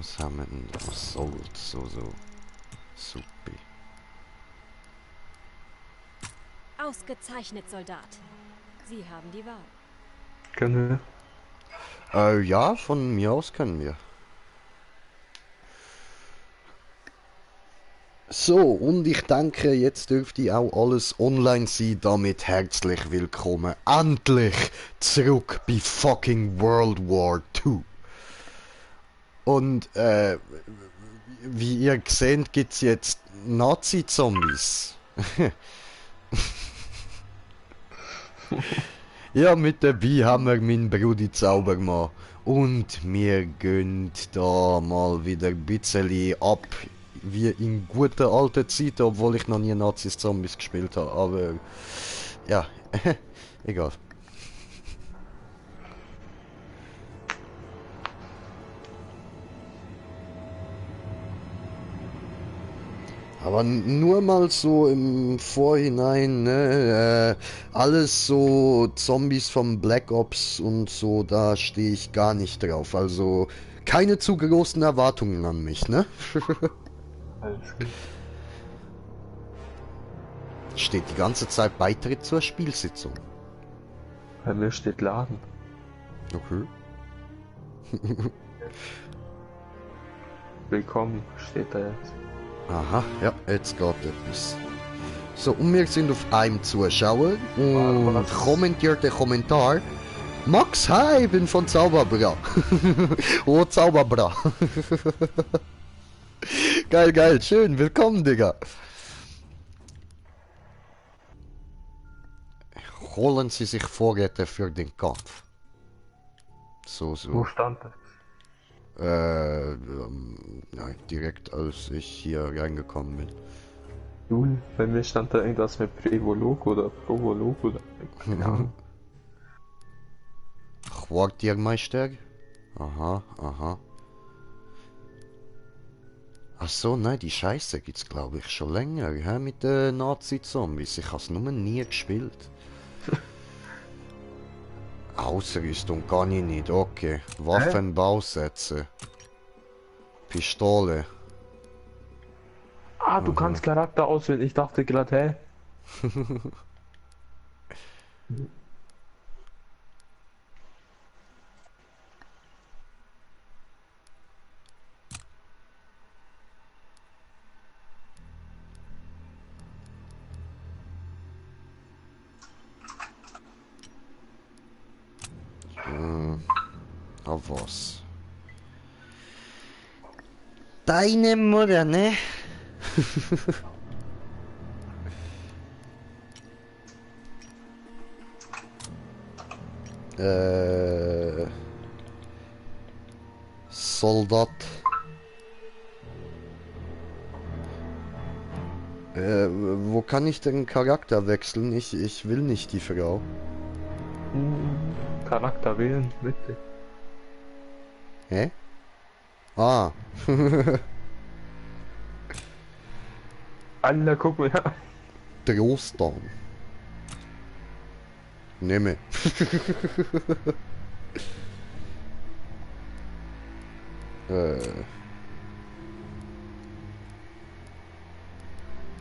Was haben wir denn da? Salt, so. Suppe. Ausgezeichnet, Soldat. Sie haben die Wahl. Können Ja, von mir aus können wir. So, und ich denke, jetzt dürfte auch alles online sein. Damit herzlich willkommen. Endlich zurück bei fucking World War II. Und, wie ihr seht, gibt's jetzt Nazi-Zombies. Ja, mit dabei haben wir meinen Brudi Zaubermann. Und wir gehen da mal wieder ein bisschen ab, wie in guter alten Zeiten, obwohl ich noch nie Nazis Zombies gespielt habe. Aber, ja, egal. Aber nur mal so im Vorhinein, ne, alles so Zombies vom Black Ops und so, da stehe ich gar nicht drauf. Also keine zu großen Erwartungen an mich, ne? alles gut. Steht die ganze Zeit Beitritt zur Spielsitzung. Bei mir steht Laden. Okay. Willkommen, steht da jetzt. Aha, ja, jetzt geht etwas. So, und wir sind auf einem Zuschauer und Was? kommentiert der Kommentar. Max, hi, ich bin von Zauberbra. Oh, Zauberbra. Geil, schön, willkommen, Digga. Holen Sie sich Vorräte für den Kampf. Wo So. stand das? Ja, direkt als ich hier reingekommen bin. Juli, bei mir stand da irgendwas mit Prevolog oder Provolog oder keine Ahnung. Quartiermeister? Aha. Ach so, nein, die Scheiße gibt's glaube ich schon länger, hä, mit den Nazi-Zombies. Ich hab's nur nie gespielt. Ausrüstung kann ich nicht, okay. Waffenbausätze. Pistole. Ah, du kannst Charakter auswählen. Ich dachte gerade, hä? Auf was? Deine Mutter, ne? äh... Soldat. Wo kann ich den Charakter wechseln? Ich will nicht die Frau. Charakter wählen, bitte. Hä? Ah. Alter, guck mal, ja. Trostern. Nehme.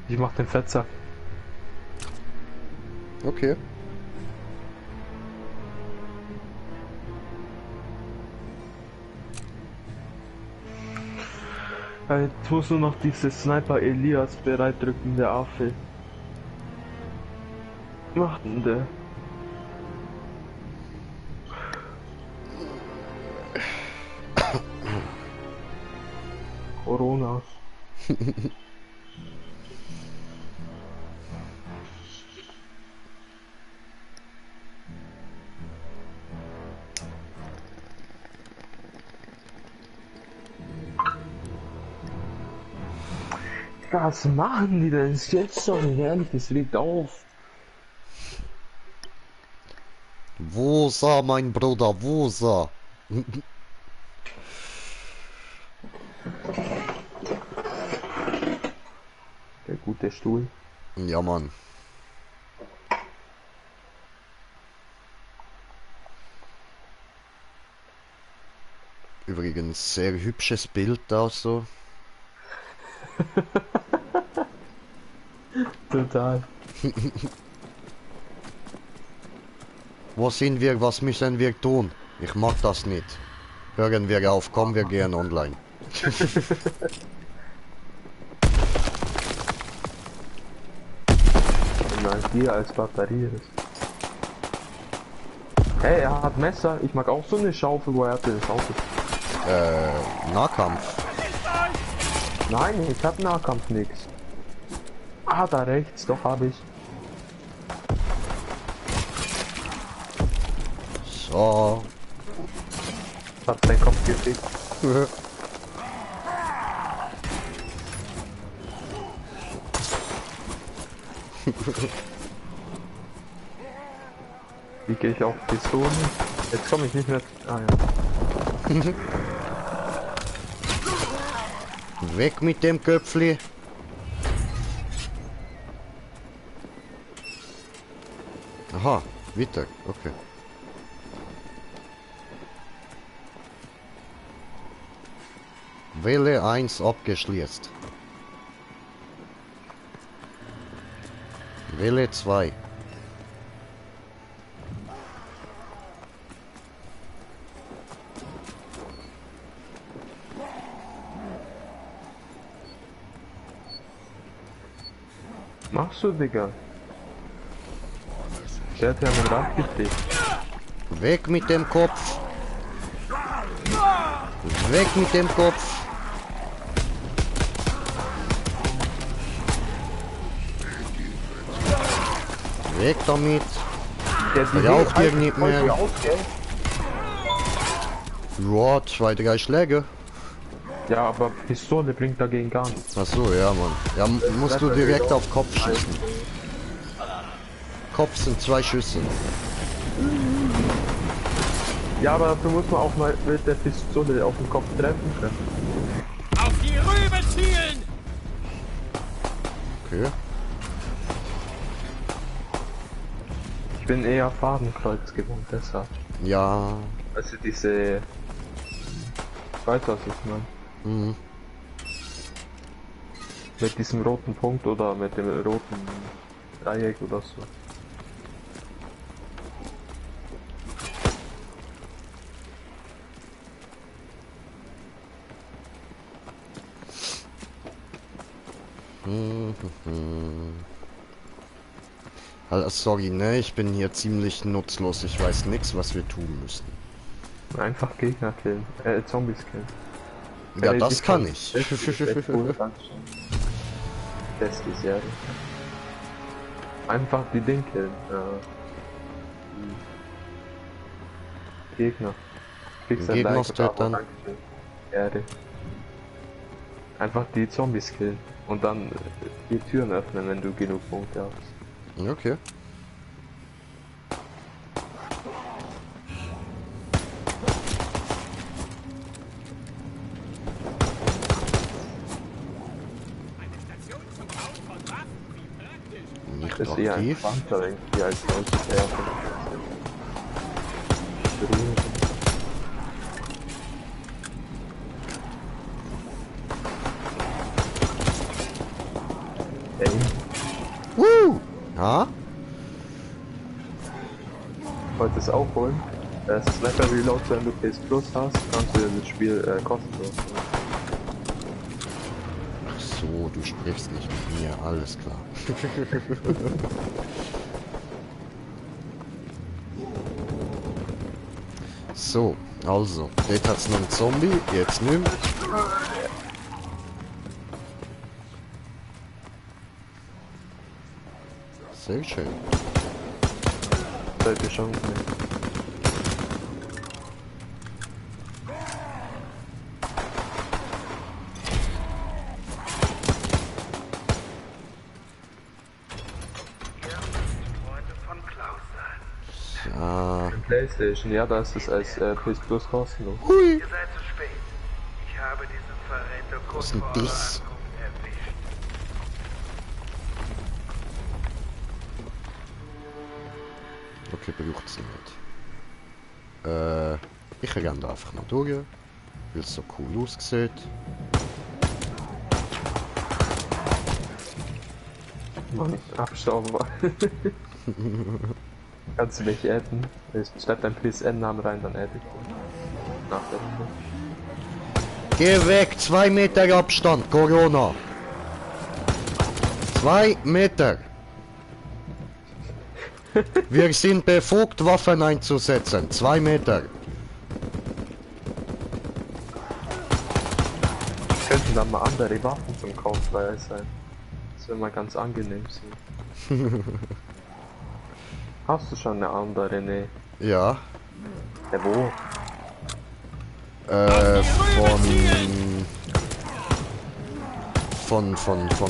Ich mach den Fetzer. Okay. Jetzt muss nur noch diese Sniper Elias bereitdrücken, der Affe. Was macht denn der? Corona. Was machen die denn jetzt schon? Ehrlich, das liegt auf. Wosa, mein Bruder, Wosa. Der gute Stuhl. Ja, Mann. Übrigens sehr hübsches Bild da so. Total. Wo sind wir? Was müssen wir tun? Ich mag das nicht. Hören wir auf, kommen wir gehen online. Energie als Batterie ist. Hey, er hat Messer. Ich mag auch so eine Schaufel, wo er hatte eine Schaufel. Nahkampf. Nein, ich hab Nahkampf nix. Ah, da rechts, doch habe ich. So. Hat seinen Kopf gekriegt. Wie gehe ich auf Pistole? Jetzt komme ich nicht mehr. Ah ja. Weg mit dem Köpfli. Aha, weiter, okay. Welle 1 abgeschlossen. Welle 2. Machst du, Digga? Der hat ja einen Rad gekriegt. Weg mit dem Kopf. Weg mit dem Kopf. Weg damit. Der Raucht ihr nicht mehr. Aus, gell? Ja, 2, 3 Schläge. Ja, aber Pistole bringt dagegen gar nichts. Ach so, ja, Mann. Ja, musst du direkt auf Kopf schießen. Kopf sind 2 Schüsse. Ja, aber dafür muss man auch mal mit der Pistole auf den Kopf treffen können. Auf die Rübe zielen! Okay. Ich bin eher Fadenkreuz gewohnt, deshalb. Ja. Also diese... Ich weiß, was ich meine. Mhm. Mit diesem roten Punkt oder mit dem roten Dreieck oder so. Also, sorry, ne? Ich bin hier ziemlich nutzlos. Ich weiß nichts, was wir tun müssen. Einfach Gegner killen. Zombies killen. Ja, das kann ich. Das ist echt cool, Dankeschön. Beste Serie. Einfach die Ding killen. Die Gegner. Kriegst ein Gegner Like, aber töten. Dankeschön. Ehre. Einfach die Zombies killen. Und dann die Türen öffnen, wenn du genug Punkte hast. Okay. Eine Station zum Bauen von Waffen, wie praktisch. Nicht Das ist eher ein aktiv. Panzer irgendwie als solches eher von Hey, Ja? wollte es auch holen. Sniper Reload, wenn du PS Plus hast, kannst du das Spiel kostenlos holen. Ach so, du sprichst nicht mit mir. Alles klar. So, also, dort hat's noch einen Zombie, jetzt nimm. Sehr schön. Seid ihr schon mit. Ja. PlayStation, ja, da ist es als PS Plus kostenlos. Hui. Ihr seid zu spät. Ich habe diesen Verräter kurz Was ist denn vor eurer das? Ankunft erwischt. Okay, braucht's nicht. Ich renne da einfach noch durch. Weil es so cool aussieht. Mann, abstauben. Kannst du mich adden? Ich schreib deinen PSN-Namen rein, dann adde ich dich. Nach der Runde. Geh weg, 2 Meter Abstand, Corona. 2 Meter. Wir sind befugt, Waffen einzusetzen. 2 Meter. Könnten dann mal andere Waffen zum Kauf frei sein. Das wäre mal ganz angenehm sein. Hast du schon eine andere? Nee. Ja. Ja, wo? Von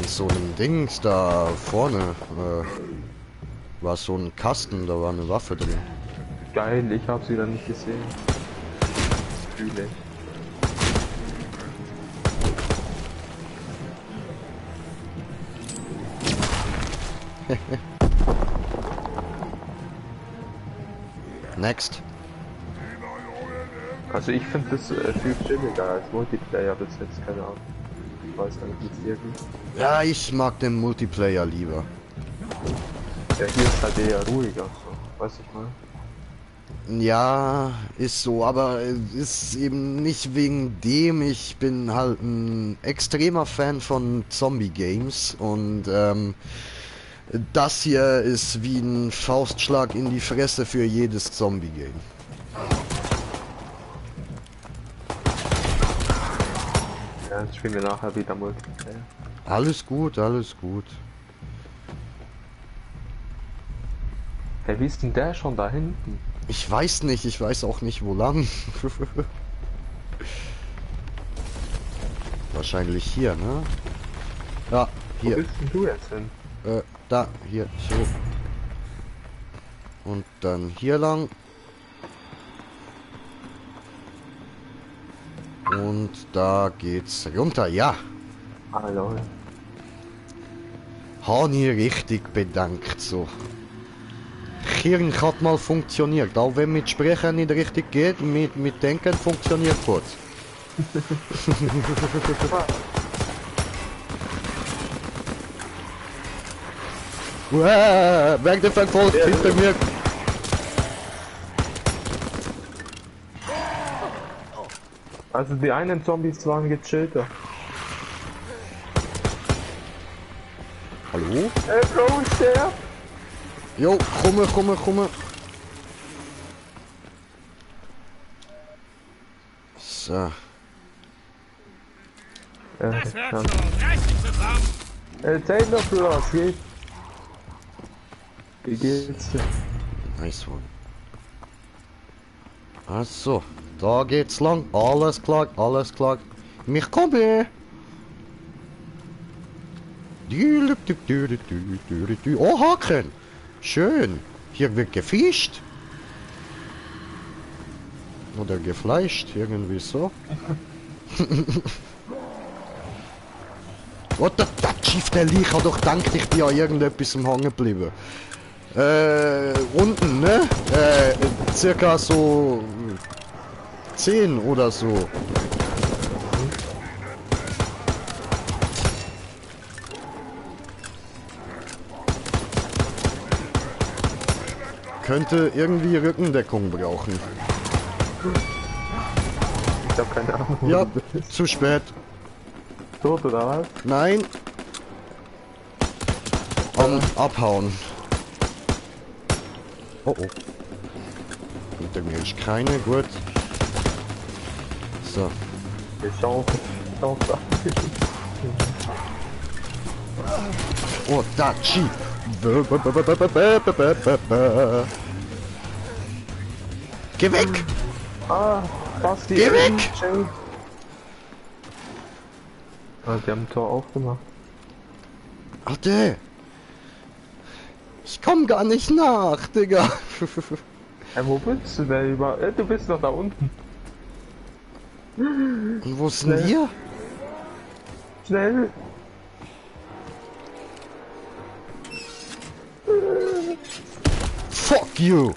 so einem Dings da vorne. War so ein Kasten, da war eine Waffe drin. Geil, ich hab's wieder nicht gesehen. Fühle ich. Next. Also ich finde das viel chilliger als Multiplayer bis jetzt, keine Ahnung. Ich weiß gar nicht, wie es dir geht. Ja, ich mag den Multiplayer lieber. Ja, hier ist halt eher ruhiger, so. Weiß ich mal. Ja, ist so, aber ist eben nicht wegen dem. Ich bin halt ein extremer Fan von Zombie-Games und das hier ist wie ein Faustschlag in die Fresse für jedes Zombie-Game. Ja, jetzt spielen wir nachher wieder Multiplayer. Alles gut, alles gut. Hey, wie ist denn der schon da hinten? Ich weiß nicht, ich weiß auch nicht wo lang. Wahrscheinlich hier, ne? Ja, Wo hier. willst denn du jetzt hin? Da, hier, so. Und dann hier lang. Und da geht's runter, ja. Ah, lol. Habe ich richtig bedankt, so. Hirn hat mal funktioniert, auch wenn mit Sprechen nicht richtig geht, mit Denken funktioniert gut. Wer der verfolgt hinter mir? Also die einen Zombies waren gechillter. Hallo? Hey Bro, sterb! Jo, komme. So. Das wird schon. Reiß dich zusammen. Erzähl doch was, geht. Wie geht's dir? Nice one. Achso, da geht's lang. Alles klar, alles klar. Mich komme. Oh, Haken. Schön. Hier wird gefischt. Oder gefleischt, irgendwie so. What the Chief, der Lee hat doch gedacht, ich bin an irgendetwas hängen geblieben. Unten, ne? Circa so 10 oder so. Könnte irgendwie Rückendeckung brauchen. Ich hab keine Ahnung. Ja, zu spät. Tot oder was? Nein. Abhauen. Oh oh. Hinter mir ist keine, gut. So. Ich schau. Oh, da, Jeep. Geh weg! Ah, was die Geh weg! Ah, die haben ein Tor aufgemacht. Warte! Ich komm gar nicht nach, Digga. Hey, wo bist du denn über? Du bist doch da unten. Und wo sind wir? Schnell! Fuck you!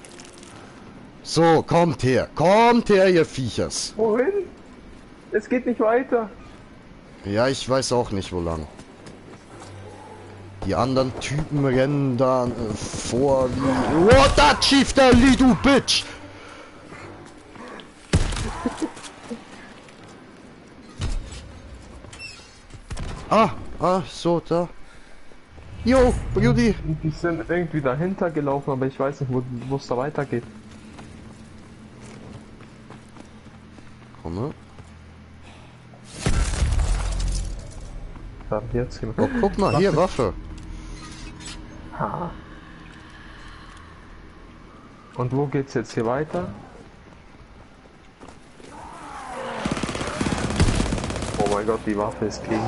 So, kommt her, ihr Viechers. Wohin? Es geht nicht weiter. Ja, ich weiß auch nicht, wo lang. Die anderen Typen rennen da vor wie... What that Chief Dali, du Bitch! So, da. Jo, Brudi. Die sind irgendwie dahinter gelaufen, aber ich weiß nicht, wo es da weitergeht. Komme. Da jetzt hin. Oh, guck mal, hier, Waffe. Ha. Und wo geht's jetzt hier weiter? Oh mein Gott, die Waffe ist king.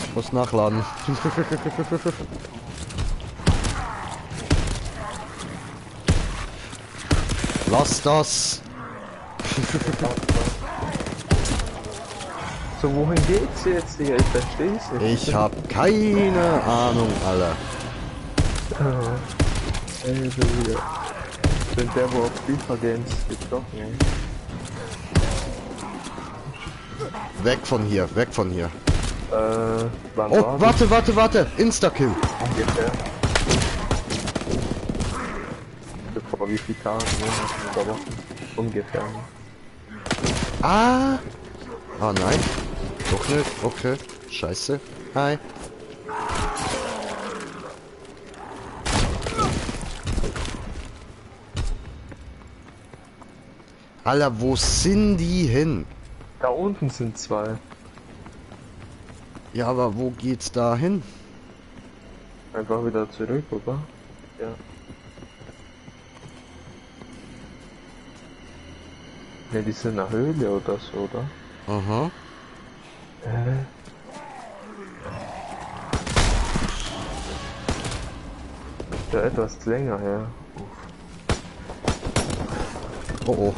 Ich muss nachladen. Lass das. So, wohin geht's jetzt, Digga? Ich versteh's nicht. Ich hab keine Ahnung, Alter. Ey, Digga. Ich bin der, wo auf FIFA Games getroffen, ey. Weg von hier, weg von hier. Wann Oh, war das? warte. Insta-Kill. Ungefähr. Vor wie viel Tagen, Monaten oder Wochen? Ungefähr. Ah, nein. Doch nicht. Okay. Scheiße. Hi. Alter, wo sind die hin? Da unten sind zwei. Ja, aber wo geht's da hin? Einfach wieder zurück, oder? Ja. Ne, die sind in der Höhle oder so, oder? Aha. Ja, etwas länger her. Oh oh.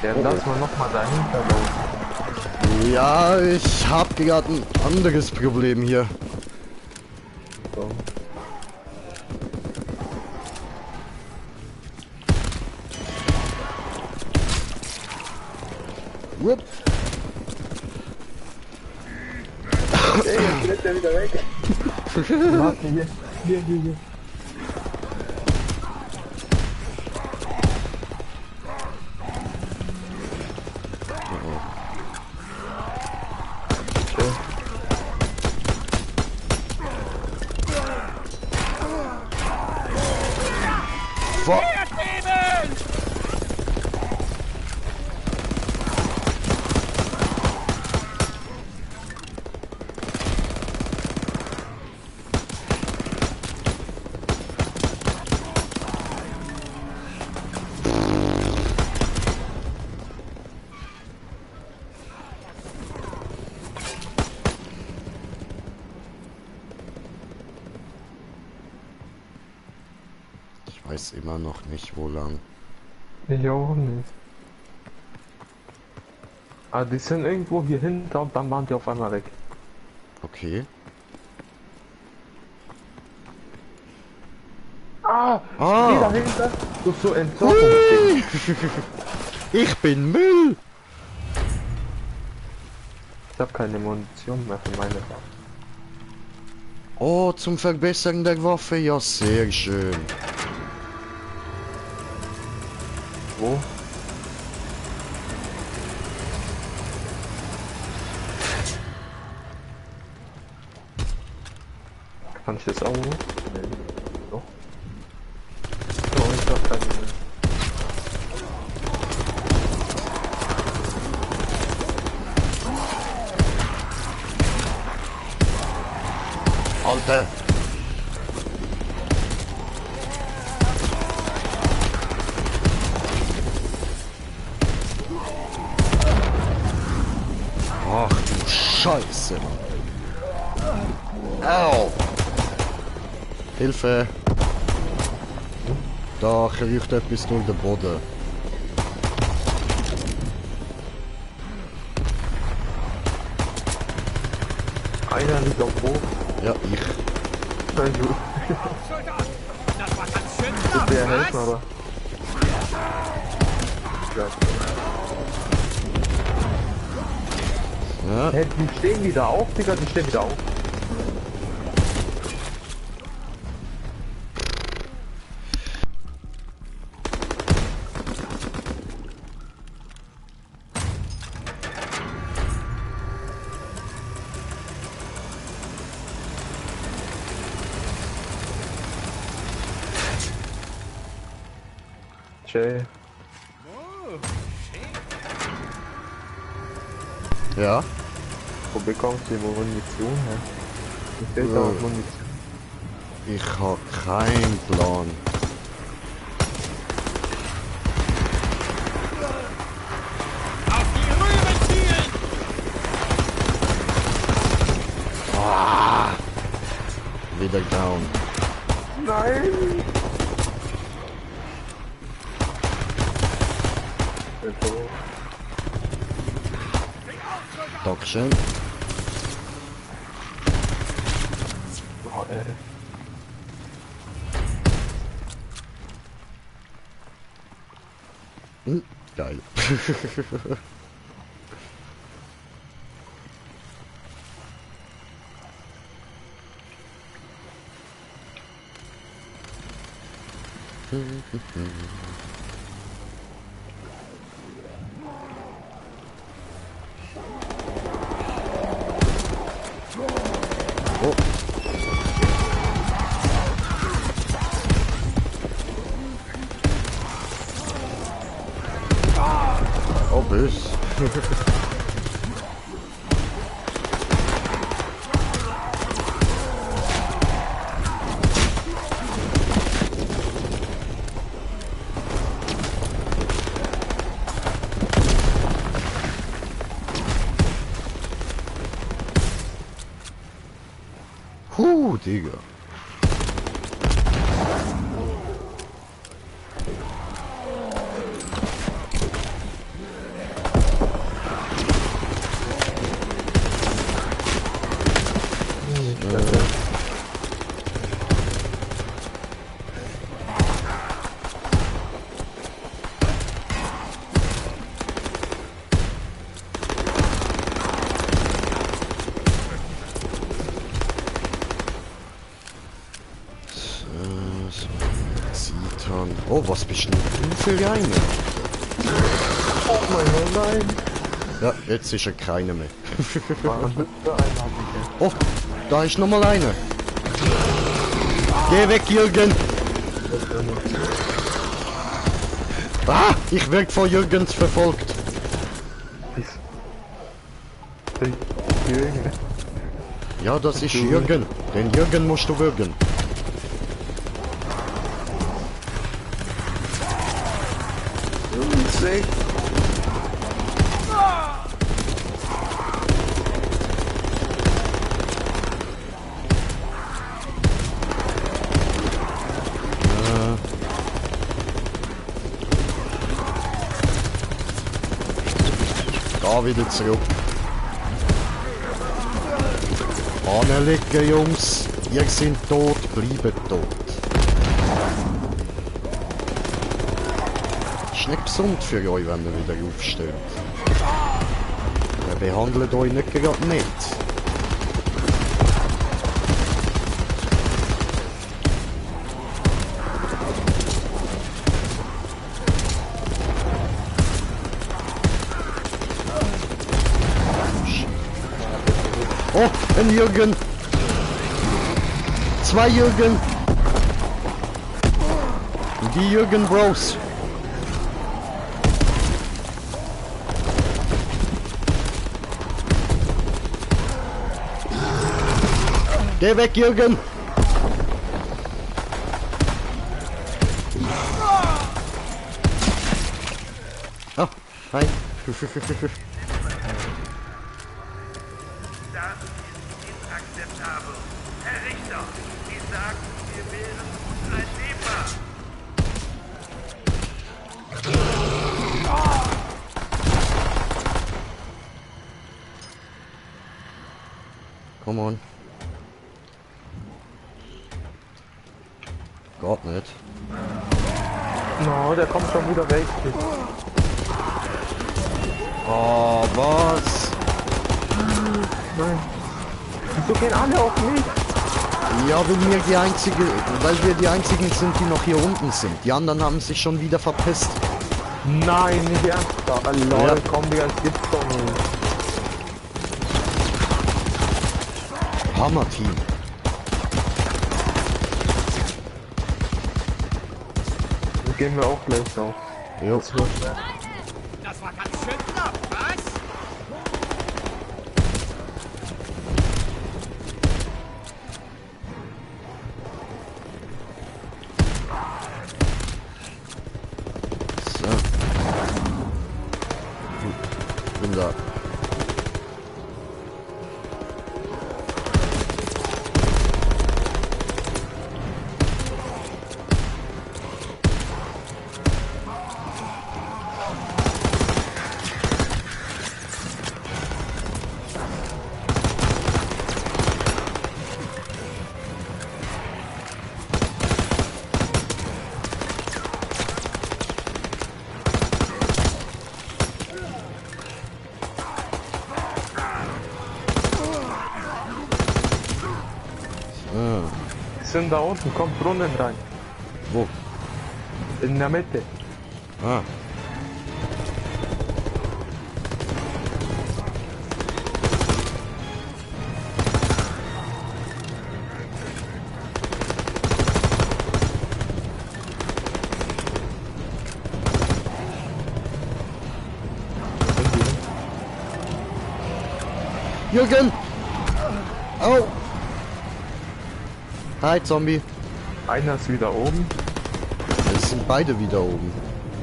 Ja, lass mal nochmal dahinter laufen. Ja, ich hab gerade ein anderes Problem hier. So. Whoop. Ey, jetzt lässt er wieder weg. Warte, hier. Fuck. Ich weiß immer noch nicht, wo lang. Ich auch nicht. Ah, die sind irgendwo hier hinter und dann waren die auf einmal weg. Okay. Ah! Ah. Die dahinter! Du so Entsorgungsding. Ich bin Müll! Ich hab keine Munition mehr für meine Waffe. Oh, zum Verbessern der Waffe, ja, sehr schön. Wo? Kann ich das auch? Nee. Doch. Oh, ich hab keine mehr. Alter! Ach du Scheiße, Mann. Au! Hilfe! Da kriecht etwas durch den Boden. Einer liegt auf Hoch. Ja, ich. Nein, du. Soldat! Das war ganz schön Der knapp, helfen, was? aber. Ja. Ja. Hey, die stehen wieder auf, Digga, die stehen wieder auf. Jay, Oh, schick. Ja. wo bekommst du die Munition her? Mir fehlt da auch Munition. Ich hab keinen Plan. Auf die Rübe zielen! Wieder down. Nein! Bin tot. Dankeschön. Oh, ey. Geil. Oh. Oh, bös. Digga. Oh, was bist denn du für eine? Oh mein Gott, nein! Ja, jetzt ist er keiner mehr. War da einer, Oh, da ist noch mal einer. Geh weg, Jürgen! Ah, ich werd von Jürgens verfolgt. Jürgen. Ja, das ist Jürgen. Den Jürgen musst du würgen. Sick. Da wieder zurück. Anlegen, Jungs. Ihr seid tot, bleibt tot. Ist nicht gesund für euch, wenn ihr wieder aufsteht. Wir behandeln euch nicht gerade nett. Oh, ein Jürgen! Zwei Jürgen! Die Jürgen Bros! Geh weg, Jürgen! Oh, hi. Das ist inakzeptabel. Herr Richter, Sie sagen, wir wären uneinlebbar. Come on. Gott nicht. No, der kommt schon wieder weg. Oh, was? Nein. Wieso gehen alle auf mich? Ja, weil wir die einzigen sind, die noch hier unten sind. Die anderen haben sich schon wieder verpisst. Nein, nicht ernsthaft. Lol, Ja. komm, Digga, das gibt's doch nicht. Hammer-Team. Dann gehen wir auch gleich noch. Jo. Das war ganz schön knapp, was? So. Bin da. Die sind da unten, kommt Brunnen rein. Wo? In der Mitte. Ah. Jürgen! Au! Hi, Zombie. Einer ist wieder oben. Es sind beide wieder oben.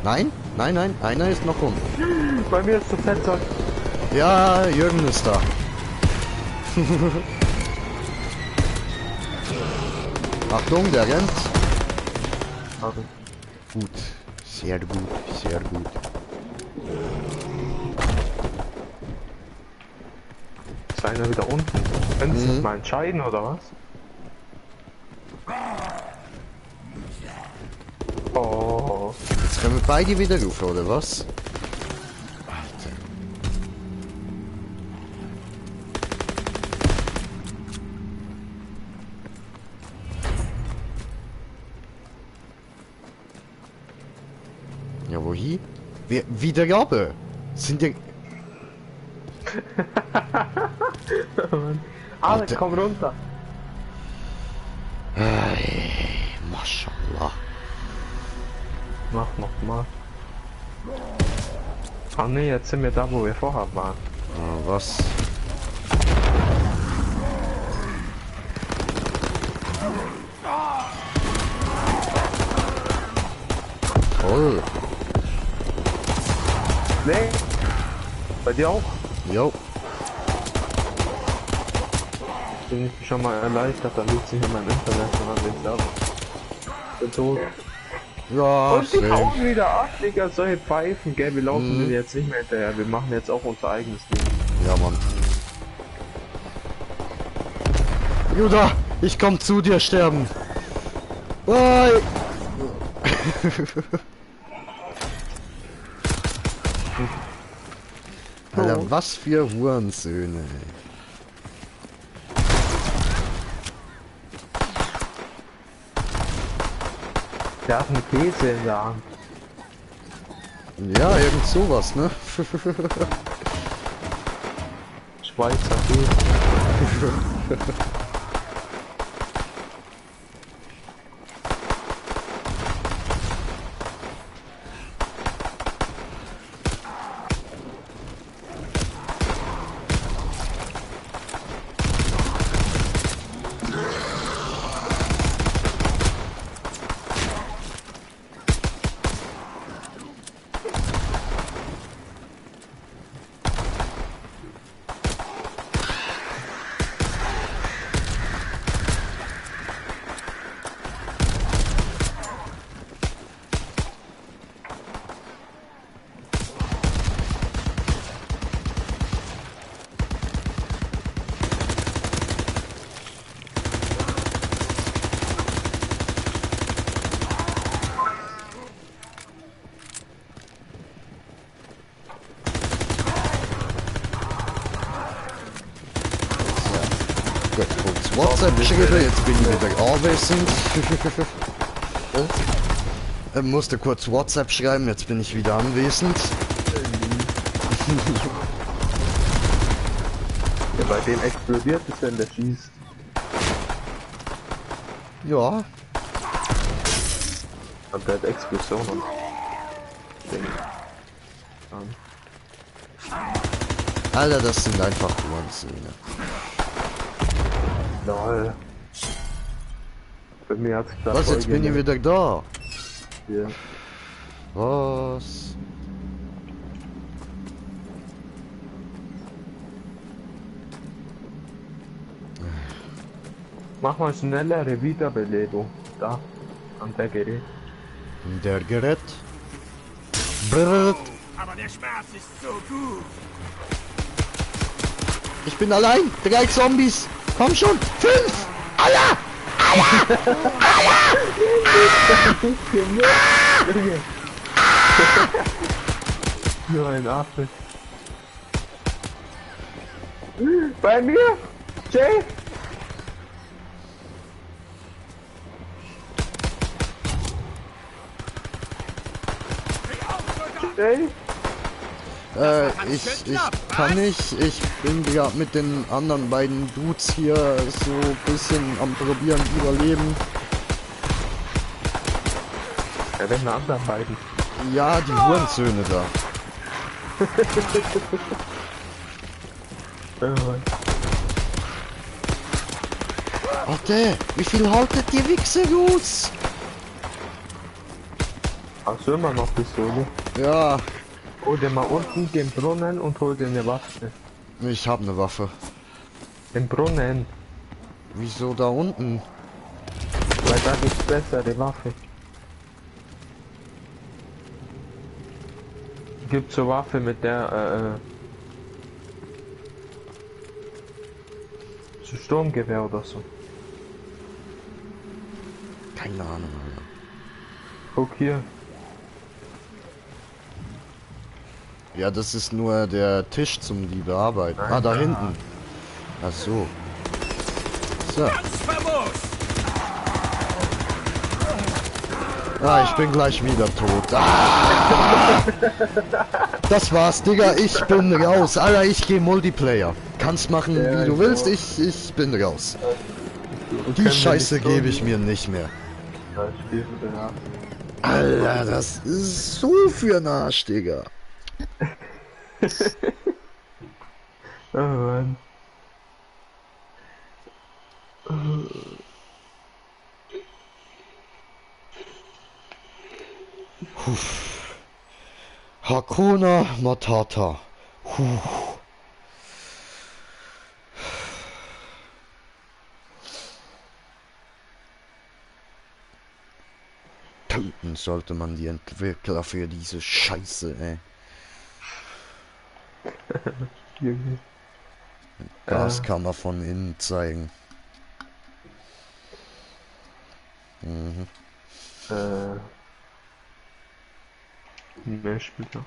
Nein? Nein, nein, einer ist noch unten. Bei mir ist der Fettsack. Ja, Jürgen ist da. Achtung, der rennt. Also, Gut, sehr gut, sehr gut. ist einer wieder unten. Können Sie sich mal entscheiden, oder was? Oh. Jetzt können wir beide wieder rufen, oder was? Alter. Ja, wohin? Wieder runter. Sind die... Alex, Alter. komm runter. Ay, Mashallah. Mach noch mal. Ah ne, jetzt sind wir da, wo wir vorher waren. Ah, was? Toll. Ne? Bei dir auch? Jo. Bin ich schon mal erleichtert, dann liegt sich in mein Internet und dann bin ich da. Bin tot. Ja, Und die same. hauen wieder ab, Digga, solche Pfeifen, gell, wir laufen denen jetzt nicht mehr hinterher, wir machen jetzt auch unser eigenes Ding. Ja, Mann. Judah, ich komm zu dir sterben. Bye. Alter, was für Hurensöhne. Der hat einen Käse in der Hand. Ja, irgend sowas, ne? Schweizer Käse. Gut, kurz WhatsApp geschrieben, jetzt bin ich wieder anwesend. Musste kurz WhatsApp schreiben, jetzt bin ich wieder anwesend. Ja, bei dem explodiert es, wenn der schießt. Ja, Und der hat Explosionen. Alter, das sind einfach Uhrensöhne. Lol. Bei mir hat's gerade Was, jetzt bin ich wieder da? hier. Was? Mach mal schnellere Wiederbelebung. Da. An der Gerät. Der Gerät? Brrrt. Aber der Schmerz ist so gut. Ich bin allein! 3 Zombies! Komm schon! 5! Alter! Nur ein Affe. Bei mir! Jay! Jay! Ich kann nicht. Ich bin gerade mit den anderen beiden Dudes hier so ein bisschen am probieren überleben. Ja, wenn anderen beiden. Ja, die Hurensöhne da. Warte, wie viel haltet ihr Wichser aus? Hast du immer noch Pistole? Ja, Hol dir mal unten den Brunnen und hol dir eine Waffe. ich habe eine Waffe. Den Brunnen, Wieso da unten? weil da gibt's bessere Waffe. Gibt's so Waffe mit der so Sturmgewehr oder so. Keine Ahnung, Alter. Guck hier. Ja, das ist nur der Tisch zum die bearbeiten. Ah, da hinten. Ach so. So. Ganz famos. Ah, ich bin gleich wieder tot. Ah! Das war's, Digga. Ich bin raus. Alter, ich gehe Multiplayer. Kannst machen, wie du willst. Ich bin raus. Die Scheiße gebe ich mir nicht mehr. Ja, spielst du ja. Alter, das ist so für ein Arsch, Digga. Oh Mann. Hakuna Matata. Töten sollte man die Entwickler für diese Scheiße, ey. Junge. Das kann man von innen zeigen. Mhm. Mehr Spieler.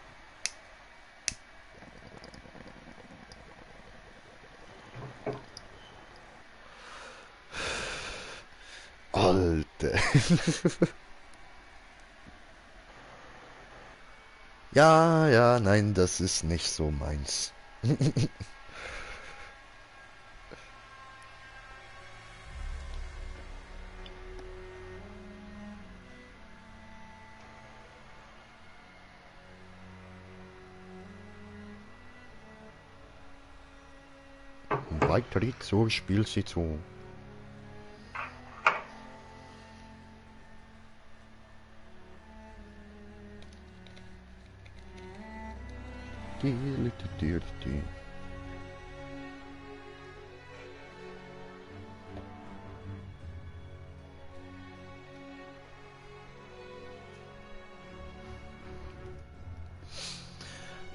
Alter. Ja, ja, nein, das ist nicht so meins. Beitritt zur Spielsitzung.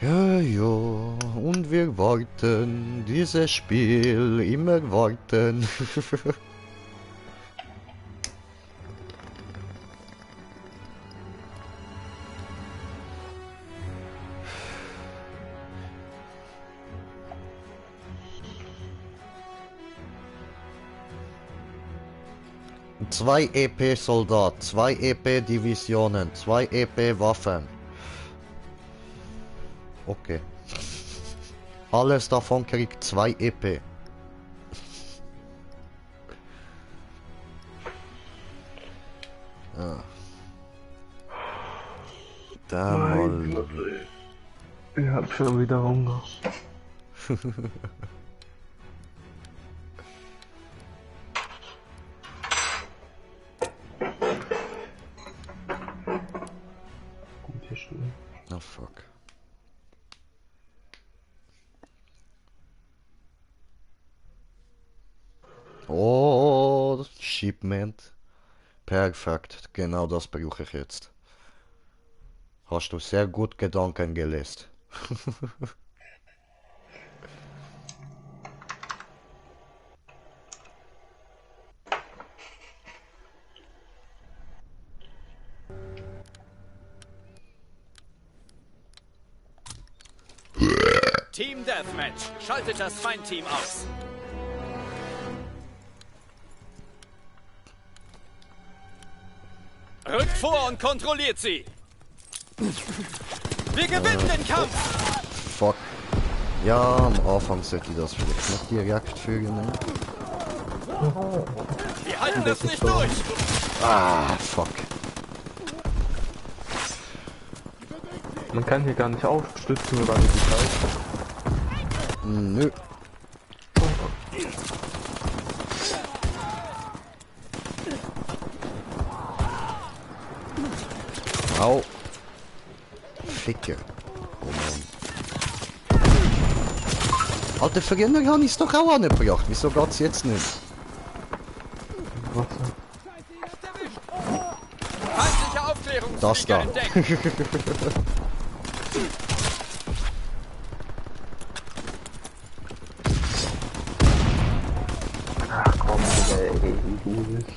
Ja, ja, und wir warten, dieses Spiel, immer warten. 2 EP-Soldat, 2 EP-Divisionen, 2 EP-Waffen. Okay. Alles davon kriegt 2 EP. Ah. Da Mein mal. Gott, ey. Ich hab schon wieder Hunger. Gut, hier stehen. Oh fuck. Oh, Shipment. Perfekt, genau das brauche ich jetzt. Hast du sehr gut Gedanken gelesen. Team Deathmatch. Schaltet das Feindteam aus. Rückt vor und kontrolliert sie. Wir gewinnen den Kampf. Fuck. Ja, am Anfang sollte ich das vielleicht nicht direkt fügen. Ne? Wir halten das nicht durch. Ah, fuck. Man kann hier gar nicht aufstützen oder die Zeit. Nö. Au. Ficke. Oh Mann. Alter, früher habe ich es doch auch angebracht. Wieso geht's jetzt nicht? Was? Feindliche Das da. Aufklärungsflieger entdeckt. Ach komm, Digga, ey, wie du bist.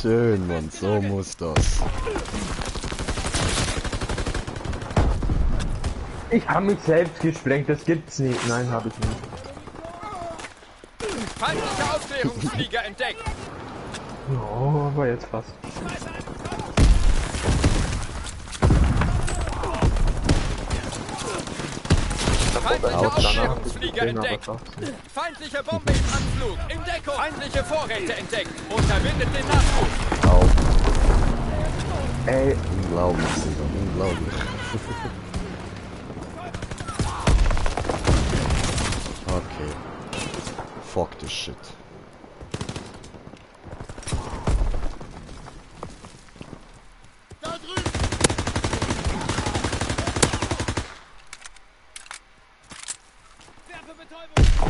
Schön, Mann. So muss das. Ich habe mich selbst gesprengt, das gibt's nicht. Nein, habe ich nicht. Feindliche Aufklärungsflieger entdeckt. Oh, aber jetzt fast. Feindliche Danach Aufklärungsflieger gesehen, aber entdeckt. trotzdem. Feindliche Bombe im Anflug. In Deckung. Feindliche Vorräte entdeckt. Unterbindet den Nachruf. Au. Ey, Unglaublich, Digga. Unglaublich. Okay. Fuck this shit.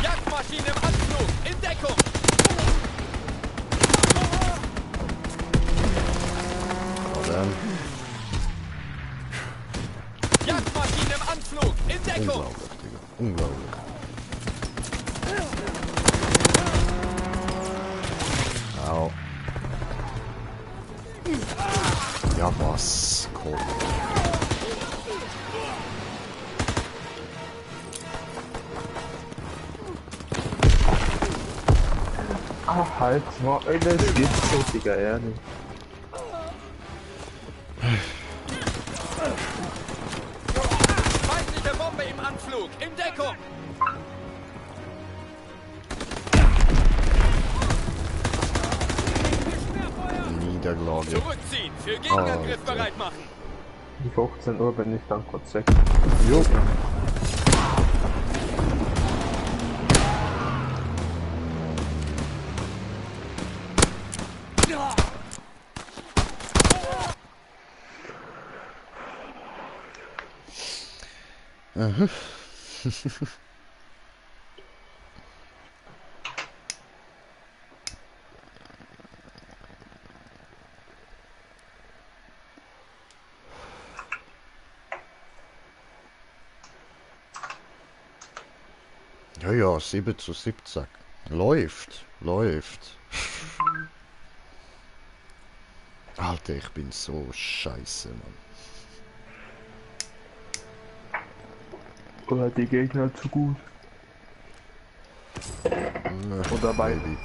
Jagdmaschine im Anflug. In Deckung. Na dann. Jagdmaschine im Anflug. In Deckung. Unglaublich, Digga. Unglaublich. Au. Ja, was? Komm. ach, halt mal, ey, das gibt's nicht, Digga, ehrlich. Feindliche Bombe im Anflug. In Deckung. Niederlage. Zurückziehen. Für Gegenangriff Alter. bereit machen. Um 15 Uhr bin ich dann kurz weg. Jo. Aha. Ja, ja, 7:17. Läuft, läuft. Alter, ich bin so scheiße, Mann. Oder die Gegner zu gut. Oder bei. Maybe.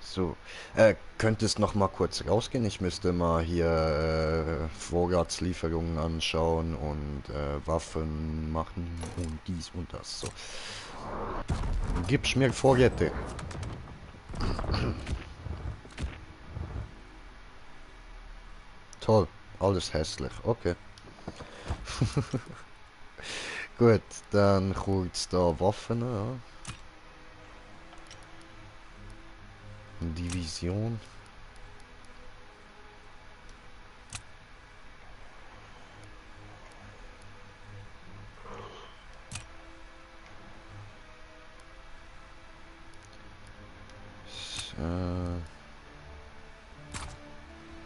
So, könntest noch mal kurz rausgehen? Ich müsste mal hier Vorratslieferungen anschauen und Waffen machen und dies und das. So, gib's mir Vorräte. Toll, alles hässlich. Okay. Gut, dann kurz da Waffen. Ja. Division.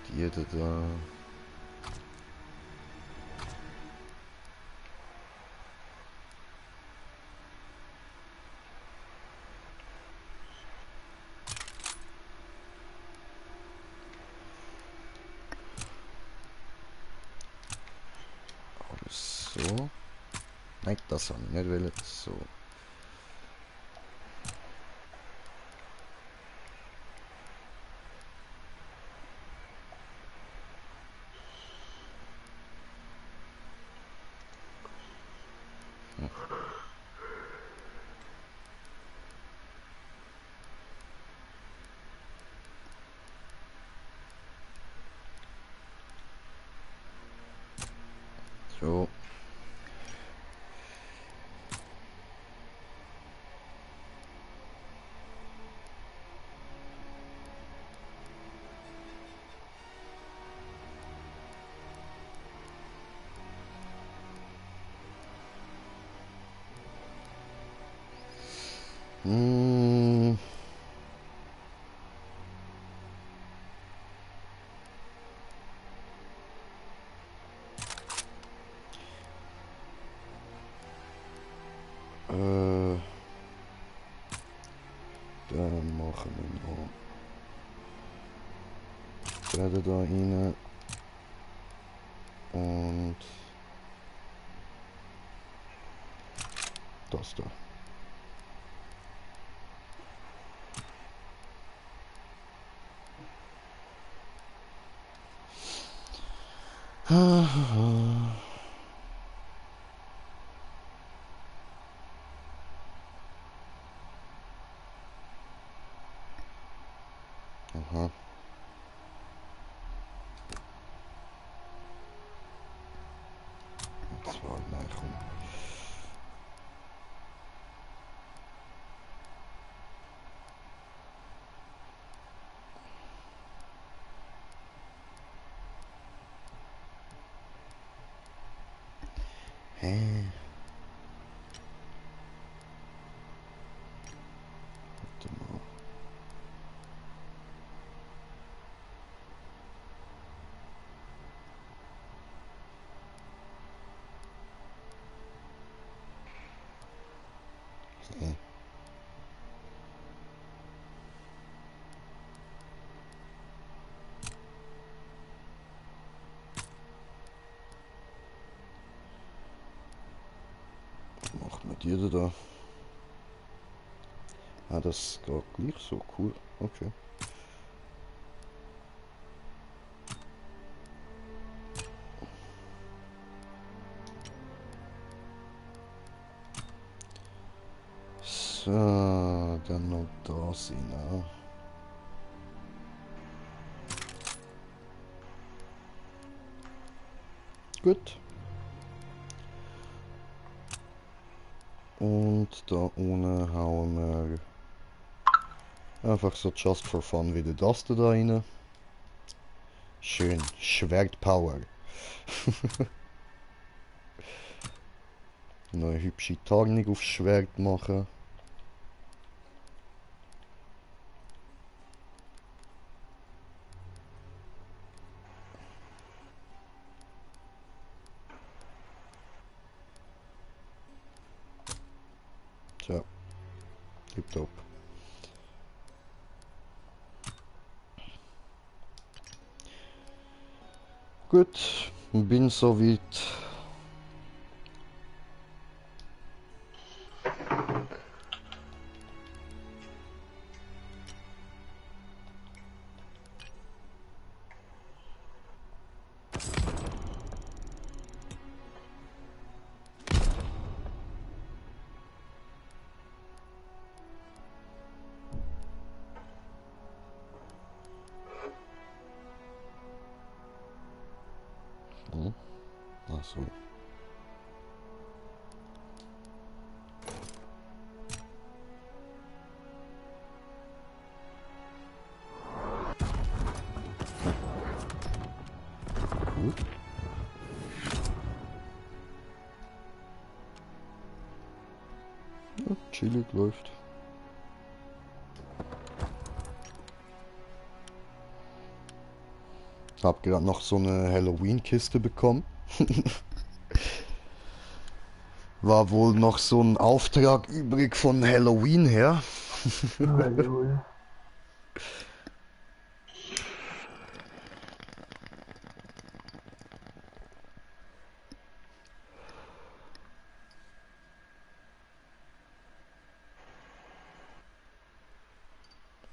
Die da. So. Nein, das habe ich nicht wollen. So. So. Hm. Dann machen wir noch. Ich werde da rein. Und das da. Aha. Das war gleich rum. Hä? Warte mal. Okay. Was macht mit dir da? Ah, das geht gleich so cool. Okay. So, dann noch das rein. Gut. Und da unten hauen wir einfach so just for fun wieder das da rein. Schön, Schwertpower. Noch eine hübsche Tarnung aufs Schwert machen. Tja. Tipptopp. Gut, bin soweit. Ach so. Gut. Ja, chillig läuft. Hab gerade noch so eine Halloween-Kiste bekommen. War wohl noch so ein Auftrag übrig von Halloween her. Halleluja.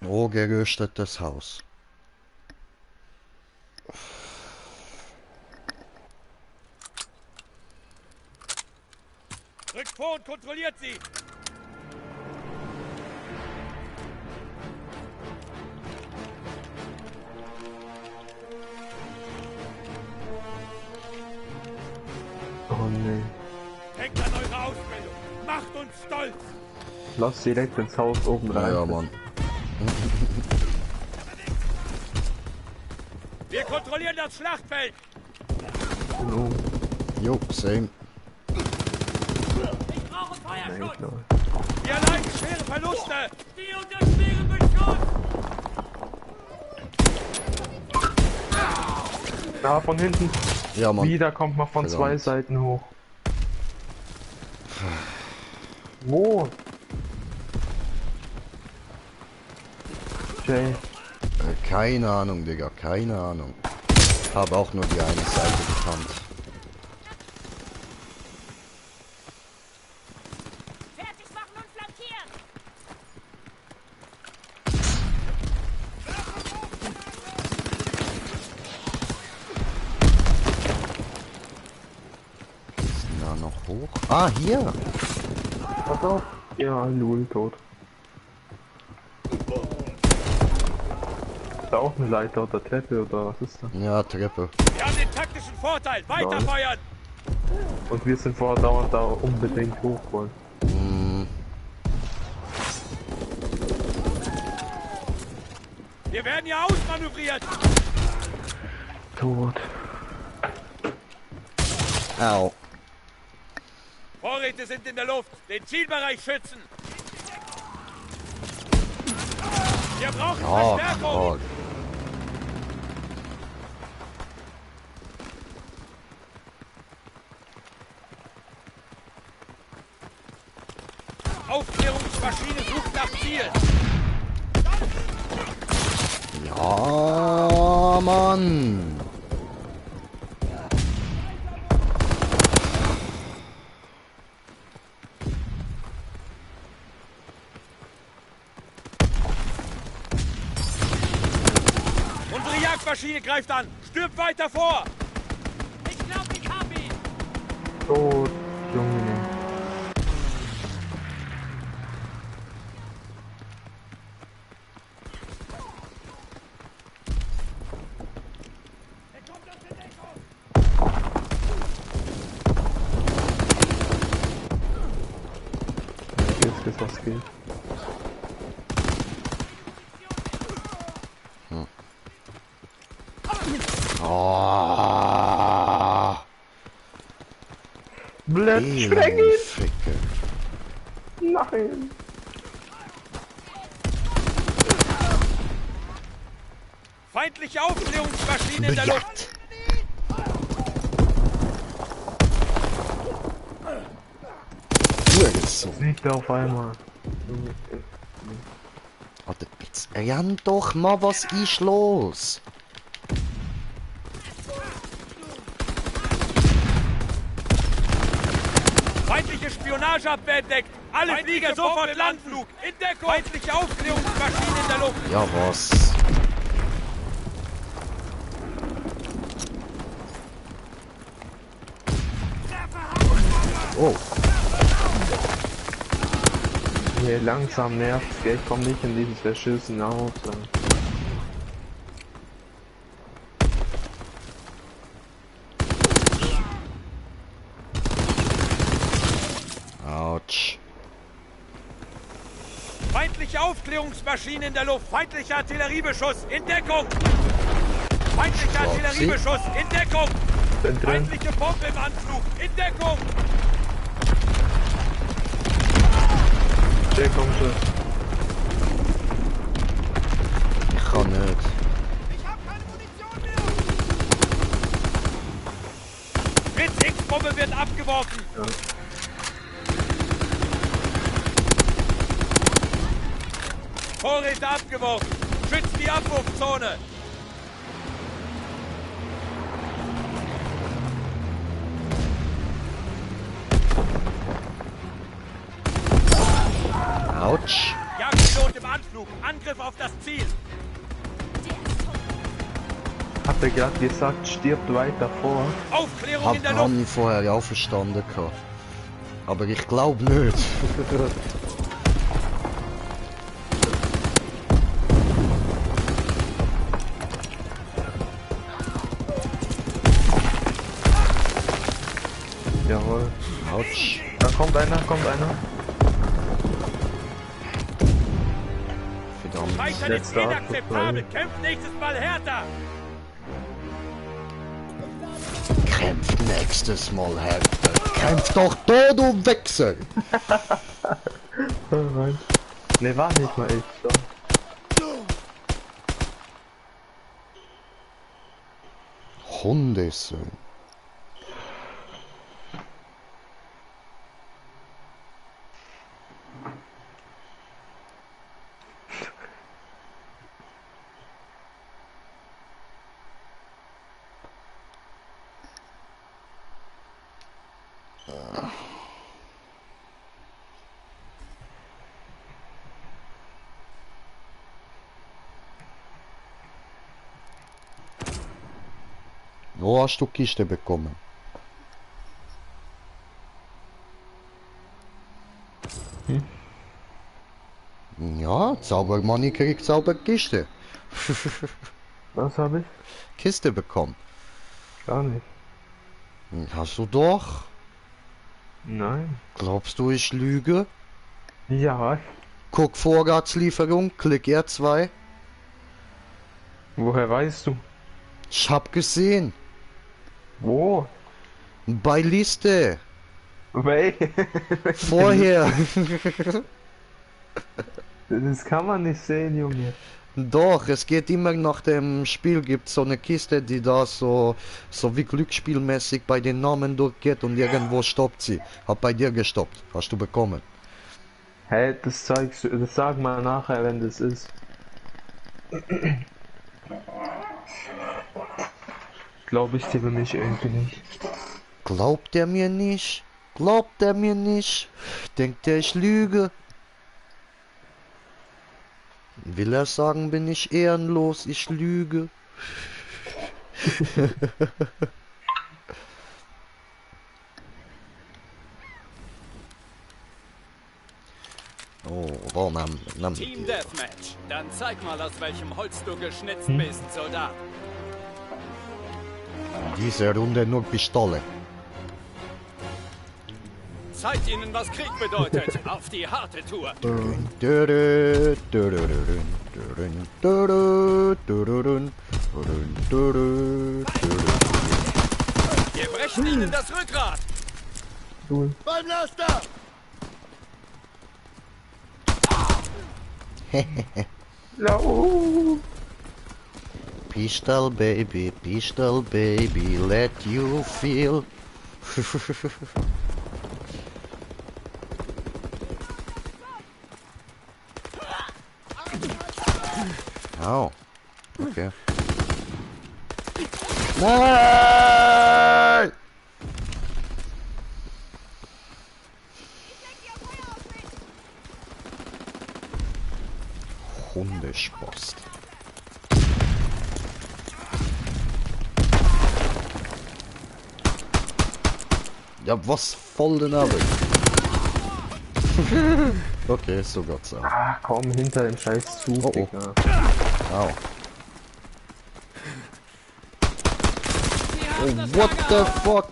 Oh, geröstetes Haus. Rückt vor und kontrolliert sie! Oh nee. Denkt an eure Ausbildung! Macht uns stolz! Lass direkt ins Haus oben rein. Ja, Mann. Wir kontrollieren das Schlachtfeld! Genau. Jo, same. Ich brauche Nein, Feuerschutz! klar. Wir erleiden schwere Verluste! Die unter schwerem Beschuss! Da von hinten. Ja, Mann. Wieder kommt man von zwei Verdammt. Seiten hoch. Wo? Jay. Keine Ahnung, Digga, keine Ahnung. Hab auch nur die eine Seite gekannt. Fertig machen und flankieren! Ist denn da noch hoch? Ah, hier! Pass auf. Ja, Lul tot. Ist da auch eine Leiter oder Treppe oder was ist da? Ja, Treppe. Wir haben den taktischen Vorteil! Weiter feuern! Und wir sind vorher dauernd da unbedingt hoch wollen. Hm, Wir werden hier ausmanövriert! Tot. au. Vorräte sind in der Luft! Den Zielbereich schützen! Wir brauchen Ja, Verstärkung! Gott. Aufklärungsmaschine sucht nach Zielen! Ja, Mann. Unsere Jagdmaschine greift an! Stirbt weiter vor! Ich glaube, ich hab ihn! Tot. Junge. Er kommt aus der Deckung! Jetzt ist was geht. Oh, Blitzschwängen! Ficke. Nein! Feindliche Aufklärungsmaschine in der Luft! Du So. Nicht auf einmal. Warte, jetzt renn doch mal, was ist los? Feindliche Spionageabwehr entdeckt! Alle Flieger sofort landen! In Deckung! Feindliche Aufklärungsmaschinen in der Luft! Ja, was? Oh, Nee, langsam nervt, gell? Ich komm nicht in dieses verschissene Haus rein. ouch. Feindliche Aufklärungsmaschinen in der Luft! Feindlicher Artilleriebeschuss! In Deckung! Feindlicher Stopsi. Artilleriebeschuss! In Deckung! Bin drin. Feindliche Bombe im Anflug! In Deckung! Der kommt schon. Ich kann nicht. Ich hab keine Munition mehr! Fritz X-Bombe wird abgeworfen! Ja. Vorräte abgeworfen! Schützt die Abwurfzone! Ouch. Jagdpilot im Anflug! Angriff auf das Ziel! Hat er gerade gesagt, stirbt weiter vor. Aufklärung in der Hab Luft! ich vorher ja auch verstanden gehabt. Aber ich glaub nicht. Jawohl. Ouch. Da kommt einer, Verdammt. Scheitern ist Letzter inakzeptabel! Abschluss. Kämpft nächstes Mal härter! Kämpft nächstes Mal härter. Kämpft doch da, du Wechsel. Ne, war nicht mal ich. So. Hundesöhn. Wo hast du Kiste bekommen? Ja, Zaubermanni kriegt Zauberkiste. Was habe ich? Kiste bekommen. Gar nicht. Hast du doch? Nein. Glaubst du, ich lüge? Ja. Guck Vorratslieferung, klick R2. Woher weißt du? Ich hab gesehen. Wo? Bei Liste. Wey. Vorher. Das kann man nicht sehen, Junge. Doch, es geht immer nach dem Spiel, gibt so eine Kiste, die da so wie glücksspielmäßig bei den Namen durchgeht und irgendwo stoppt sie. Hab bei dir gestoppt. Hast du bekommen. Hä, das zeigst du, das sag mal nachher, wenn das ist. Glaube ich dir nicht irgendwie nicht. Glaubt er mir nicht? Glaubt er mir nicht? Denkt er, ich lüge? Will er sagen, bin ich ehrenlos, ich lüge? Oh, wo nimm Team Deathmatch. Dann zeig mal, aus welchem Holz du geschnitzt bist, Soldat. diese Runde nur Pistole. Zeigt ihnen, was Krieg bedeutet. Auf die harte Tour. Wir brechen ihnen das Rückgrat. Beim Laster! No. Pistol baby, let you feel. Oh. Okay. Nein! Hundespost. Ja, was voll daneben. Okay, so geht's auch. Ah, komm hinter dem scheiß Zug, Oh, oh. Digga. Au. Oh, what the fuck?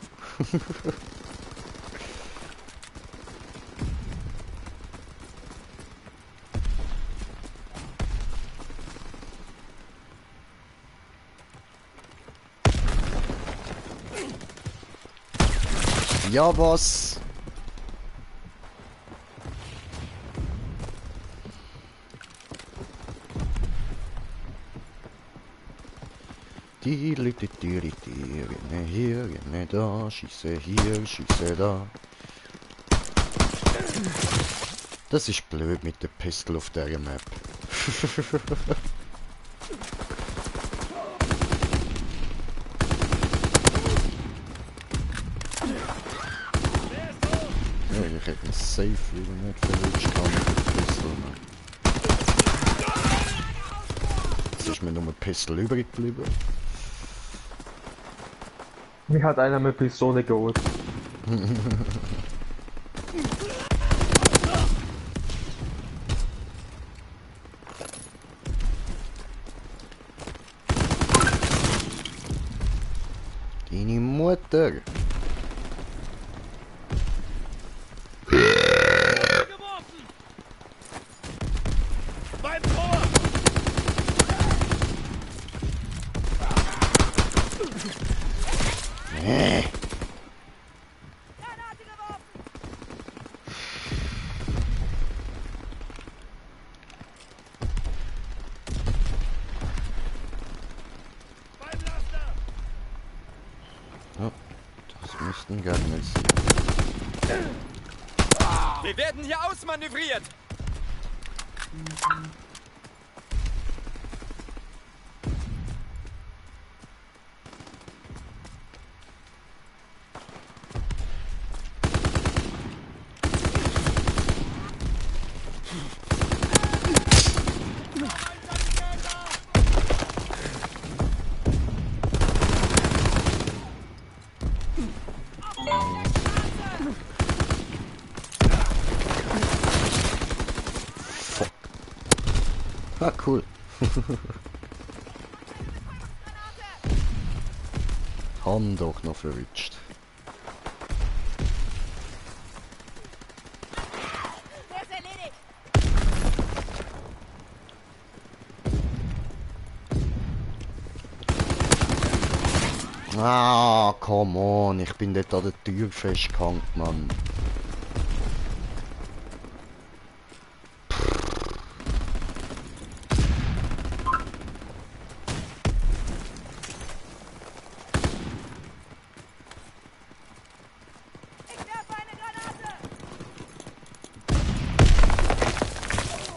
Ja, was? Renne hier, renne da, schieße hier, schieße da. Das ist blöd mit der Pistol auf der Map. Ja, ich hätte ihn safe wieder nicht verwünscht mit der Pistol. Jetzt ist mir nur eine Pistol übrig geblieben. Mir hat einer mit Pistole geholt. Deine Mutter. Geworfen! Beim Tor! Granate geworfen! Beim Laster! Ja, das müssten Gangels. Wir werden hier ausmanövriert. Ah, cool. Han doch noch verrutscht. Der ist erledigt! Ah, come on, ich bin dort an der Tür festgehangen, Mann. Ich werfe eine Granate!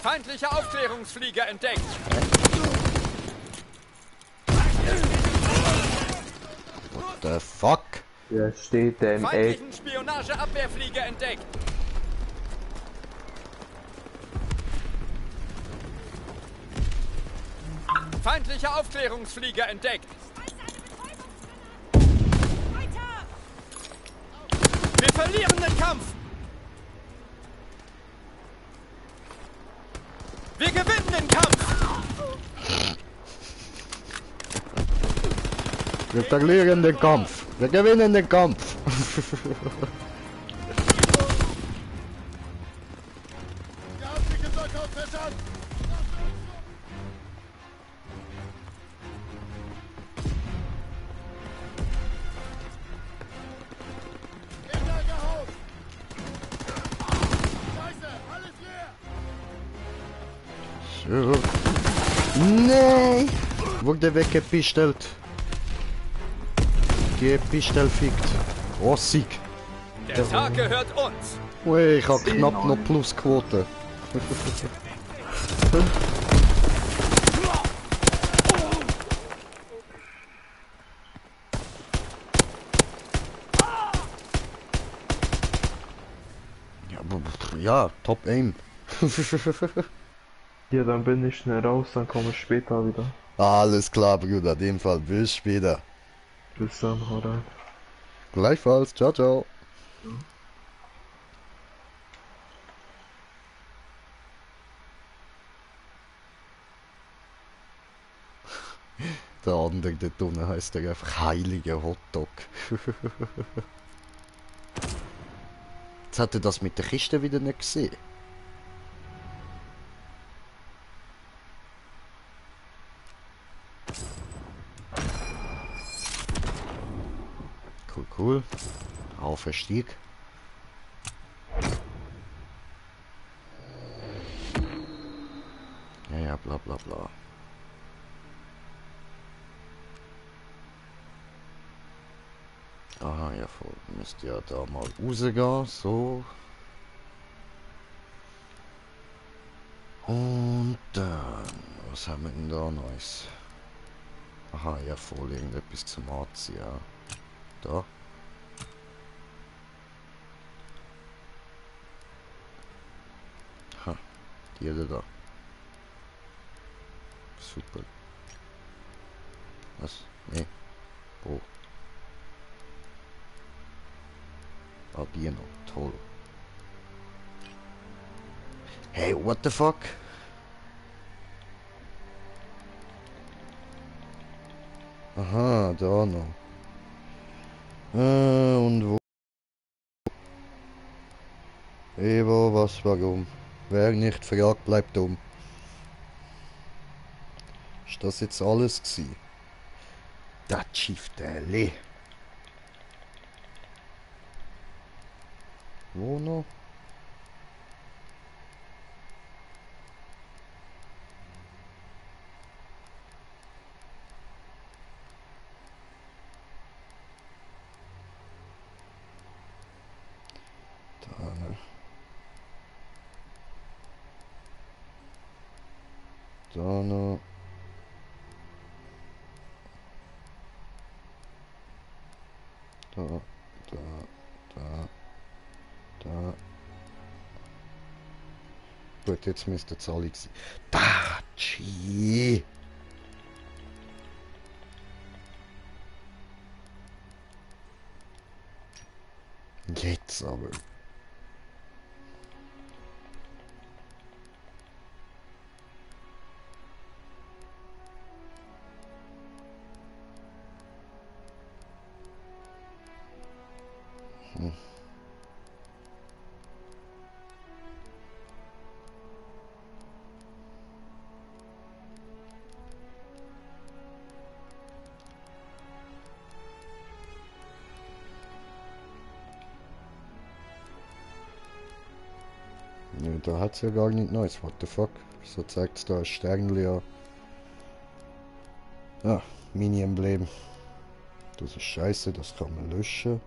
Feindlicher Aufklärungsflieger entdeckt. What the fuck? Hier steht der im Eck. Feindlichen Spionageabwehrflieger entdeckt. Feindlicher Aufklärungsflieger entdeckt. Weiter! Wir verlieren den Kampf. Wir gewinnen den Kampf. Wir verlieren den Kampf. Wir gewinnen den Kampf. So. Nee. Wurde weggepistelt. Gepistelt fickt. Oh, Sieg. Der Tag gehört uns. Ui, ich hab knapp noch Plusquote. Ja, Top Aim. Ja, dann bin ich schnell raus, dann komme ich später wieder. Alles klar, Bruder. In dem Fall bis später. Bis dann, hau rein. Gleichfalls. Ciao, ciao. Der andere dort unten heisst der einfach heiliger Hotdog. Jetzt hat er das mit der Kiste wieder nicht gesehen. Cool, cool. Aufstieg. Ja, ja, bla bla bla. Aha, ja, voll. Müsst ja da mal rausgehen, so. Und dann, was haben wir denn da Neues? Aha, ja, voll, irgendetwas zum Anziehen, ja. Da. Ha, die da. Super. Was? Nee. Wo? Ah, die noch. Toll. Hey, what the fuck? Aha, da noch. Und wo? Evo, was, warum? Wer nicht fragt, bleibt dumm. Ist das jetzt alles gsi? Das Schiffterli. Wo noch? Da noch. Da noch. Da, da, da, da. Gut, jetzt müsste es alle sein. Datschi! Jetzt aber. Hm. Nö, da hat's ja gar nicht Neues. What the fuck? Wieso zeigt's da ein Sternli an? Ah, Mini-Emblem. Das ist scheiße, das kann man löschen.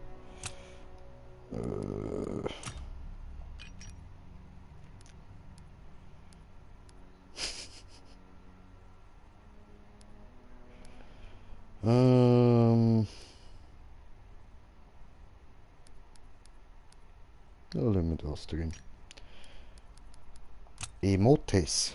Ja, lassen wir das drin. Emotes.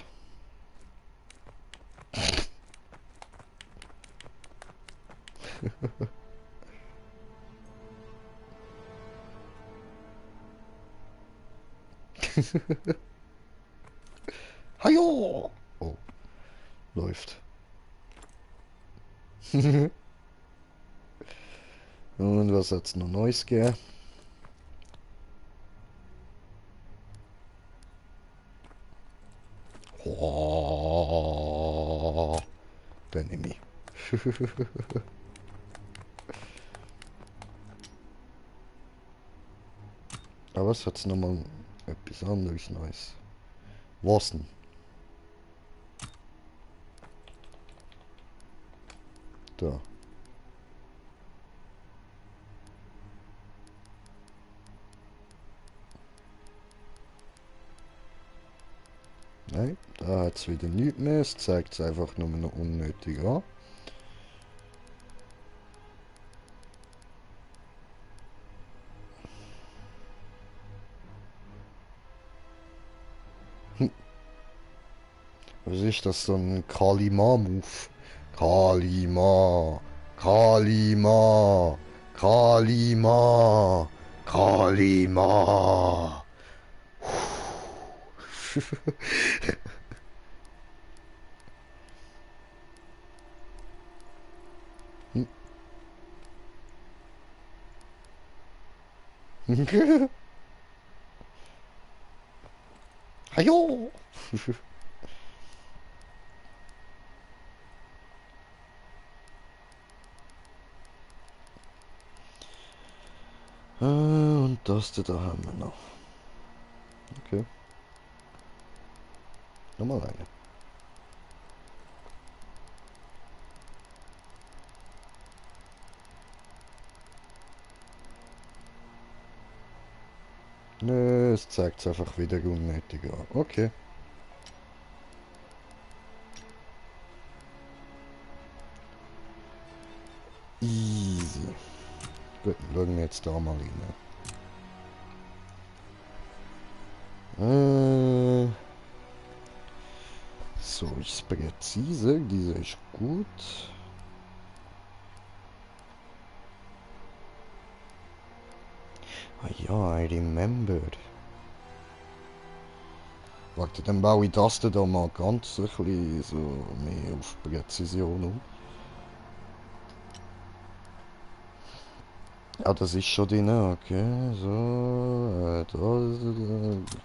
Hajo! Oh, läuft. Und was hat's noch Neues gegeben? Oh, den nehme ich. Aber was hat's nochmal etwas anderes Neues? Was denn? Da. Nein, da hat es wieder nichts mehr. Es zeigt es einfach nur noch unnötig an. Was ist das, so ein Kalima-Move? Kalima, Kalima, Kalima, Kalima. Hajo! Und das da haben wir noch. Okay. Nochmal eine. Nö, es zeigt es einfach wieder unnötig an. Okay. Easy. Gut, dann schauen wir jetzt da mal rein. So, ist präzise, diese ist gut. Ah ja, I remember. Warte, dann baue ich das da mal ganz ein bisschen so mehr auf Präzision um. Ja, das ist schon drin, okay, so, da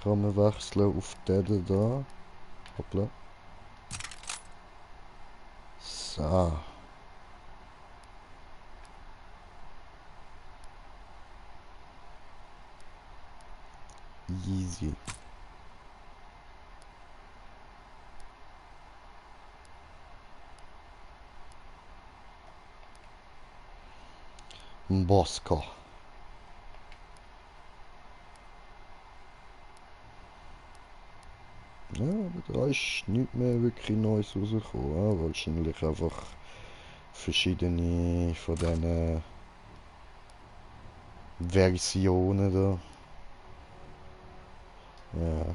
kann man wechseln auf den da. Hoppla. So. Easy. Ein Bosco. Ja, aber da ist nicht mehr wirklich Neues rausgekommen. Ja? Wahrscheinlich einfach verschiedene von diesen Versionen da. Ja.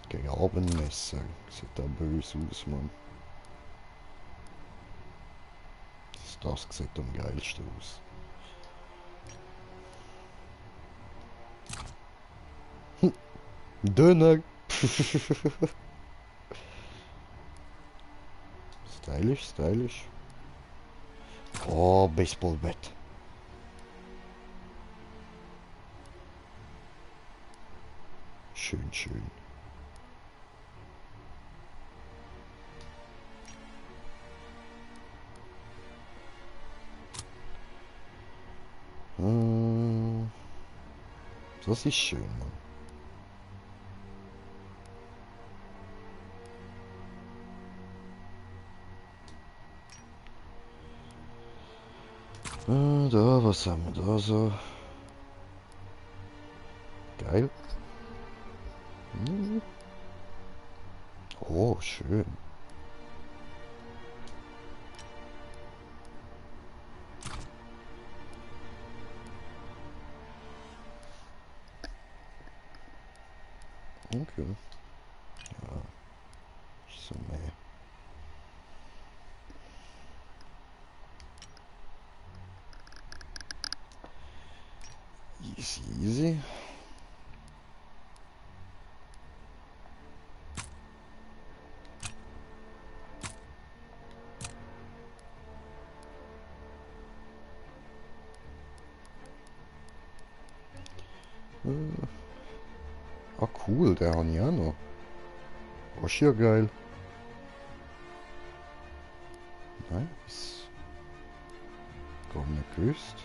Grabenmesser. Sieht auch böse aus, Mann. Das sieht am geilsten aus. Döner! Stylisch, stylisch. Oh, Baseballbett. Schön, schön. Das ist schön, Mann. Da, was haben wir da so? Geil. Oh, schön. Okay. Ja. So mehr. Easy, easy. Ah, cool, der habe ich auch noch. Oh, ist ja geil. Nice. Gar nicht gewusst.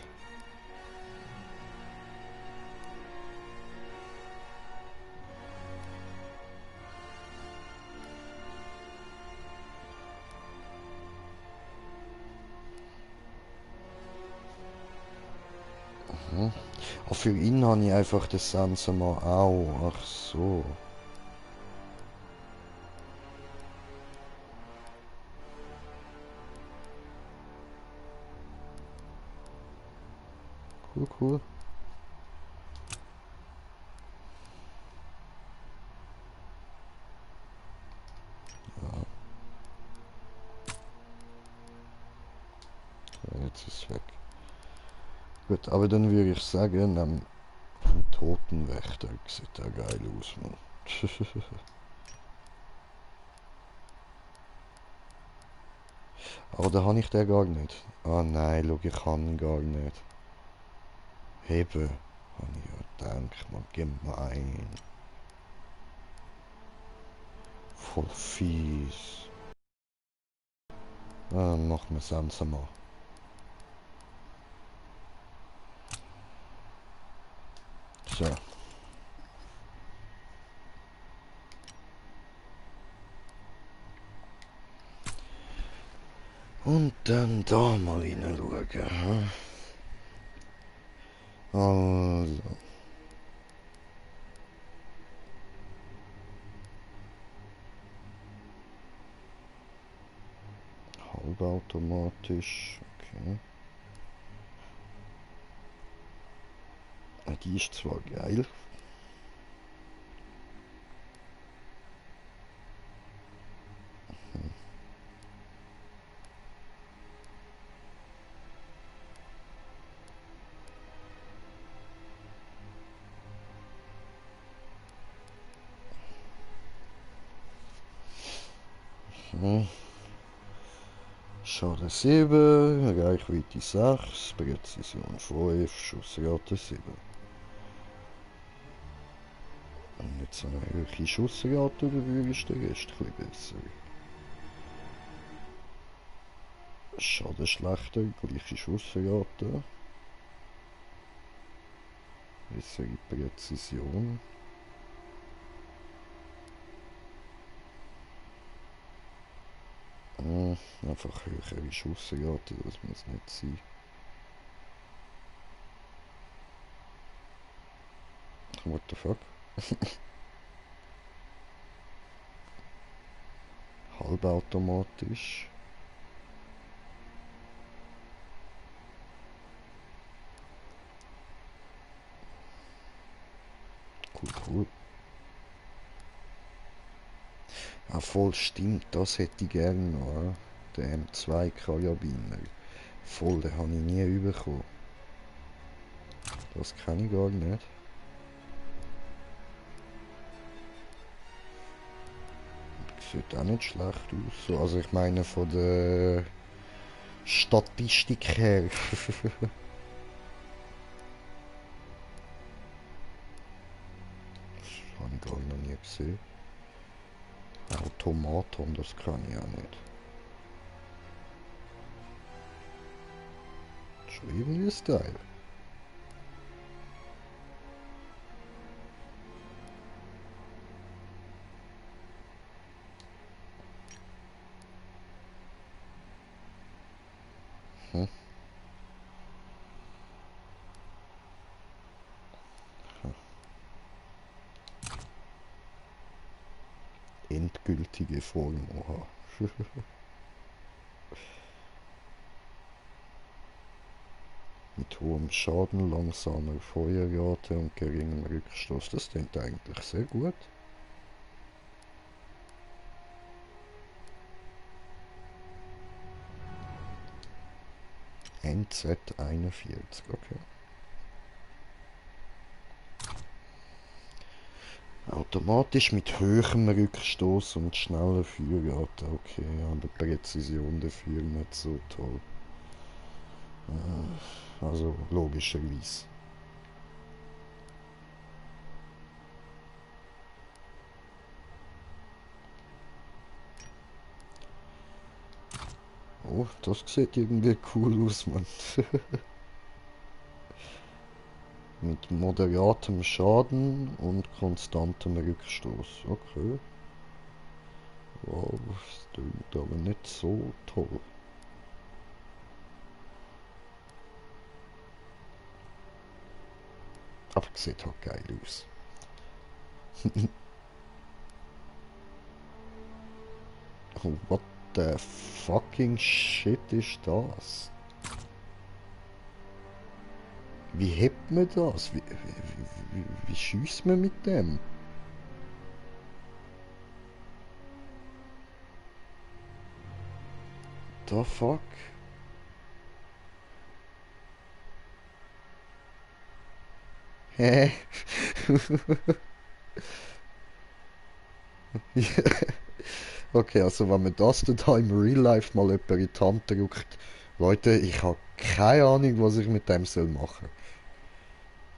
Ah, für ihn habe ich einfach das Sensor mal auch. Ach so. Cool, cool. Jetzt ist es weg. Gut, aber dann würde ich sagen, am Totenwächter sieht ja geil aus, Mann. Aber da habe ich den gar nicht. Ah nein, schau, ich kann ihn gar nicht. Heben, habe ich ja gedacht, man, gemein. Voll fies. Ah, dann machen wir es langsam mal. So. Und dann da mal hineinschauen. Hm? Also. Halbautomatisch. Okay. Die ist zwar geil. Hm. Schaden 7, Reichweite 6, Präzision 5, Schussrate 7. Und jetzt so eine höhere Schussrate, dafür ist der Rest ein bisschen besser. Schaden schlechter, gleiche Schussrate. Bessere Präzision. Einfach höhere Schussrate, das muss nicht sein. What the fuck? Halbautomatisch. Cool. Ah, voll stimmt, das hätte ich gerne noch. Der M2 Karabiner. Voll, den habe ich nie bekommen. Das kann ich gar nicht. Sieht auch nicht schlecht aus. So, also ich meine von der Statistik her. Das habe ich gar noch nie gesehen. Automaton, das kann ich auch nicht. Schon irgendwie Style. Hm. Endgültige Form, oha. Mit hohem Schaden, langsamer Feuerrate und geringem Rückstoß. Das klingt eigentlich sehr gut. NZ41, okay. Automatisch mit höherem Rückstoß und schneller Feuerrate, okay, aber Präzision dafür nicht so toll. Also logischerweise. Oh, das sieht irgendwie cool aus, Mann. Mit moderatem Schaden und konstantem Rückstoß. Okay. Wow, das klingt aber nicht so toll. Aber sieht halt geil aus. Oh, what the fucking shit ist das? Wie hebt man das? Wie schießt man mit dem? The fuck? Hä? Okay, also wenn man das da im Real Life mal jemand in die Hand drückt, Leute, ich habe keine Ahnung, was ich mit dem soll machen.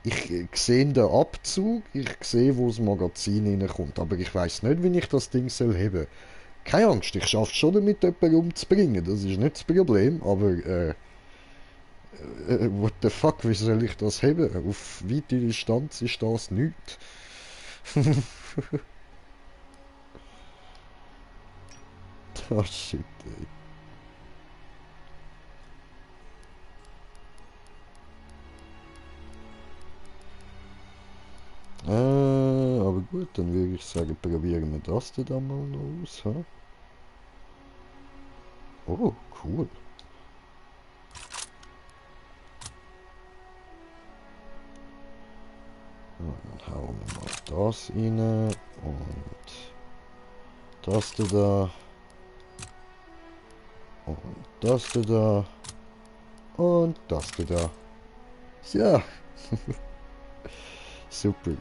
Ich sehe den Abzug, ich sehe, wo das Magazin reinkommt, aber ich weiß nicht, wie ich das Ding soll heben. Keine Angst, ich schaffe schon damit, jemanden umzubringen, das ist nicht das Problem, aber what the fuck, wie soll ich das heben? Auf weite Distanz ist das nichts. Oh shit, ey. Aber gut, dann würde ich sagen, probieren wir das dann mal noch aus. Hä? Oh, cool. Ja, dann hauen wir mal das rein und das da und das da und das da. Ja, super.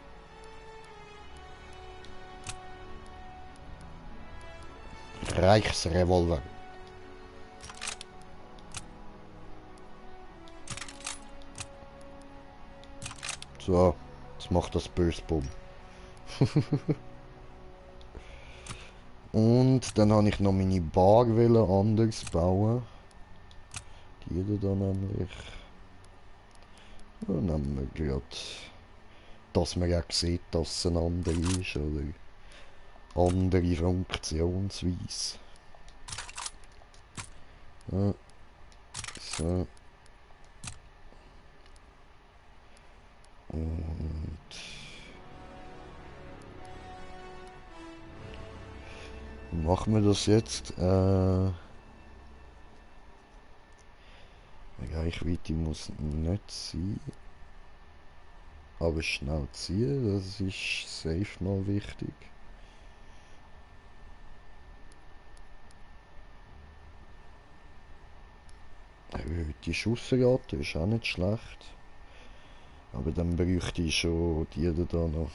Reichsrevolver. So, jetzt macht das böse Bumm. Und dann habe ich noch meine Bar anders bauen. Die da nämlich. Dann nehmen wir gerade, dass man ja sieht, dass es eine andere ist, oder andere Funktionsweise. Ja, so. Und machen wir das jetzt. Reichweite muss nicht sein. Aber schnell ziehen, das ist safe mal wichtig. Erhöhte Schussrate ist auch nicht schlecht. Aber dann bräuchte ich schon die da noch.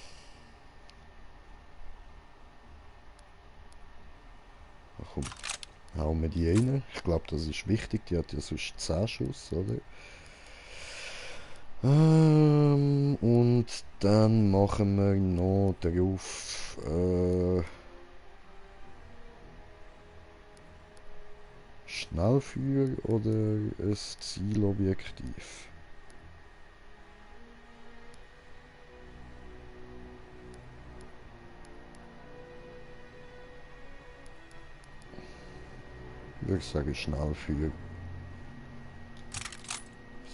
Ach komm, hauen wir die rein. Ich glaube, das ist wichtig. Die hat ja sonst 10 Schuss, oder? Und dann machen wir noch drauf Schnellfeuer oder ein Zielobjektiv. Ich würde sagen Schnellfeuer.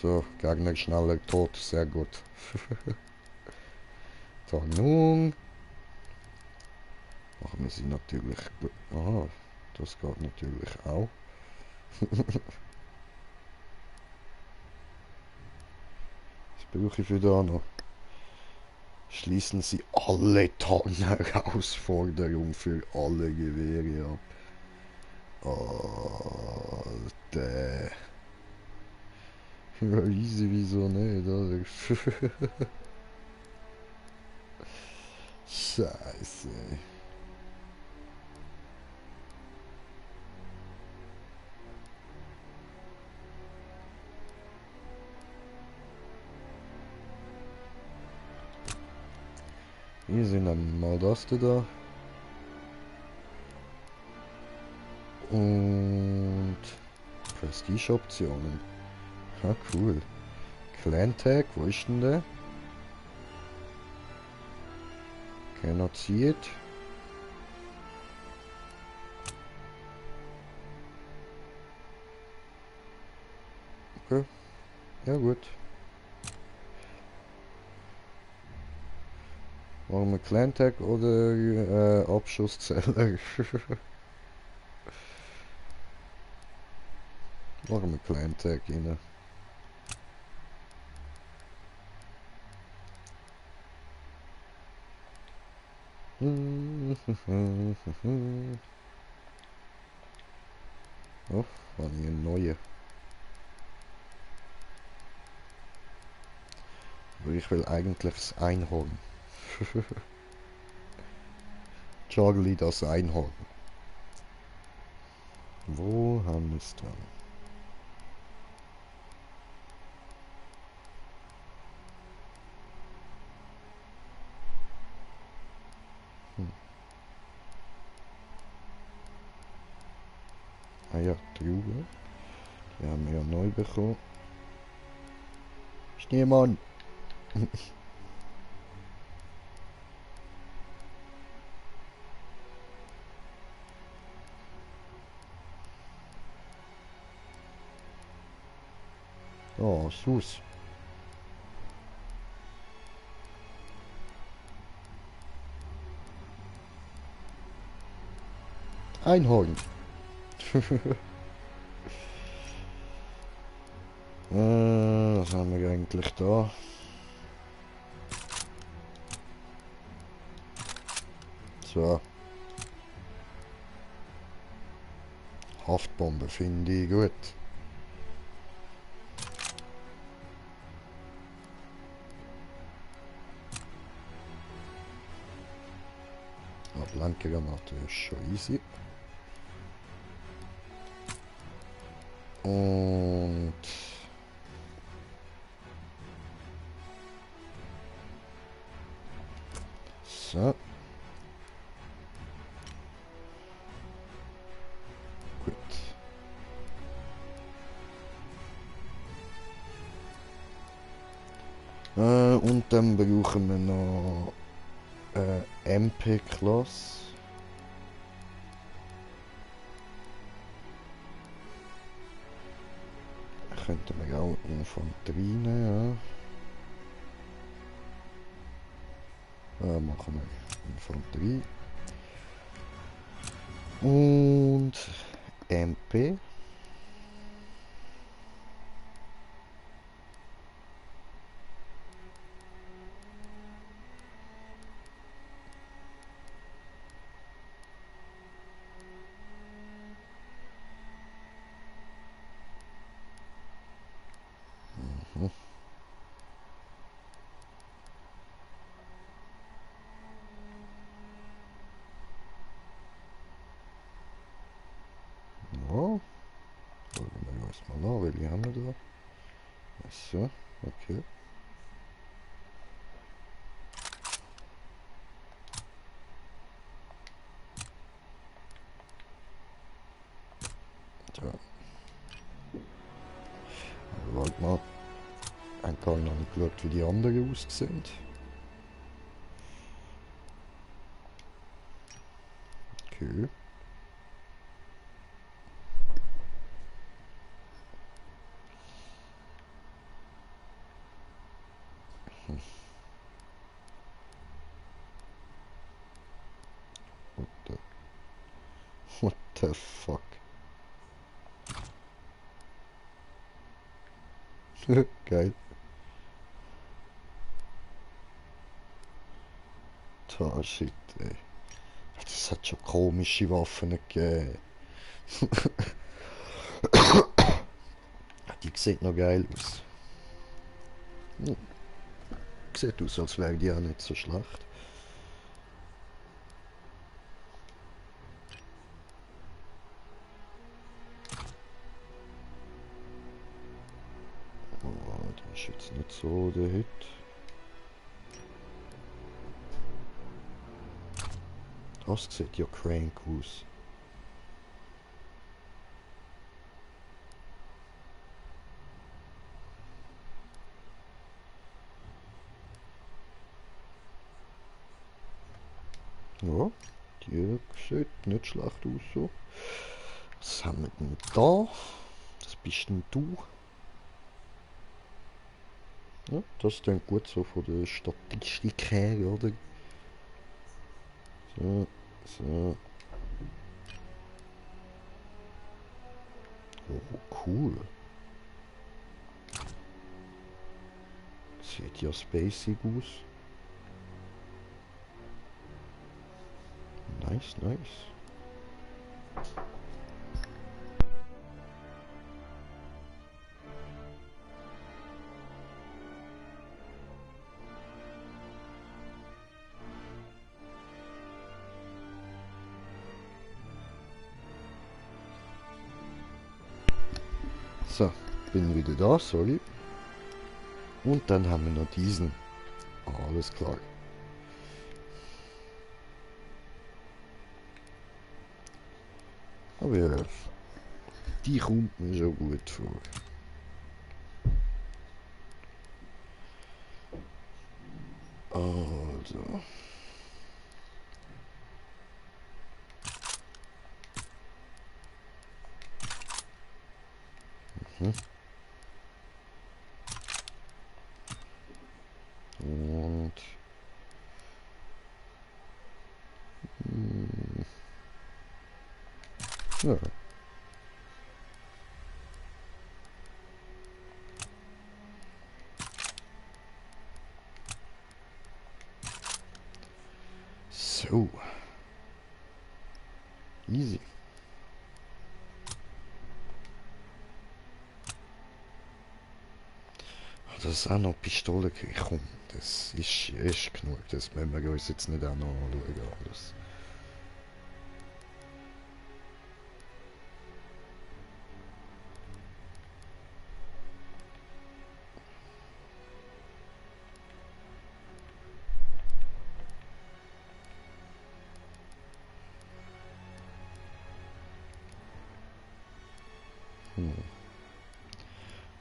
So, Gegner schneller tot, sehr gut. Tarnung. Machen wir sie natürlich. Aha, das geht natürlich auch. Was brauche ich für da noch? Schließen Sie alle Tarnherausforderungen für alle Gewehre ab. Alter. Ja, easy, wieso nicht, oder? Scheiße. Hier sind dann mal das da. Und Prestige-Optionen. Ja, cool. Clan Tag, wo ist denn der? Genozid. Okay. Ja gut. Machen wir Clan Tag oder Abschusszähler? Machen wir Clan Tag rein. Oh, war eine neue. Ich will eigentlich das Einhorn. Charlie, das Einhorn. Wo haben wir es dann? Ah ja, Trauben. Die haben wir ja neu bekommen. Schneemann! Oh, süß. Einhorn. Was haben wir eigentlich da? So. Haftbombe finde ich gut. Blanke Granate ist schon easy. Und so. Gut. Und dann brauchen wir noch MP-Klasse. Könnten wir auch Infanterie nehmen, ja. Machen wir Infanterie. Und MP. Ja, schauen wir uns mal an, welche haben wir da? So, okay. Ja. Warte mal. Ein paar noch nicht geschaut, wie die anderen aussehen. Okay. What the fuck? Geil. Da shit, ey. Das hat schon komische Waffen gegeben. Die sieht noch geil aus. Sieht aus, als wäre die auch nicht so schlecht. Oh, die ist jetzt nicht so der Hit. Das sieht ja crank aus. Ja, die sieht nicht schlecht aus so. Was haben wir denn da? Das bist denn du? Ja, das klingt gut so von der Statistik her, oder? So, so. Oh, cool. Sieht ja spacig aus. Nice, nice. So, bin wieder da, sorry. Und dann haben wir noch diesen. Alles klar. Aber ja, die kommt mir schon gut vor. Also. Und ja. So. Easy. Dass auch noch Pistole kommt, das ist genug. Das müssen wir uns jetzt nicht auch noch anschauen. Alles.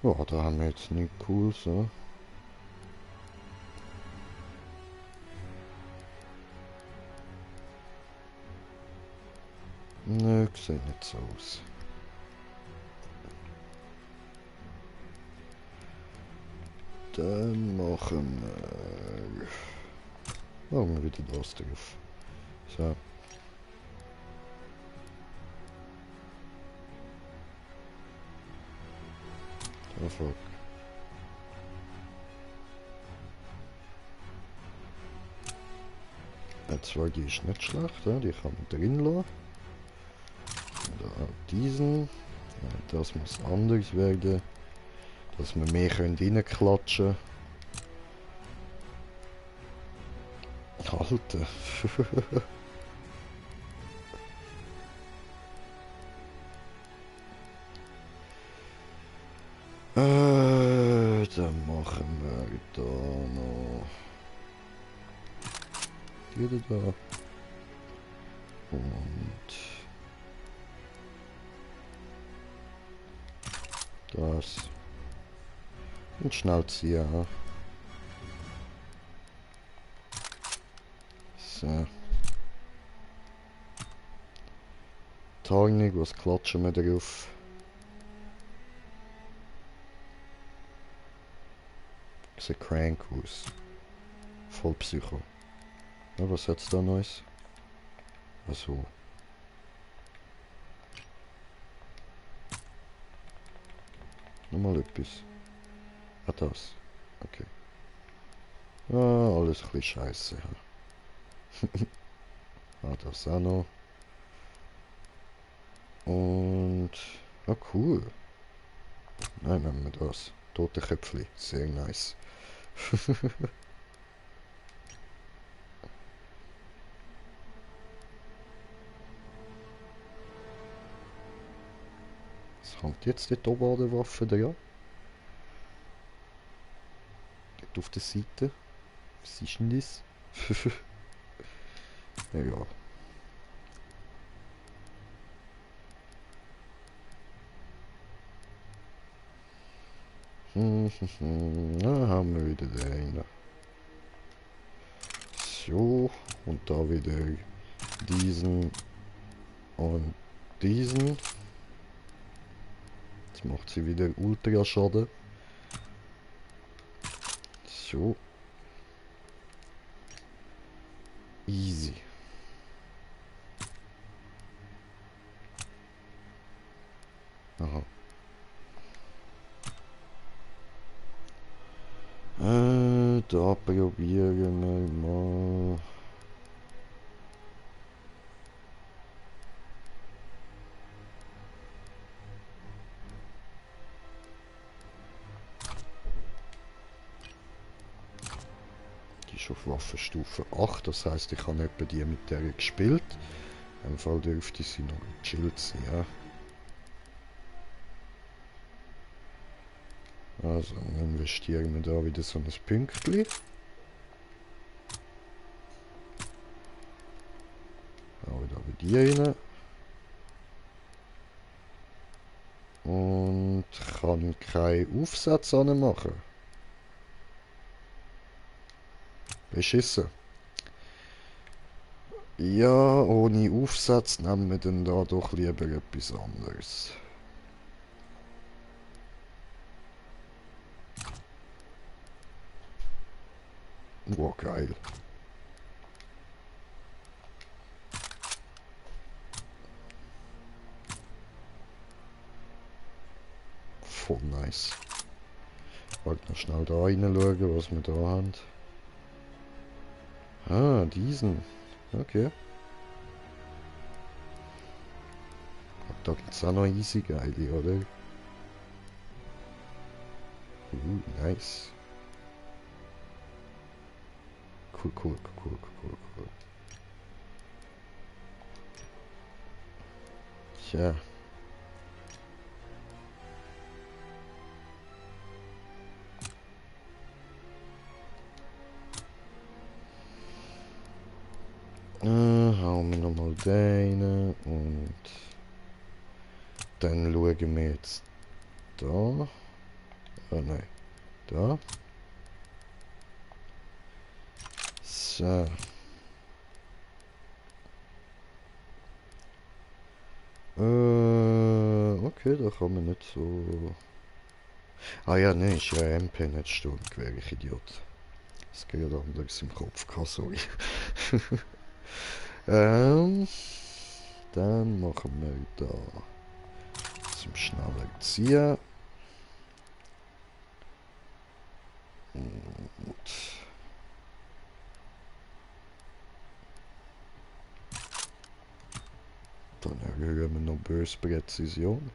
Ja, da haben wir jetzt nicht cool so. Nö, sieht nicht so aus. Dann machen wir wieder das drauf. So. Erfolg. Zwar die ist nicht schlecht, ja, die kann man drin lassen. Oder auch diesen. Ja, das muss anders werden. Dass wir mehr reinklatschen können. Alter. Dann machen wir da noch die da und das und schnell ziehen. So. Tarnung, was klatschen wir drauf? Sieht crank aus. Voll Psycho. Ja, was hat's da Neues? Achso. Nochmal etwas. Ah, das. Okay. Ah, alles ein bisschen scheiße. Ah, das auch noch. Und... Ah, cool. Nein, nehmen wir das. Tote Köpfli. Sehr nice. Was hängt jetzt dort oben an der Waffe dran? Dort auf der Seite. Was ist denn das? Ja. Da haben wir wieder den. So, und da wieder diesen und diesen. Jetzt macht sie wieder Ultra Schaden. So. Easy. Aha. Da probieren wir mal. Die ist auf Waffenstufe 8, das heisst, ich habe etwa die mit der gespielt. Im Fall dürfte sie noch gechillt sein, ja. Also investieren wir da wieder so ein Pünktchen. Auch da bei dir rein. Und kann keinen Aufsatz machen. Beschissen. Ja, ohne Aufsatz nehmen wir dann da doch lieber etwas anderes. Wow, geil. Voll nice. Wollte noch schnell da reinschauen, was wir da haben. Ah, diesen. Okay. Da gibt's auch noch easy geile, oder? Nice. Cool. Tja. Hauen wir nochmal den und dann schauen wir jetzt da. Oh nein, da. So. Okay, da kann man nicht so... Ah ja, nein, ist ja MP, nicht Sturmgewehr, ich Idiot. Das geht ja anders im Kopf gehabt, sorry. Dann machen wir da zum schneller ziehen. Und dann erhöhen wir noch böse Präzision.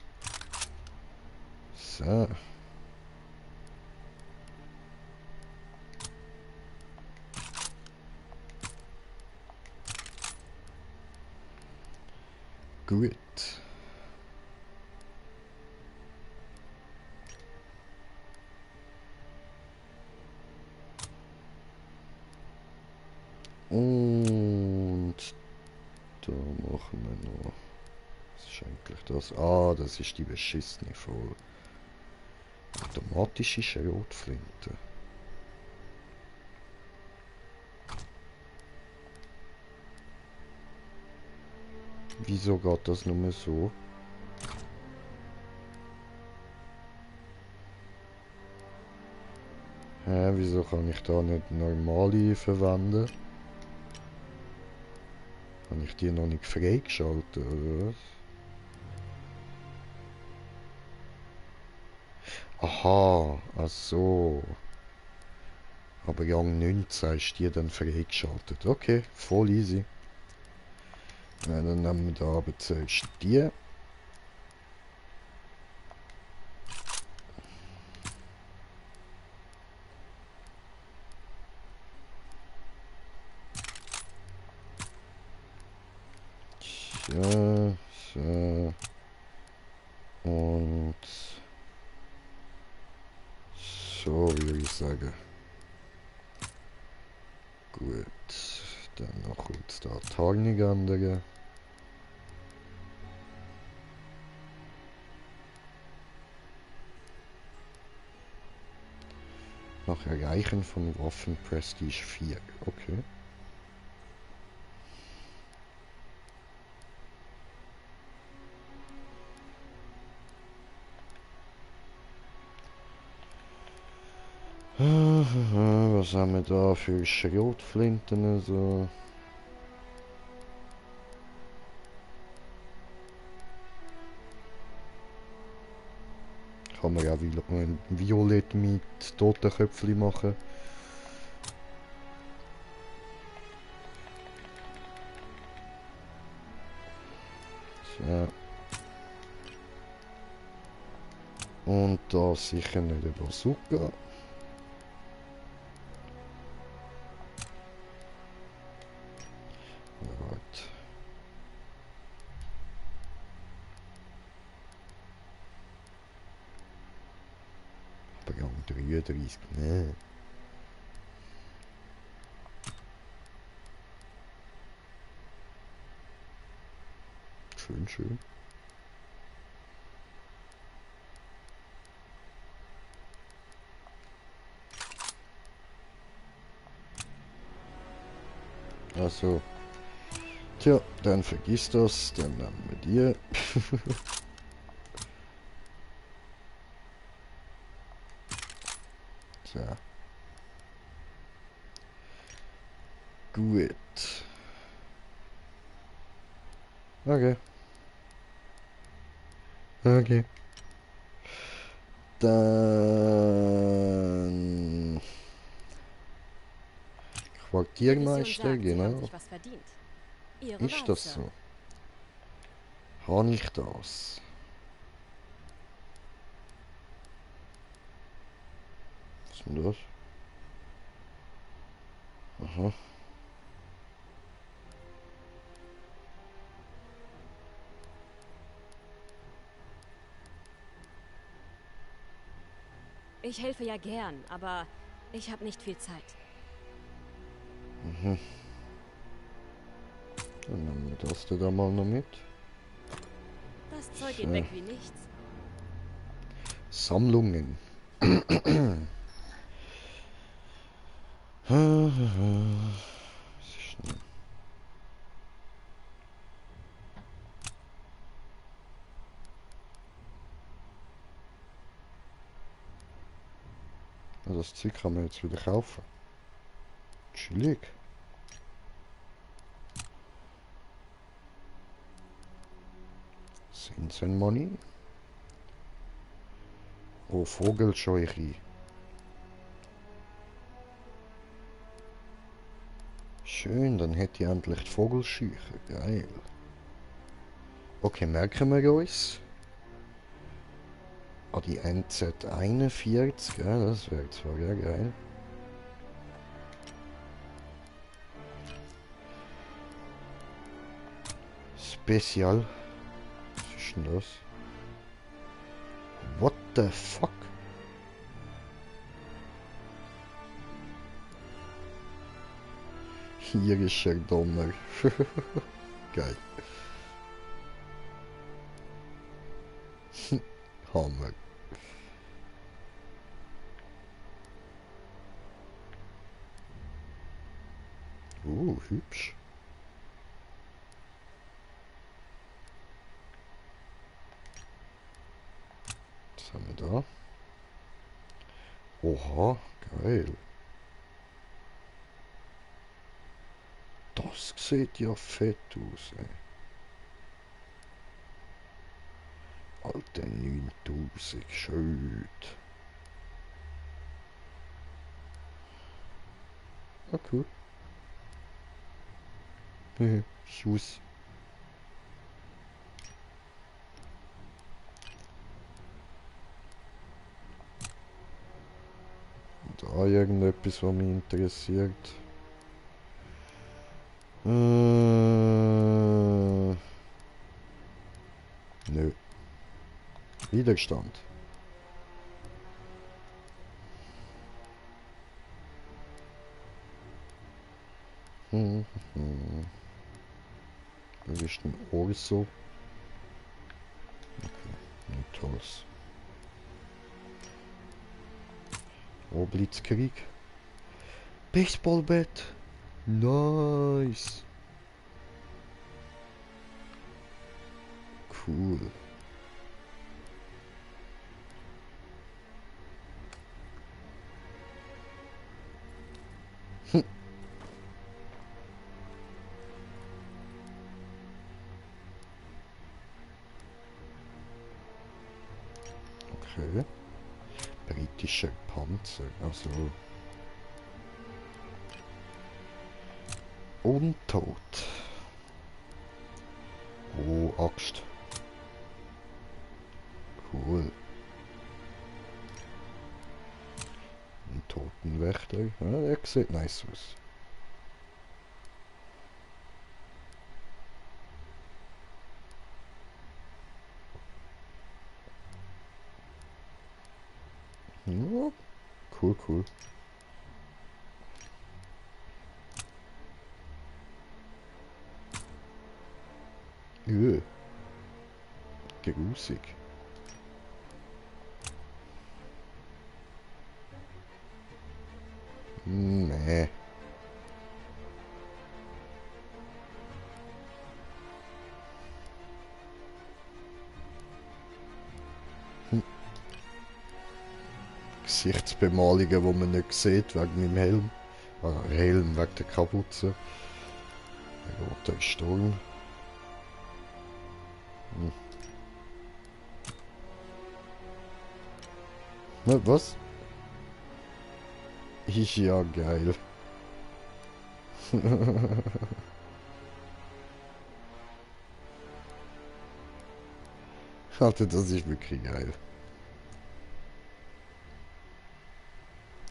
So. Gut. Und da machen wir noch. Was ist eigentlich das? Ah, das ist die beschissene voll. Automatische Schrotflinte. Wieso geht das nur so? Hä, wieso kann ich da nicht normale verwenden? Habe ich die noch nicht freigeschaltet, oder was? Aha, ach so. Aber Rang 19 ist die dann freigeschaltet. Okay, voll easy. Ja, dann nehmen wir da aber zuerst die. So, so. Und so würde ich sagen. Gut. Dann noch kurz da Tarnung andere. Nach Erreichen von Waffen Prestige 4. Okay. Was haben wir da für Schrotflinten? So. Kann man ja Violett mit Totenköpfchen machen. So. Und da sicher nicht eine Bazooka. Rang 33, ne. Schön, schön. Also, tja, dann vergiss das, dann nehmen wir dir. So. Gut. Okay. Okay. Dann Die Vision Quartiermeister, sagt, Sie haben genau. sich was verdient. Ihre Ist Wahl, das Sir. so? Habe ich das? Was ist denn das? Aha. Ich helfe ja gern, aber ich habe nicht viel Zeit. Mhm. Dann nehmen wir das da mal noch mit. Das Zeug geht So. weg wie nichts. Sammlungen. Was ist denn? Ah, das Zeug kann man jetzt wieder kaufen. Chillig. Sensen Money. Oh, Vogelscheuche. Schön, dann hätte ich endlich die Vogelscheuche. Geil. Okay, merken wir uns. Ah, die NZ41, gell? Das wäre zwar ja geil. Spezial. Was ist denn das? What the fuck? Hier ist er dummer. Geil. Hammer. Hübsch. Was haben wir da? Oha, geil. Das sieht ja fett aus, ey. Alter 9000, schön. Ah, cool. Schuss. Da irgendetwas, was mich interessiert. Nö. Widerstand. Hm, hm. Was ist denn Orso? Okay, nicht tolles. Oh, Blitzkrieg. Baseballbett. Nice. Cool. Okay. Britischer Panzer. Also. Untot. Oh, Axt. Cool. Ein Totenwächter. Ja, der sieht nice aus. Ja, cool, cool. Grusig. Nee. Gesichtsbemalungen, die man nicht sieht, wegen meinem Helm. Helm wegen der Kapuze. Ja, da ist Sturm. Was? Ist ja geil. Alter, das ist wirklich geil.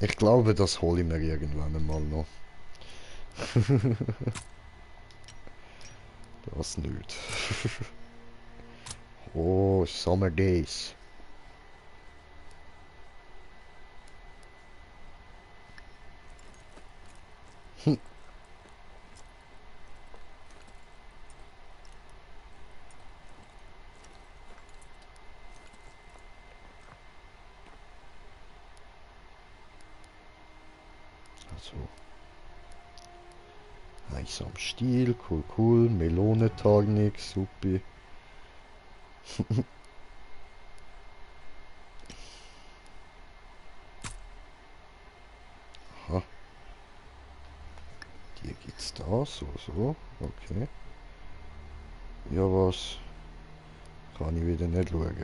Ich glaube, das hole ich mir irgendwann einmal noch. Das nicht. Oh, Summer Days. Also. Eis am Stiel, cool, cool. Melonentagnik, super. Aha. Die geht's da, so. Okay. Ja, was? Kann ich wieder nicht schauen.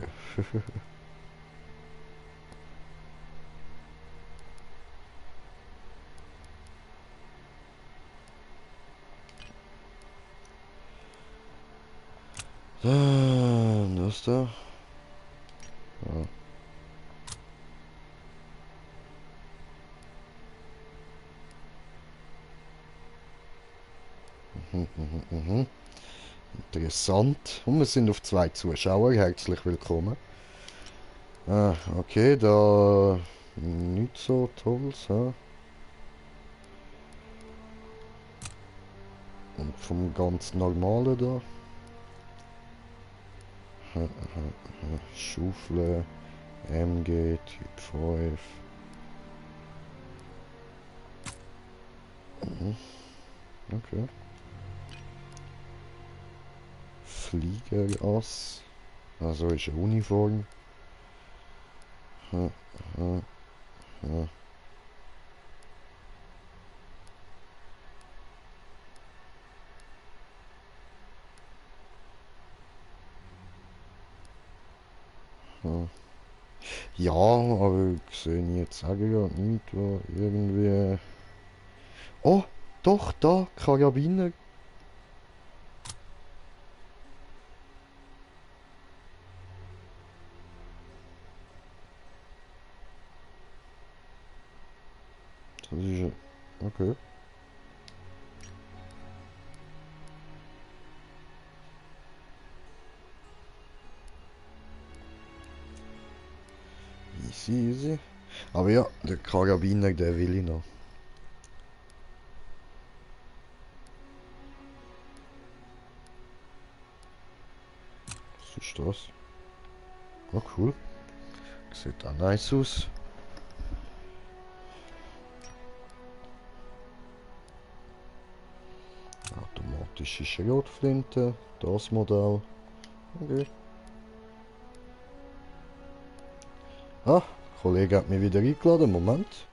Das da. Ja. Interessant. Und wir sind auf 2 Zuschauer. Herzlich willkommen. Ah, okay, da nicht so toll, so. Und vom ganz normalen da. Schaufel, MG, Typ 5. Okay. Fliegerass. Also ist eine Uniform. Ja, aber ich sehe jetzt sagen ja nicht, wo irgendwie... Oh, doch, da, Karabiner. Das ist ja... Okay. Easy. Aber ja, der Karabiner, der will ich noch. Was ist das? Oh cool. Sieht auch nice aus. Automatische Schrotflinte. Das Modell. Okay. Ah, der Kollege hat mich wieder eingeladen. Moment.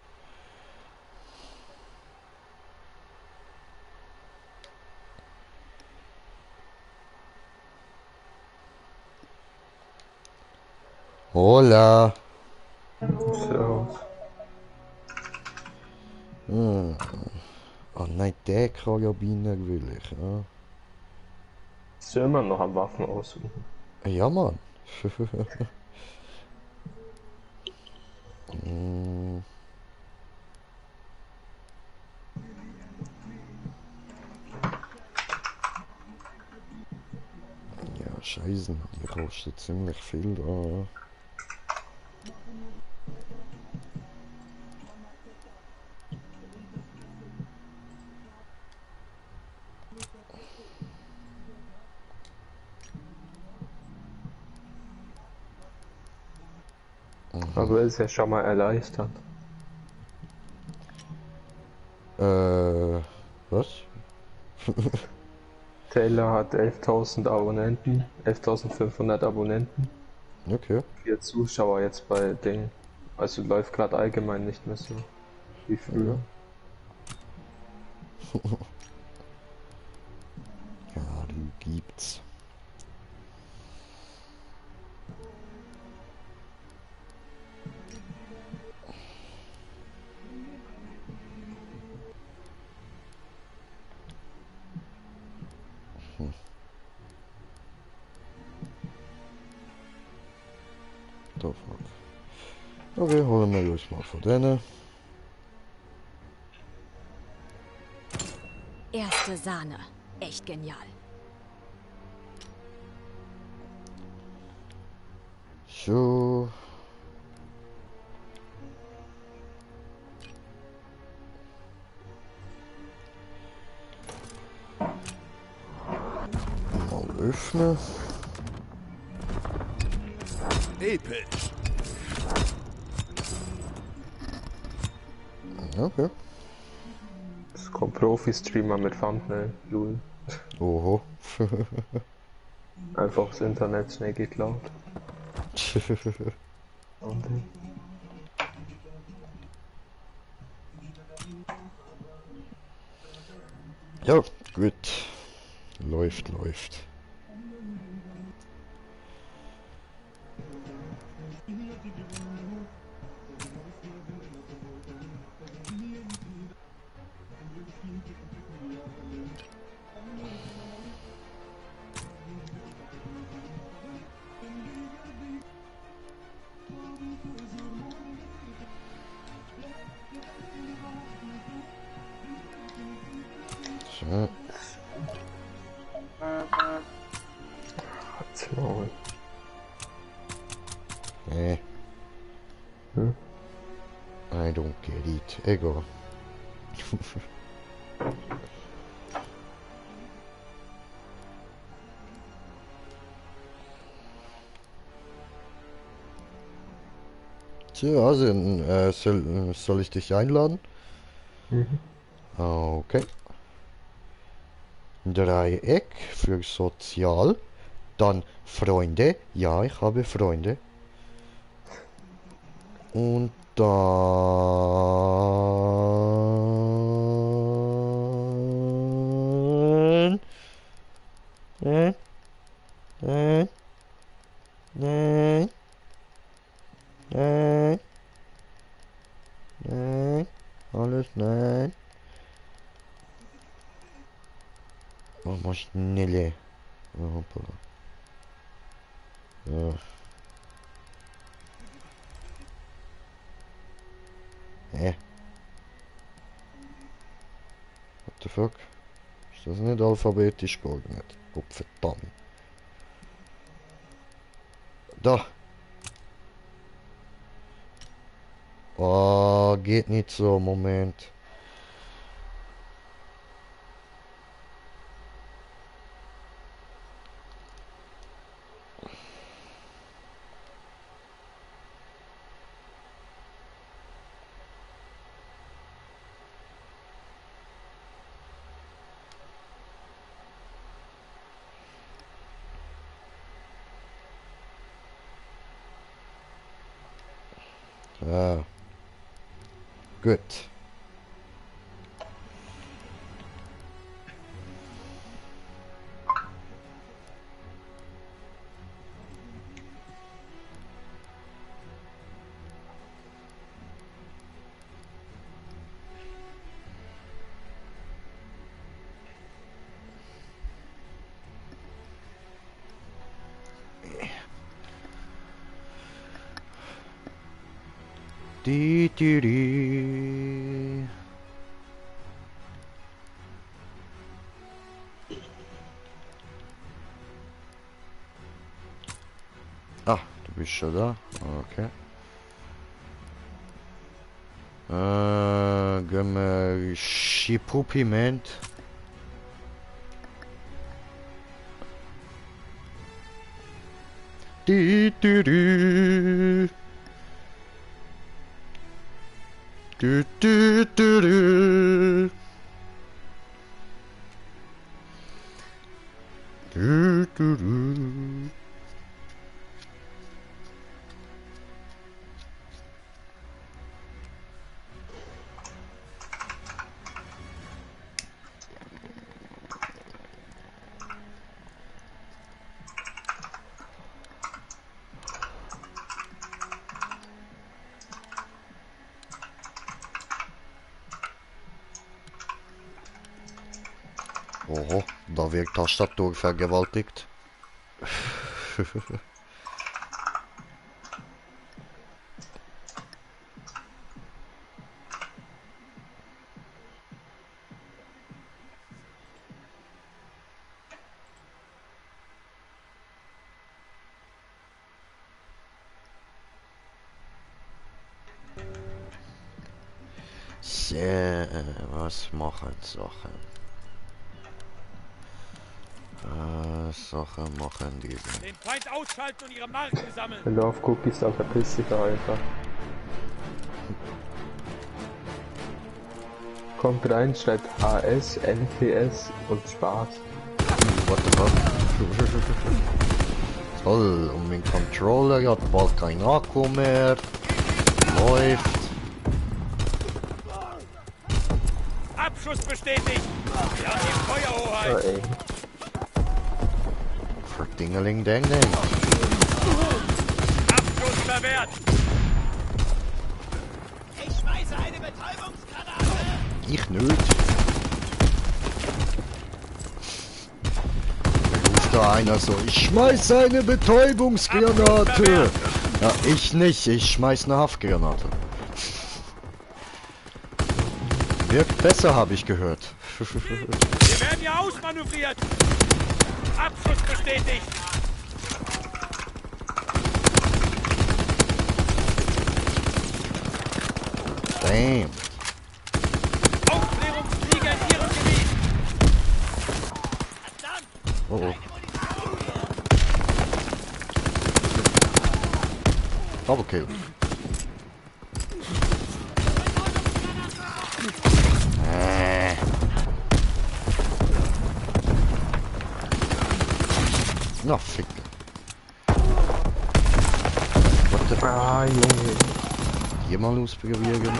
Hola. Servus. Ah nein, der Karabiner will ich. Ja, Ist ja immer noch am Waffen aussuchen. ja Mann. Ja, scheiße, die kostet ziemlich viel da. Aber ist ja schon mal erleichtert. Was? Taylor hat 11.000 Abonnenten, 11.500 Abonnenten, Okay. 4 Zuschauer jetzt bei Ding. Also läuft gerade allgemein nicht mehr so wie früher. Ja, du gibt's. Da, fuck. Okay, holen wir uns mal von denen. Erste Sahne. Echt genial. So. Mal öffnen. Episch. Okay. Es kommt Profi-Streamer mit Thumbnail, Lul. Oho. Einfach das Internet schnell geklaut. Und Ja, gut. Läuft, läuft. So. halt's Maul. Nee. Hm? I don't get it. Egal. Tja, also, soll ich dich einladen? Mhm. Okay. Dreieck für sozial. Dann Freunde. Ja, ich habe Freunde. Und dann... Nein. Nein. Nein. Nein. Nein. Alles nein. Mach mal schneller. Oh, hoppala. Ja. Hä? What the fuck? Ist das nicht alphabetisch geordnet? Gott verdammt. Da! Oh, geht nicht so, Moment. Ah. Gut. Di. Ah, du bist schon da? Okay. Gehen wir Schipupiment. Di. Du, du, du, du. Du, du, du. Oho, da wird Tastatur vergewaltigt. So, was machen Sachen? Sachen machen die. Den Feind ausschalten und ihre Marken sammeln. Wenn du auf Cookies, dann verpiss dich einfach. Kommt rein, schreibt HS, NTS und Spaß. What the fuck? Toll, und mein Controller hat bald kein Akku mehr. Läuft. Abschuss bestätigt. Wir haben die Feuerhoheit. Oh, ey. Verdingeling deng deng. Abschuss verwehrt. Ich schmeiße eine Betäubungsgranate. Ich nicht. Da ruft da einer so, ich schmeiß eine Betäubungsgranate. Ja, ich nicht, ich schmeiß eine Haftgranate. Wirkt besser, habe ich gehört. Wir werden hier ausmanövriert. Abschuss bestätigt. Damn. Aufklärungsflieger in ihrem Gebiet. Oh oh. Double kill. Na, fick. What the... Ah, Junge. Hier mal ausprobieren, genau.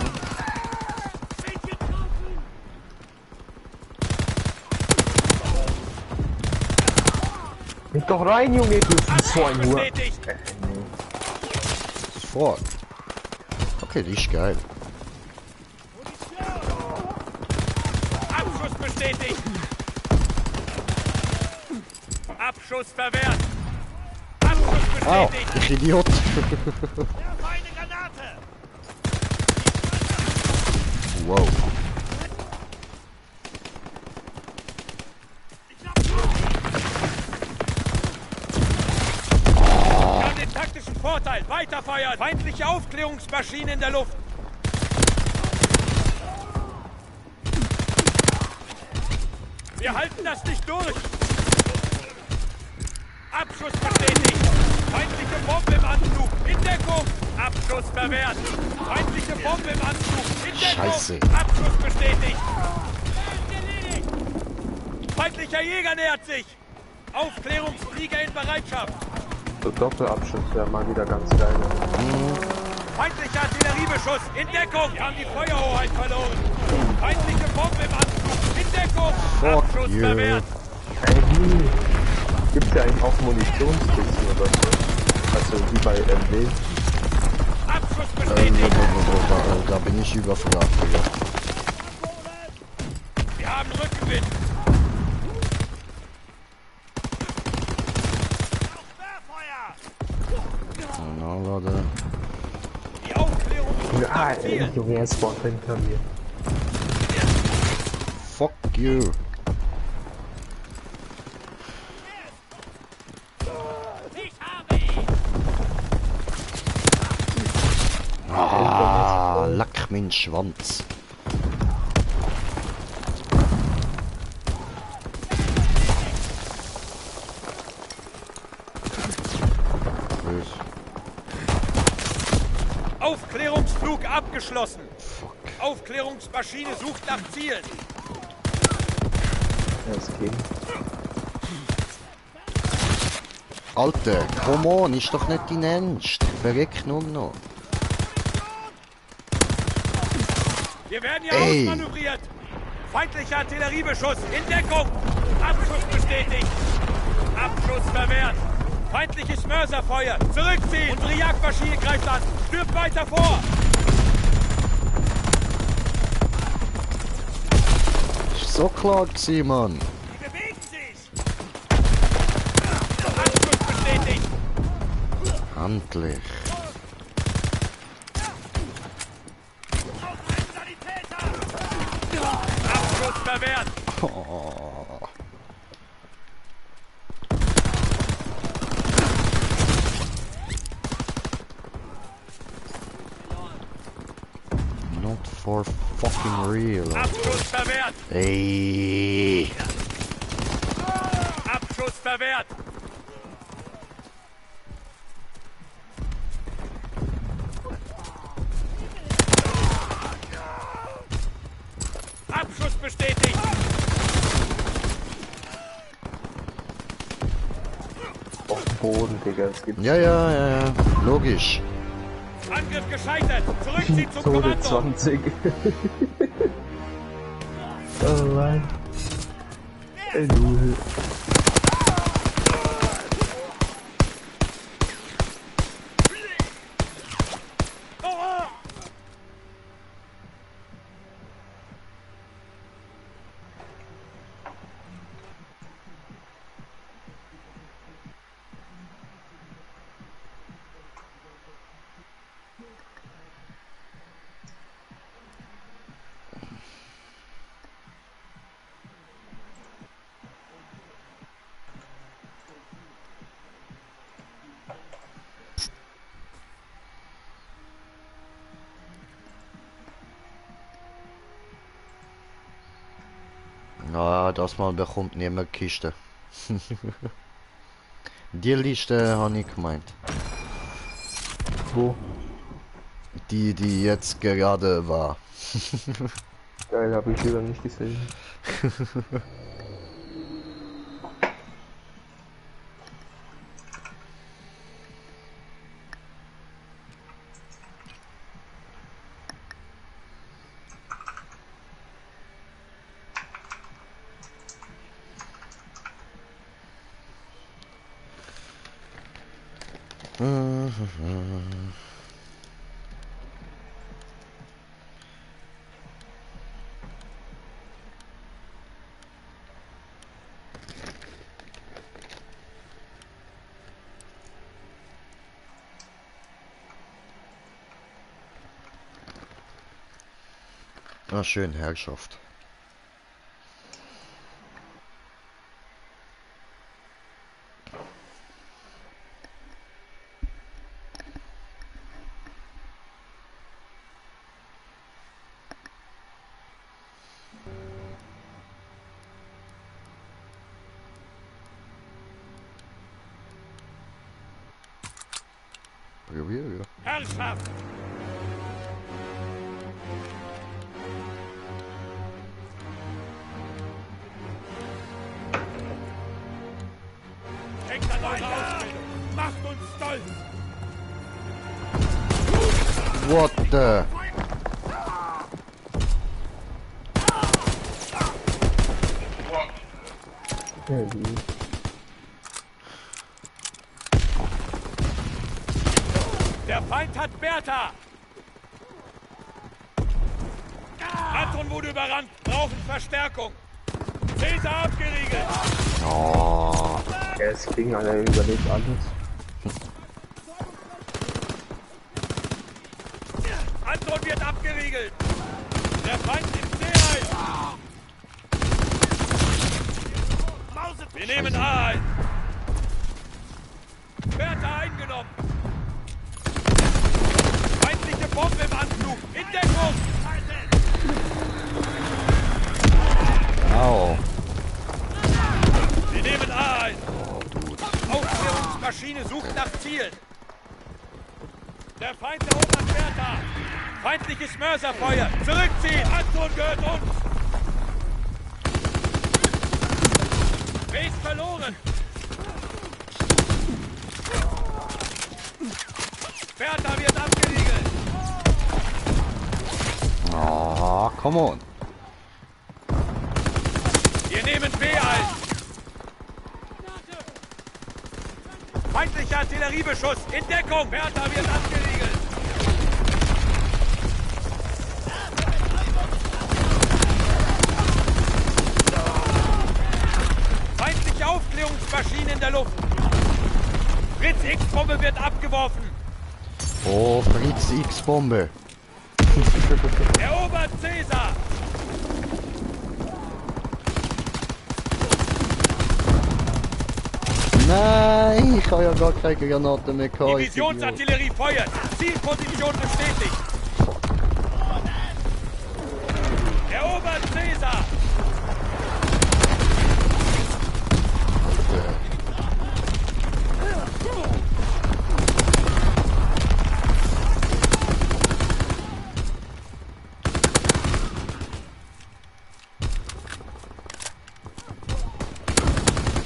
Geh doch rein, Junge, du bist so ein Uhr. Bestätigt. Fuck. Okay, die ist geil. Abschuss bestätigt. Abschuss verwehrt. Abschuss Au, bestätigt. ich Idiot. Werf eine Granate. Wow. Wir haben den taktischen Vorteil. Weiterfeuern. Feindliche Aufklärungsmaschine in der Luft. Wir halten das nicht durch. Abschuss bestätigt. Feindliche Bombe im Anflug. In Deckung. Abschuss verwehrt. Feindliche Bombe im Anflug. In Deckung. Scheiße. Abschuss bestätigt. Feindlicher Jäger nähert sich. Aufklärungsflieger in Bereitschaft. So Doppelabschuss wäre mal wieder ganz geil. Feindlicher Artilleriebeschuss. In Deckung. Wir haben die Feuerhoheit verloren. Feindliche Bombe im Anflug. In Deckung. Fuck Abschuss you. verwehrt. Ey, wie? Gibt's ja eigentlich auch Munitionskisten oder so? Also wie bei MW. Abschuss bestätigt. Da bin ich überfragt, Digga. Wir haben Rückenwind. Na, Leute. Die Aufklärung ist Ah, am ey, Ziel. Junge, er spawnt hinter mir. Fuck you. Ich habe ihn. Ah, leck mein Schwanz. Aufklärung Sturzflug abgeschlossen. Aufklärungsmaschine sucht nach Zielen. Ja, es ging. Alter, come on, ist doch nicht dein Ernst. Verreck nur noch. Wir werden hier Ey. ausmanövriert. Feindlicher Artilleriebeschuss in Deckung. Abschuss bestätigt. Abschuss verwehrt. Feindliches Mörserfeuer. Zurückziehen. Unsere Jagdmaschine greift an. Stirbt weiter vor. Ist so klar gewesen, Mann. Die bewegen sich. Abschuss bestätigt. Endlich. Abschuss verwehrt. Oh. Not for fucking real. Abschuss verwehrt. Ey. Abschuss verwehrt. Abschuss bestätigt. Auf dem Boden, Digga. Es gibt Ja. Logisch. Angriff gescheitert. Zurückziehen zum Zone Kommando. 20. Oh Mann. Ey, Null. Oh. Ja, das mal bekommt niemand Kiste. Die Liste habe ich gemeint. Wo? Die jetzt gerade war. Geil, habe ich wieder nicht gesehen. Ah, schön, Herrschaft. Probier, ja. Herrschaft. Denkt an eure Ausbildung. Macht uns stolz. What the? Ja, die. Der Feind hat Bertha. Anton wurde überrannt. Brauchen Verstärkung. Cäsar abgeriegelt. Oh. Ja, es ging, Alter, überlebt alles. Anton wird abgeriegelt. Der Feind nimmt C ein. Wir nehmen A ein. Bertha eingenommen. Feindliche Bombe im Anflug. In Deckung. Au. Wir nehmen A ein. Aufklärungsmaschine sucht nach Zielen. Der Feind erobert Bertha. Feindliches Mörserfeuer! Zurückziehen! Anton gehört uns! Base verloren! Bertha wird abgeriegelt! Ah, come on. Wir nehmen B ein! Feindlicher Artilleriebeschuss! In Deckung! Bertha wird abgeriegelt! Feindliche Aufklärungsmaschine in der Luft! Fritz X-Bombe wird abgeworfen! Oh, Fritz X-Bombe. Erobert Caesar! Nein, ich habe ja gar keine Granaten mehr gehabt. Divisionsartillerie feuert! Zielposition bestätigt! Erobert Caesar!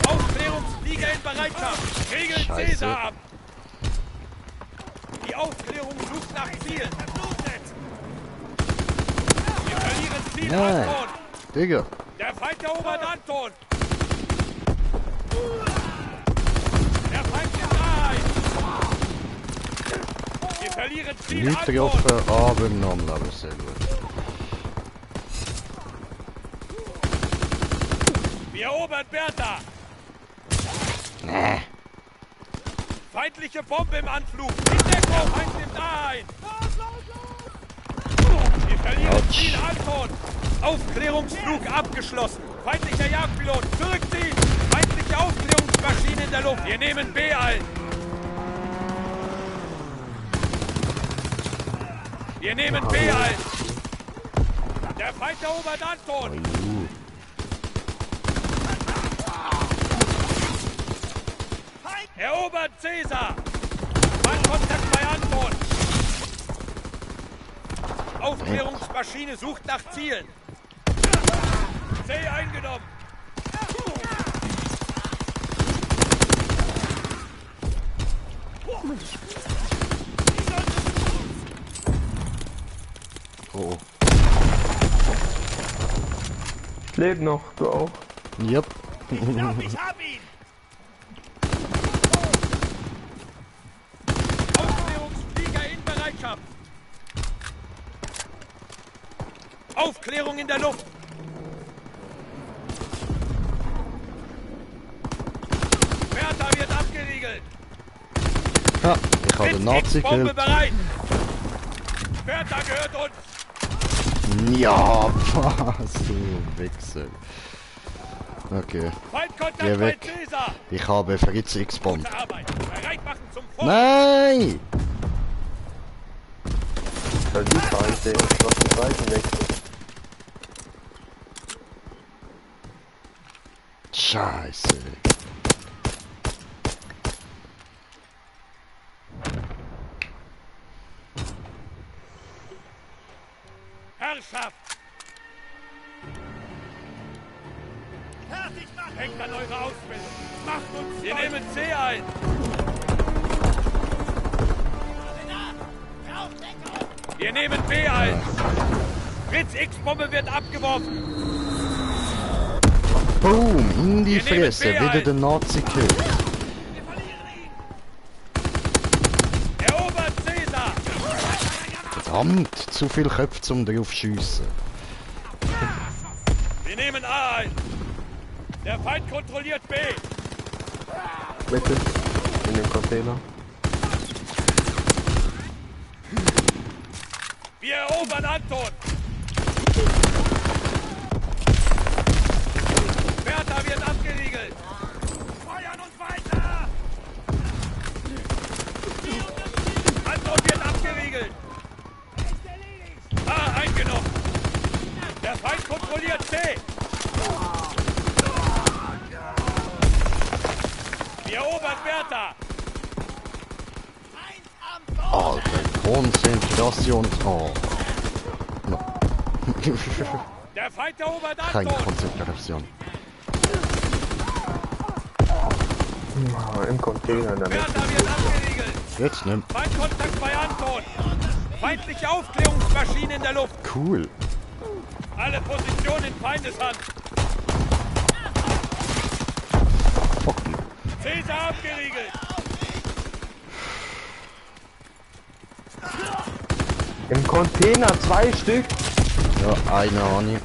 Aufklärungsflieger in Bereitschaft! Regeln Scheiße. Caesar ab! Die Aufklärung sucht nach Zielen! Wir verlieren Ziel Nein. Anton! Digga. Der Feind erobert Anton! Der Feind nimmt ein! Wir verlieren Ziel Nicht Anton! getroffen, aber genommen, aber sehr gut. Wir erobern Bertha! Nee. Feindliche Bombe im Anflug! In Deckung! Feind nimmt ein! Wir verlieren Autsch. Ziel Anton! Aufklärungsflug abgeschlossen! Feindlicher Jagdpilot! Zurückziehen! Feindliche Aufklärungsmaschine in der Luft! Wir nehmen B ein! Wir nehmen B ein! Der Feind erobert Anton! Erobert Caesar! Feindkontakt bei Anton! Aufklärungsmaschine sucht nach Zielen! C eingenommen! Oh. Ich lebe noch, du auch. Yep. Ich hab ihn! Aufklärungsflieger in Bereitschaft! Aufklärung in der Luft! Bertha wird abgeriegelt! Ha, ich habe den Nazi Bombe gekillt. bereit! Bertha gehört uns! Ja, was, du Wichser. Okay, Feindkontakt Geh bei weg. Caesar! ich habe Fritz X-Bomb. Gute Arbeit! Bereit machen zum Feuer! Nein! Weil die Feinde, ich lass die Seiten weg. Scheiße. Herrschaft! Fertig machen! Denkt an eure Ausbildung! Macht uns! Wir nehmen C ein! Wir nehmen B ein! Fritz X-Bombe wird abgeworfen! Boom, in die Wir nehmen Fresse, B wieder ein. der Nazi killt. Erobert Caesar! Verdammt, zu viel Köpfe zum drauf schiessen. Wir nehmen A ein! Der Feind kontrolliert B! Bitte. In den Container. Wir erobern Anton! Bertha wird abgeriegelt! Feuern uns weiter! Anton wird abgeriegelt! A eingenommen! Der Feind kontrolliert C! Wir erobern Bertha! Alter, Konzentration. Oh. No. Der Feind erobert Keine Anton. Konzentration. Ja, im Container in der Mitte. Bertha wird abgeriegelt. Jetzt ne? Feindkontakt bei Anton. Feindliche Aufklärungsmaschine in der Luft. Cool. Alle Positionen in Feindeshand. Fuck. Caesar abgeriegelt. Im Container 2 Stück. Ja, eine Ahnung.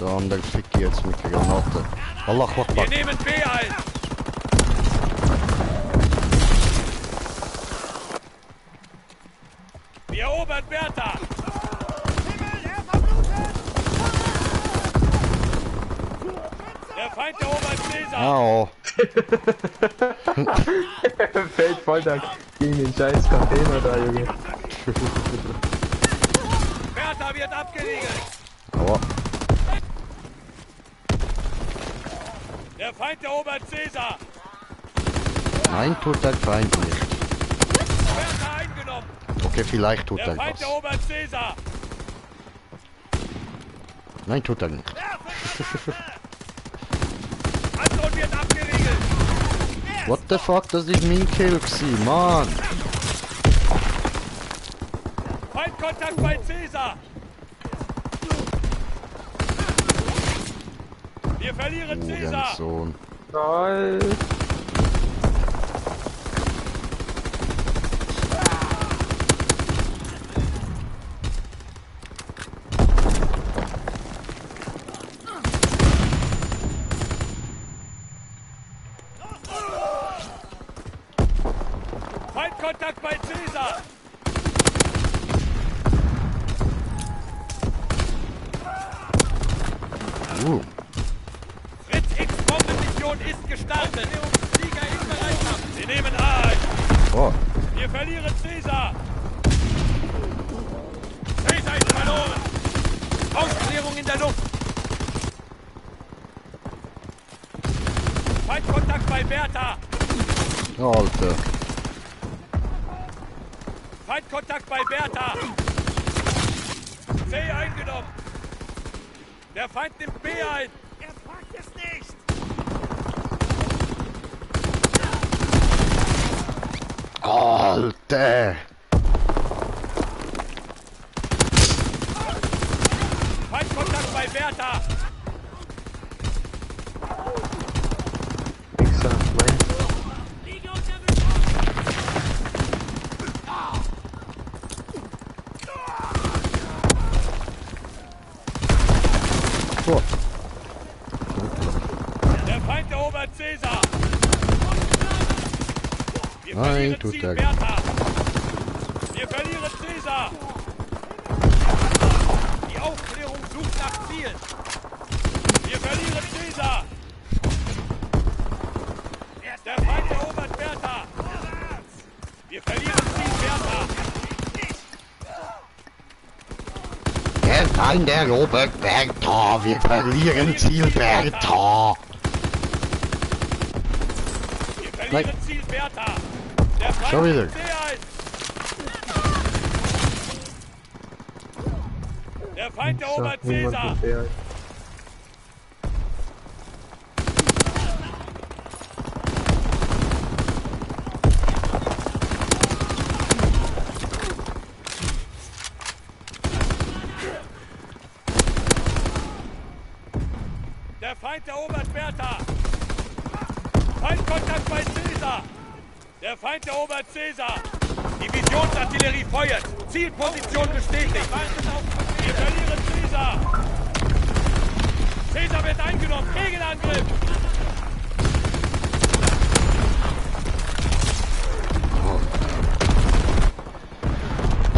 Der andere fickt jetzt mit der Granate. Allah Akbar. Wir nehmen B ein. Wir erobern Bertha. Der Feind erobert Caesar. Au. Fällt voll da gegen den scheiß Container da, Junge. Bertha wird abgeriegelt. Aua. Der Feind erobert Caesar. Nein, tut der Feind nicht. Bertha eingenommen. Okay, vielleicht tut Der er Feind was. erobert Caesar. Nein, tut er nicht. Anton wird abgeriegelt. What the fuck, das ist mein Kill gewesen, Mann. Feindkontakt bei Caesar. Wir verlieren Caesar. Sohn. Nein. Feindkontakt bei Caesar. Fritz X-Bombenmission ist gestartet. Flieger in Bereitschaft. Sie nehmen A ein. Oh, Wir verlieren Caesar. Caesar ist verloren. Aufklärung in der Luft. Feindkontakt bei Bertha. Alter. Feindkontakt bei Bertha. C eingenommen. Der Feind nimmt B ein. Er packt es nicht. Alter. Feindkontakt bei Bertha. Wichser, nein. So. Der Feind erobert Caesar. Wir Nein, verlieren tut Ziel er. Bertha. Wir verlieren Caesar. Die Aufklärung sucht nach Zielen. Wir verlieren Caesar. Der Feind erobert Bertha. Wir verlieren Ziel Bertha. Der Feind erobert Bertha. Wir verlieren Ziel Bertha. Wir verlieren Ziel Bertha. Der Feind Schon wieder. nimmt C ein. Der Feind erobert Niemand Caesar. mit der. Der Feind erobert Bertha. Feindkontakt bei Caesar. Der Feind erobert Caesar. Divisionsartillerie feuert. Zielposition bestätigt. Wir verlieren Caesar. Caesar wird eingenommen. Gegenangriff.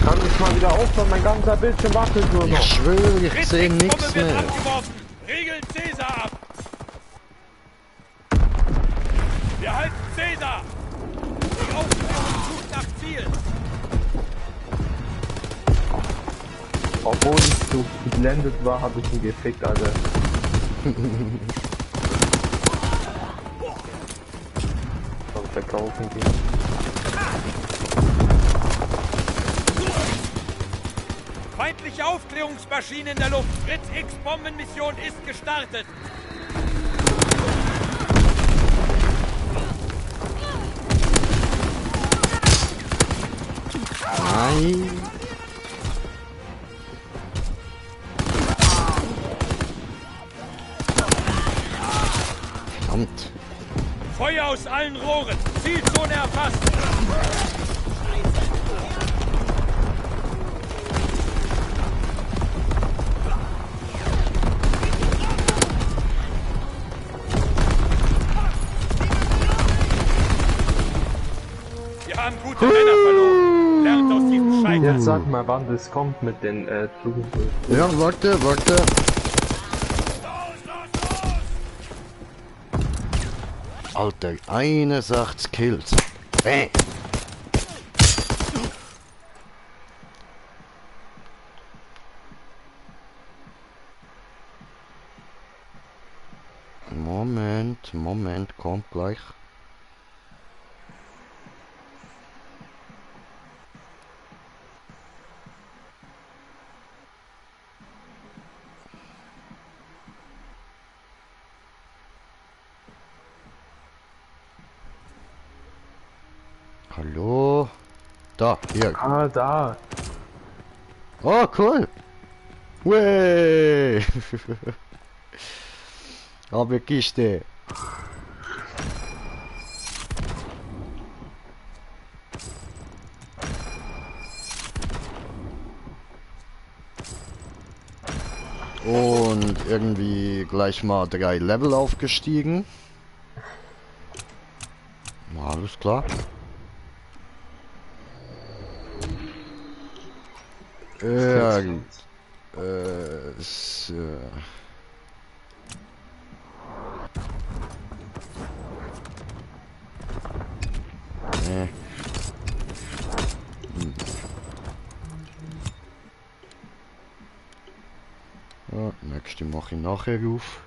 Kann ich mal wieder aufhören, mein ganzer Bildschirm wackelt nur noch. Ich schwöre, ich Fritz sehe nichts X-Bombe wird mehr. abgeworfen. Regeln Caesar ab. Wir halten Caesar. Die Aufklärung sucht nach Zielen. Obwohl ich so geblendet war, habe ich ihn gefickt, Alter. Soll verkaufen gehen. Feindliche Aufklärungsmaschine in der Luft. Fritz X-Bombenmission ist gestartet. Nein. Verdammt. Feuer aus allen Rohren. Zielzone erfasst. Wir haben gute Männer verloren. Lernt aus diesem Scheitern. Jetzt sag mal, wann das kommt mit den Truppen. Ja, warte. Alter, 61 Kills. Bäh. Moment, kommt gleich. Hallo? Da, hier. Ah, da. Oh, cool. Wey. Aber Kiste. Und irgendwie gleich mal 3 Level aufgestiegen. Alles klar. Ja, gut. So. Nee. Ja, nächste mache ich nachher auf.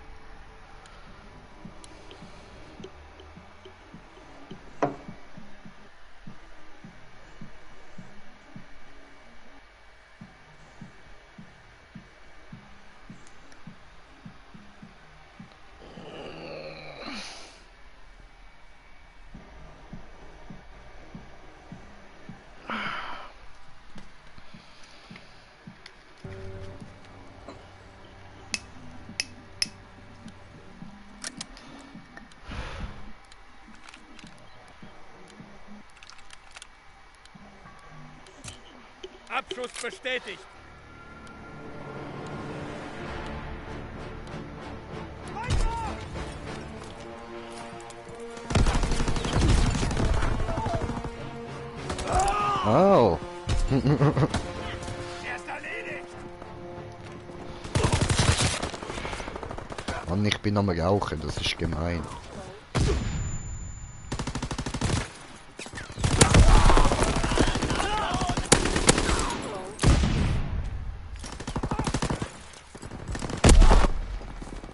Abschuss bestätigt. Au. Er ist erledigt. Mann, ich bin am Rauchen, das ist gemein.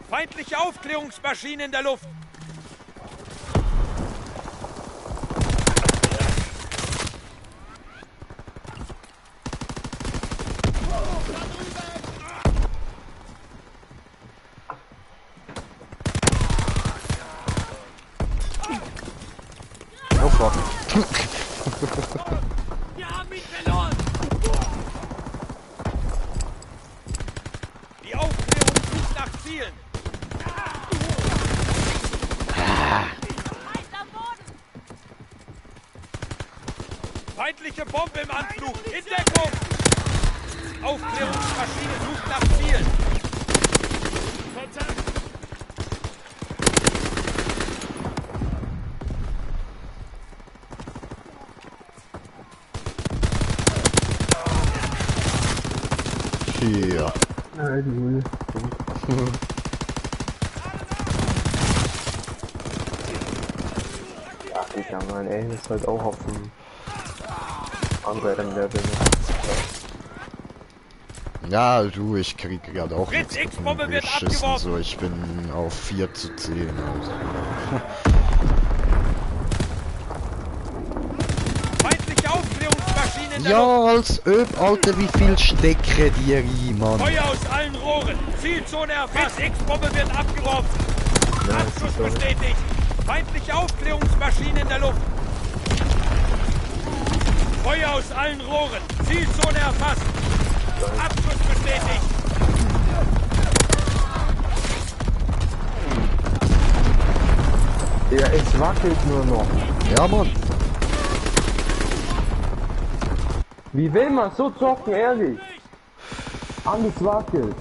Feindliche Aufklärungsmaschine in der Luft. Oh fuck. Wir haben ihn verloren. Die Aufklärung sucht nach Zielen. Feindliche Bombe im Anflug. In Deckung. Aufklärungsmaschine sucht nach Zielen. Kontakt. Hier. Nein, ja, Digga, mein Aim ist halt auch auf dem anderen Level. Ja, du, ich krieg gerade auch Fritz nichts X-Bombe wird geschissen, abgeworfen. so ich bin auf 4 zu 10. Also. Feindliche Aufklärungsmaschine in der Luft. Ja, als ob, Alter, wie viel stecken die rein, Mann? Feuer aus allen Rohren. Zielzone erfasst. X-Bombe wird abgeworfen. Abschuss bestätigt. Feindliche Aufklärungsmaschine in der Luft. Feuer aus allen Rohren. Zielzone erfasst. Abschuss bestätigt. Ja, es wackelt nur noch. Ja, Mann. Wie will man so zocken, ehrlich? Alles wackelt.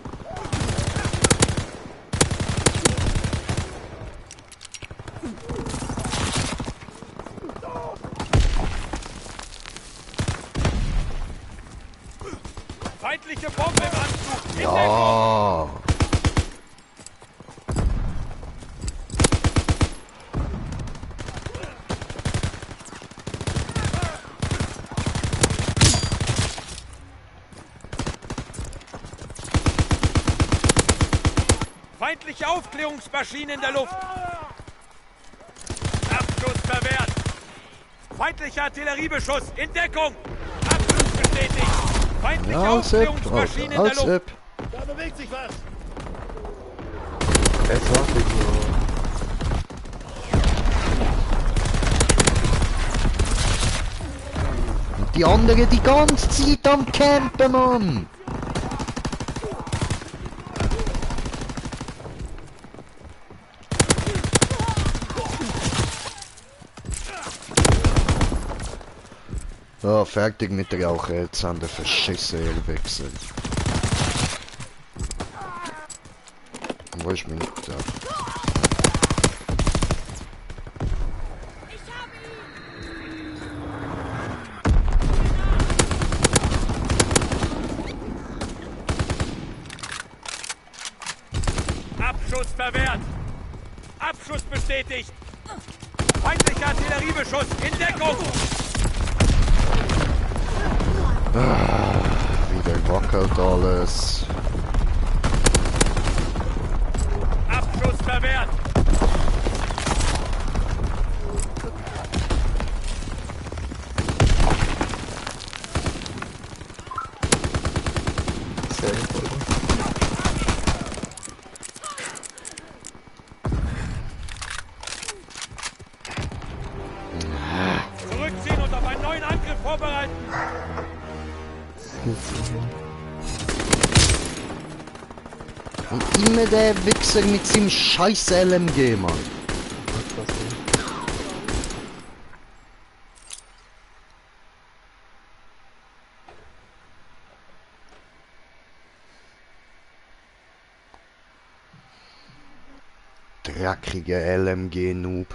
Feindliche Bombe im Anzug. In der Ja. Feindliche Aufklärungsmaschine in der Luft. Abschuss verwehrt. Feindlicher Artilleriebeschuss in Deckung. Abschuss bestätigt. Feindliche Ja, als ob, Aufklärungsmaschine in der als Luft. ob. Da bewegt sich was. Es wackelt nur noch. Und die andere die ganze Zeit am Campen, Mann. Ja, fertig mit der Rauche, jetzt haben die verschissen ihr Wechsel. Wo ist mein Mutter? Abschuss verwehrt. Abschuss bestätigt. Feindlicher Artilleriebeschuss in Deckung. Wieder wackelt alles. Abschuss verwehrt. Safe, oder? Zurückziehen und auf einen neuen Angriff vorbereiten. Und immer der Wichser mit seinem scheiß LMG, Mann. Dreckiger LMG-Noob.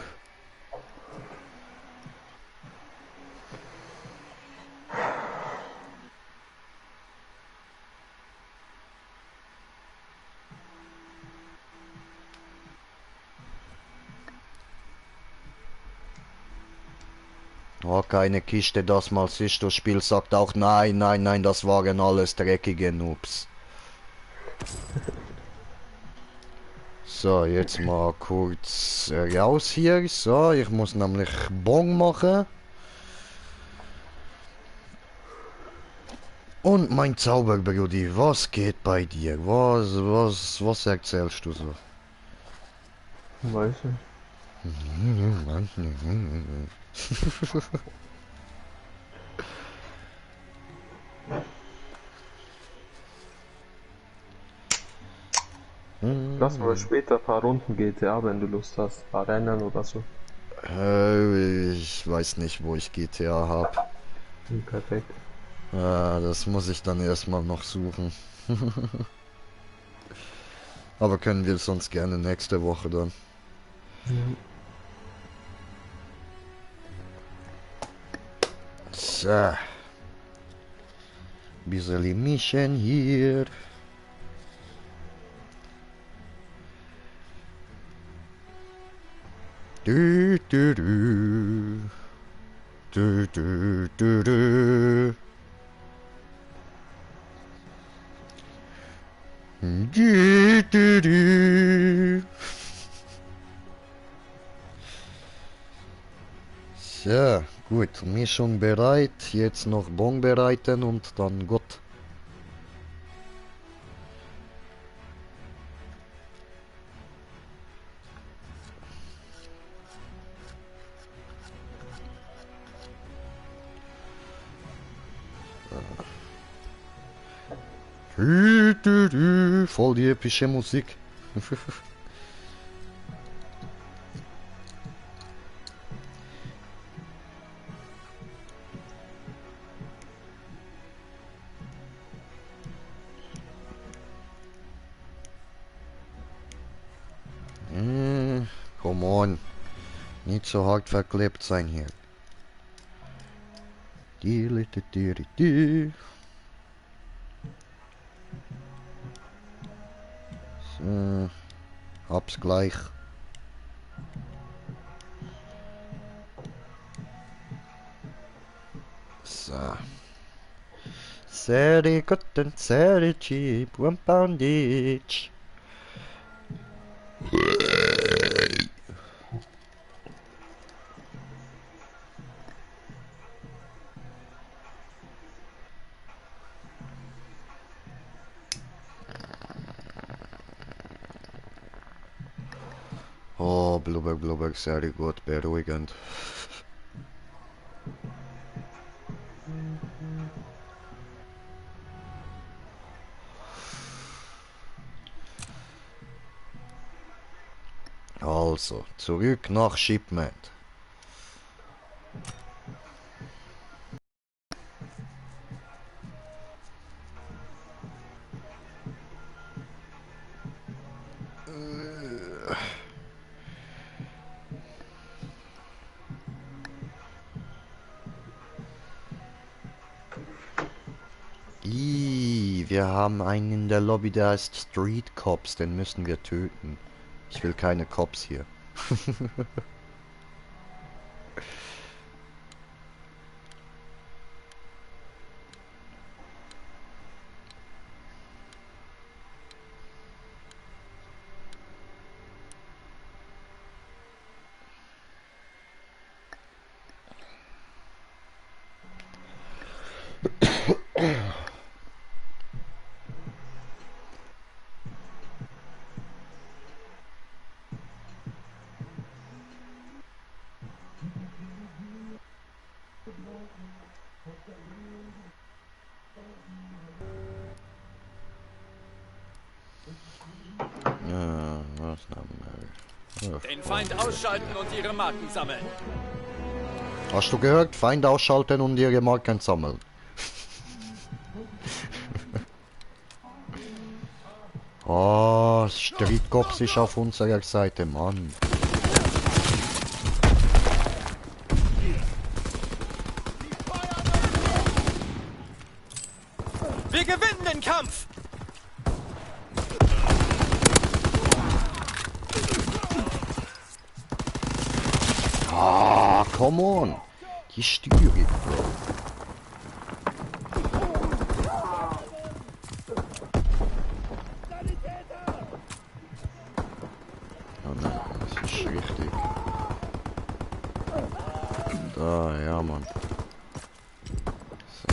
Oh, keine Kiste, das mal siehst du, Spiel sagt auch nein, nein, nein, das waren alles dreckige Noobs. So, jetzt mal kurz raus hier. So, ich muss nämlich Bon machen. Und mein Zauberbrudi, was geht bei dir? Was erzählst du so? Weiß ich. Lass mal später ein paar Runden GTA, wenn du Lust hast. Ein paar Rennen oder so. Ich weiß nicht, wo ich GTA hab. Perfekt. Das muss ich dann erstmal noch suchen. Aber können wir sonst gerne nächste Woche dann. So. Bisschen mischen hier. Du, du, du. Du, du, du, du. Du, du, du. So. So, gut. Mischung bereit. Jetzt noch Bon bereiten und dann Gott. Voll die epische Musik. Come on. Nicht so hart verklebt sein hier. So, hab's gleich. So. Sehr gut und sehr cheap. One pound each. Oh, Blubber, sehr gut, beruhigend. Also, zurück nach Shipment. Wir haben einen in der Lobby, der heißt Street Cops, den müssen wir töten. Ich will keine Cops hier. Den Feind ausschalten und ihre Marken sammeln. Hast du gehört? Feind ausschalten und ihre Marken sammeln. Oh, Street Cops ist auf unserer Seite, Mann. Wir gewinnen den Kampf! Ah, come on. Die Stühle, Bro. Oh nein, das ist richtig. Da, ja, Mann. So.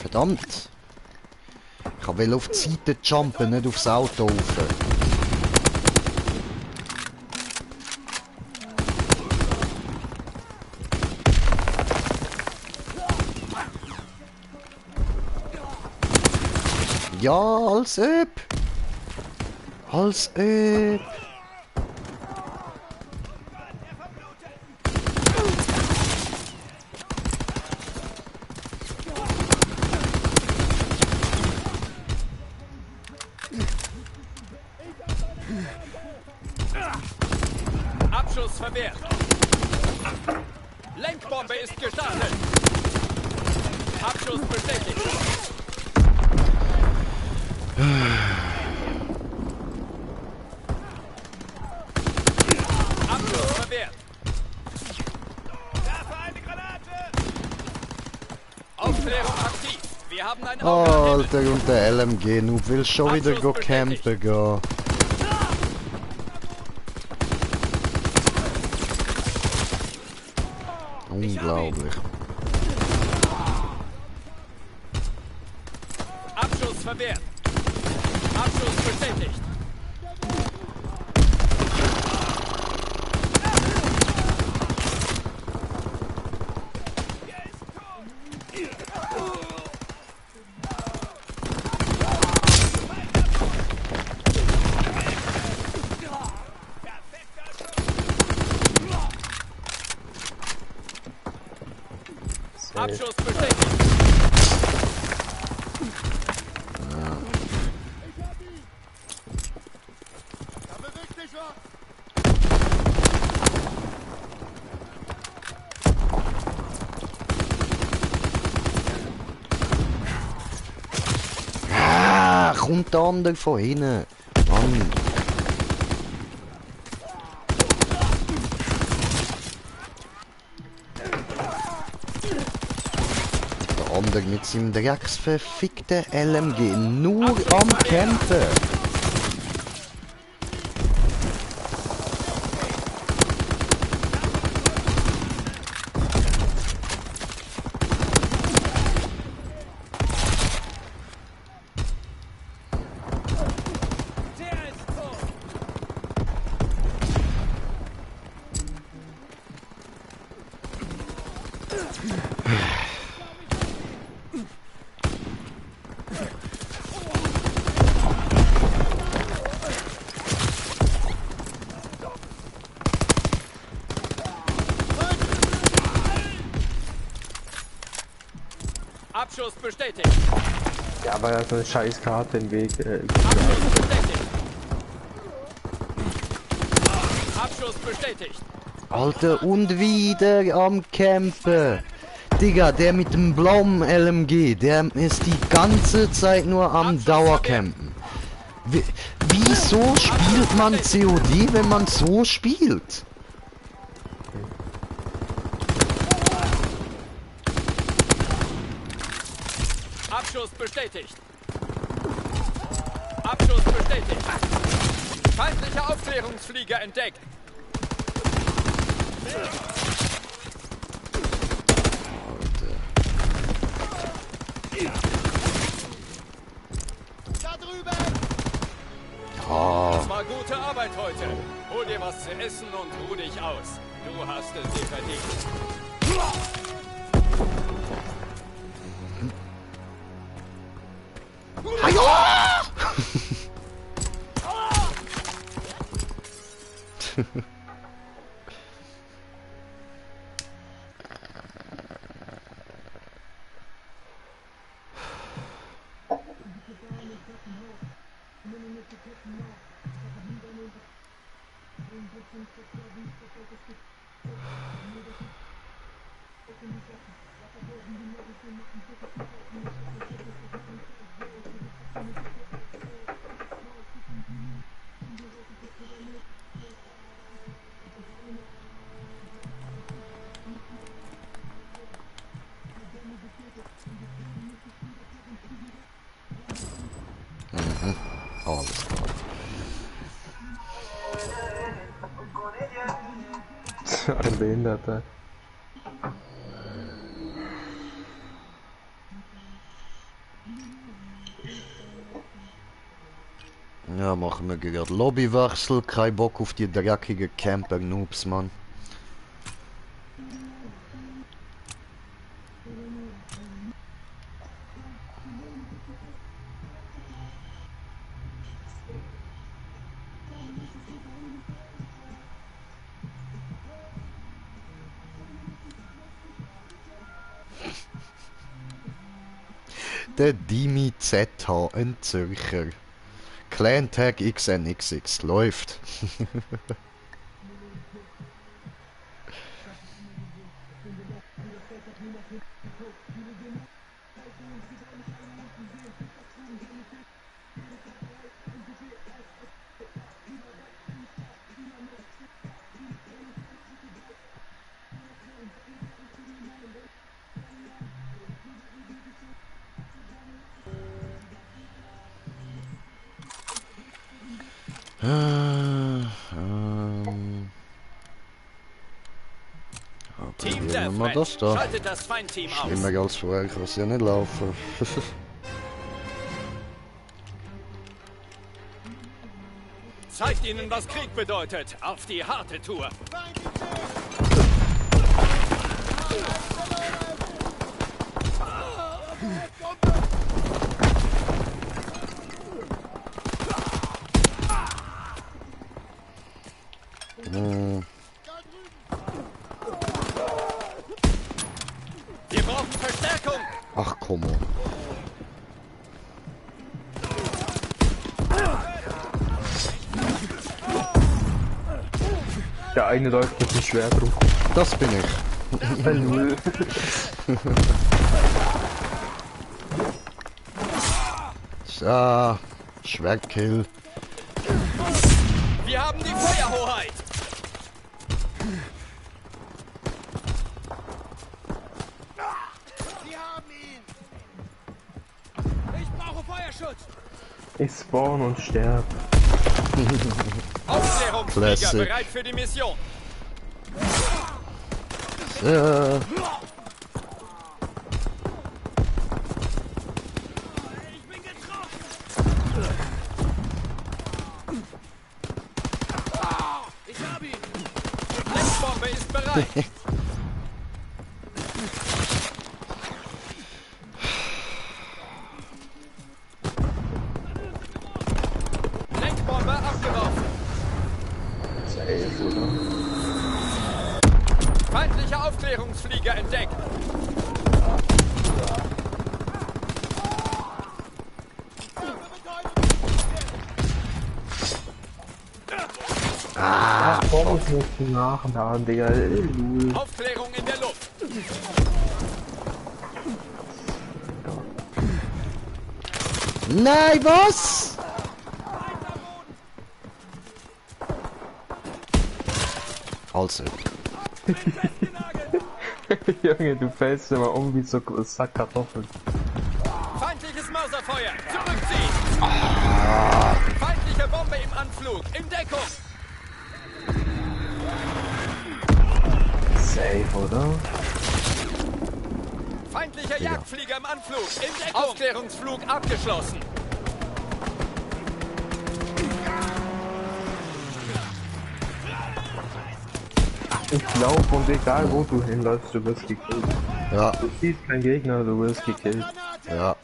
Verdammt! Ich will auf die Seite jumpen, nicht aufs Auto rauf. Ja, als ob! Als ob! Abschuss verwehrt. Lenkbombe ist gestartet. Abschuss bestätigt. Abschuss verwehrt. Werfe eine Granate. Aufklärung aktiv. Wir haben ein Auge. Alter, und der LMG, du willst schon wieder go campen gehen. unglaublich. Abschuss verwehrt. Abschuss bestätigt. Abschuss bestätigt. Da bewegt sich was! Ah, kommt der andere von hinten. Mann. Der andere mit seinem drecksverfickten LMG nur am Kämpfen. Der ist tot. Abschuss bestätigt. Ja, aber er hat so eine scheiß Karte im Weg. Abschuss bestätigt. Abschuss bestätigt. Alter, und wieder am Campen. Digga, der mit dem blauen LMG, der ist die ganze Zeit nur am Dauercampen. Wieso spielt man COD, wenn man so spielt? Abschuss bestätigt. Abschuss bestätigt. Feindlicher Aufklärungsflieger entdeckt. Da drüben! Ja, Das war gute Arbeit heute. Hol dir was zu essen und ruh dich aus. Du hast es dir verdient. alles klar. Ein Behinderter. Ja, machen wir gerade Lobbywechsel. Kein Bock auf die dreckigen Camper-Noobs, Mann. Der Dimi ZH, ein Zürcher. Clantag XNXX läuft. Team Probieren wir Deathmatch. das da. Schaltet das Feindteam aus. Schlimmer als vorher, ich muss ja nicht laufen. Zeigt ihnen, was Krieg bedeutet. Auf die harte Tour. Wir brauchen Verstärkung. Ach komm on. Der eine läuft mit dem Schwert rum. Das bin ich. Null. So, Schwertkill. Wir haben die Feuerhoheit. Sie haben ihn. Ich brauche Feuerschutz. Ich spawn und sterb. Aufklärungsflieger Classic. bereit für die Mission. So. Ich bin getroffen. Ich hab ihn. Blechbombe ist bereit. Blechbombe abgeworfen. Safe, oder? Feindlicher Aufklärungsflieger entdeckt. Komm ich nicht nachladen, Digga. Null. Aufklärung in der Luft. Nein, was? Also, Junge, du fällst immer um wie so ein Sack Kartoffeln. Feindliches Mörserfeuer. Zurückziehen. Feindliche Bombe im Anflug. In Deckung. Safe, oder? Feindlicher Jagdflieger im Anflug. In Deckung. Aufklärungsflug abgeschlossen. Ich lauf und egal wo du hinläufst, du wirst gekillt. ja, Du siehst keinen Gegner, du wirst gekillt. ja.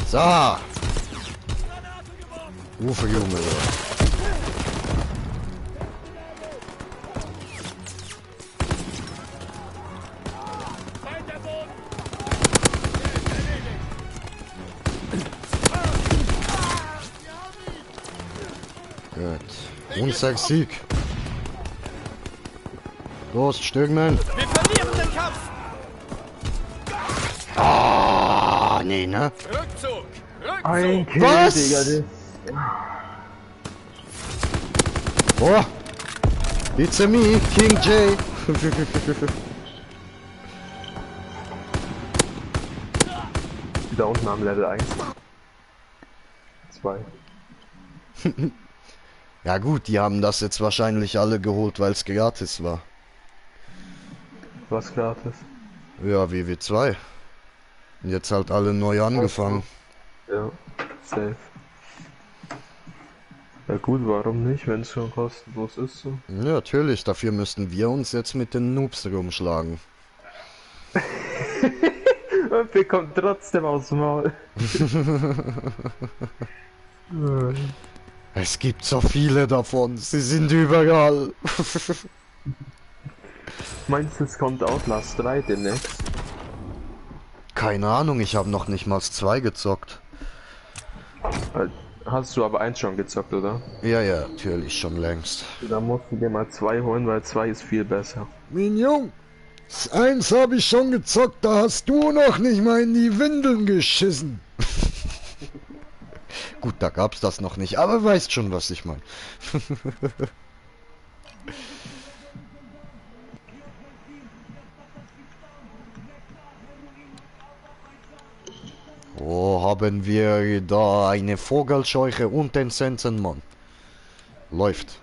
So. Ufe, Junge. Gut. Unser Sieg. Los, Stöckmann. Wir verlieren den Kampf. Ah, nee, ne? Rückzug. Ein Rückzug. Kill, Was? Digga, das. Oh. It's a me, King J. Da unten am Level 1. 2. Ja gut, die haben das jetzt wahrscheinlich alle geholt, weil es gratis war. Was gratis? Ja, WW2. Und jetzt halt alle neu angefangen. Ja, safe. Ja gut, warum nicht, wenn es schon kostenlos ist so? Ja, natürlich, dafür müssten wir uns jetzt mit den Noobs rumschlagen. Und wir kommen trotzdem aus dem Maul. Es gibt so viele davon, sie sind überall. Meinst du, es kommt Outlast 3 demnächst? Keine Ahnung, ich habe noch nicht mal 2 gezockt. Hast du aber 1 schon gezockt, oder? Ja, ja, natürlich, schon längst. Da musst du dir mal 2 holen, weil 2 ist viel besser. Mignon! Das 1 habe ich schon gezockt, da hast du noch nicht mal in die Windeln geschissen. Gut, da gab's das noch nicht, aber weißt schon, was ich meine. Oh, haben wir da eine Vogelscheuche und den Sensenmann. Läuft.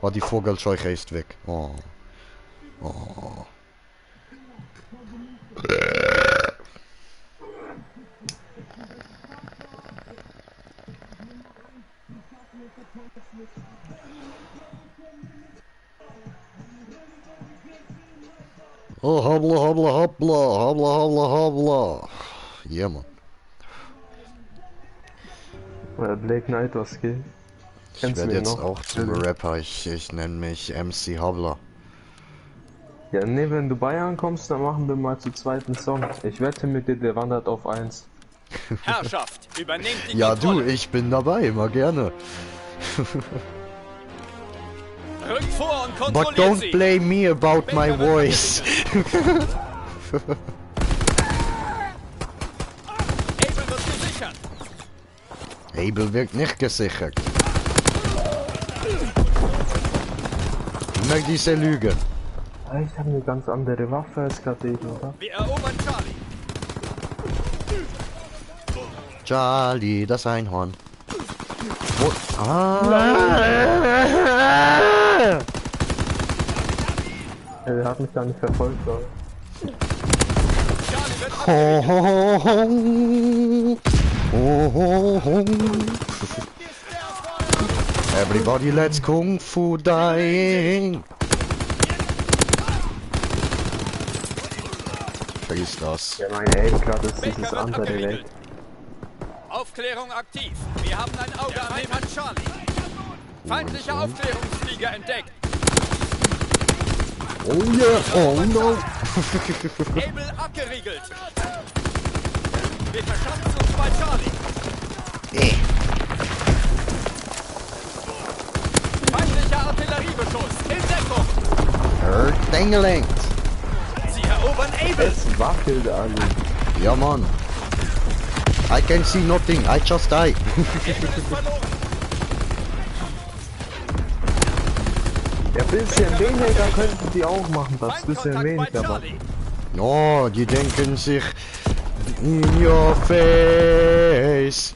Oh, die Vogelscheuche ist weg. Oh. Oh. Oh, habla, habla, habla, habla, habla, habla. Ja, Mann. Blake Knight, was geht? Ich Kennst du werde ihn jetzt noch? auch zum Rapper. Ich nenne mich MC Habla. Ja, nee, wenn du Bayern kommst, dann machen wir mal zu zweiten Song. Ich wette mit dir, der wandert auf 1. Herrschaft, übernehmt die Ja, du, Kontrolle. ich bin dabei, immer gerne. Rückt vor und But kontrolliert don't sie. blame me about my Baker wird voice. Abel wird gesichert. Abel wird nicht gesichert. Immer diese Lüge. Ich habe eine ganz andere Waffe als gerade eben, oder? Wir erobern Charlie. Charlie, das Einhorn. Wo? Er hat mich gar nicht verfolgt, aber... Charlie wird Ho, ho, ho, ho, ho, ho. Everybody, let's Kung Fu dying. Vergiss das. Ja, meine Aim gerade ist Baker dieses wird andere weg. abgeriegelt. Aufklärung aktiv. Wir haben ein Auge an dem Charlie. Feindlicher Aufklärungsflieger entdeckt. Oh yeah, oh no. Abel abgeriegelt. Wir verschaffen uns bei Charlie. Feindlicher Artilleriebeschuss. In Deckung. Dingelengt. Sie erobern Abel. Es wackelt alles. Ja, Mann. I can see nothing, I just die. Abel ist verloren. Ja, bisschen weniger könnten die auch machen, das bisschen Feindkontakt bei weniger. Aber Charlie. Oh, die denken sich... In your face,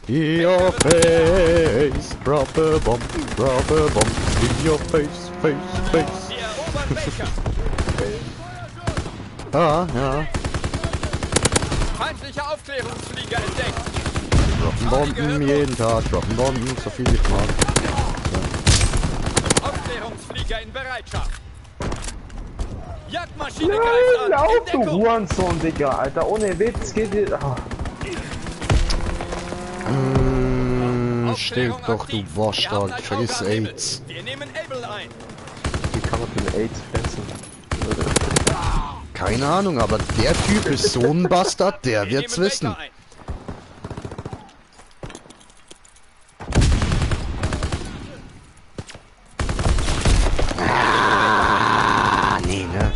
drop a bomb, in your face, face. Sie erobern Baker. Ah, ja, Feindlicher Aufklärungsflieger entdeckt. droppen Bomben jeden Tag, droppen Bomben, so viel ich mag. Aufklärungsflieger in Bereitschaft. Jagdmaschine greift an. lauf In du Deckung. Hurensohn, Digga, Alter, ohne Witz geht dir... Ah. Still Aufklärung doch, du aktiv. Wir haben Bastard, ein vergiss Auge an Abel. AIDS. Wir nehmen Abel ein. Wie kann man den AIDS fressen? Keine Ahnung, aber der Typ ist so ein Bastard, der Wir wird's nehmen wissen. Baker ein. Ah, nee, ne?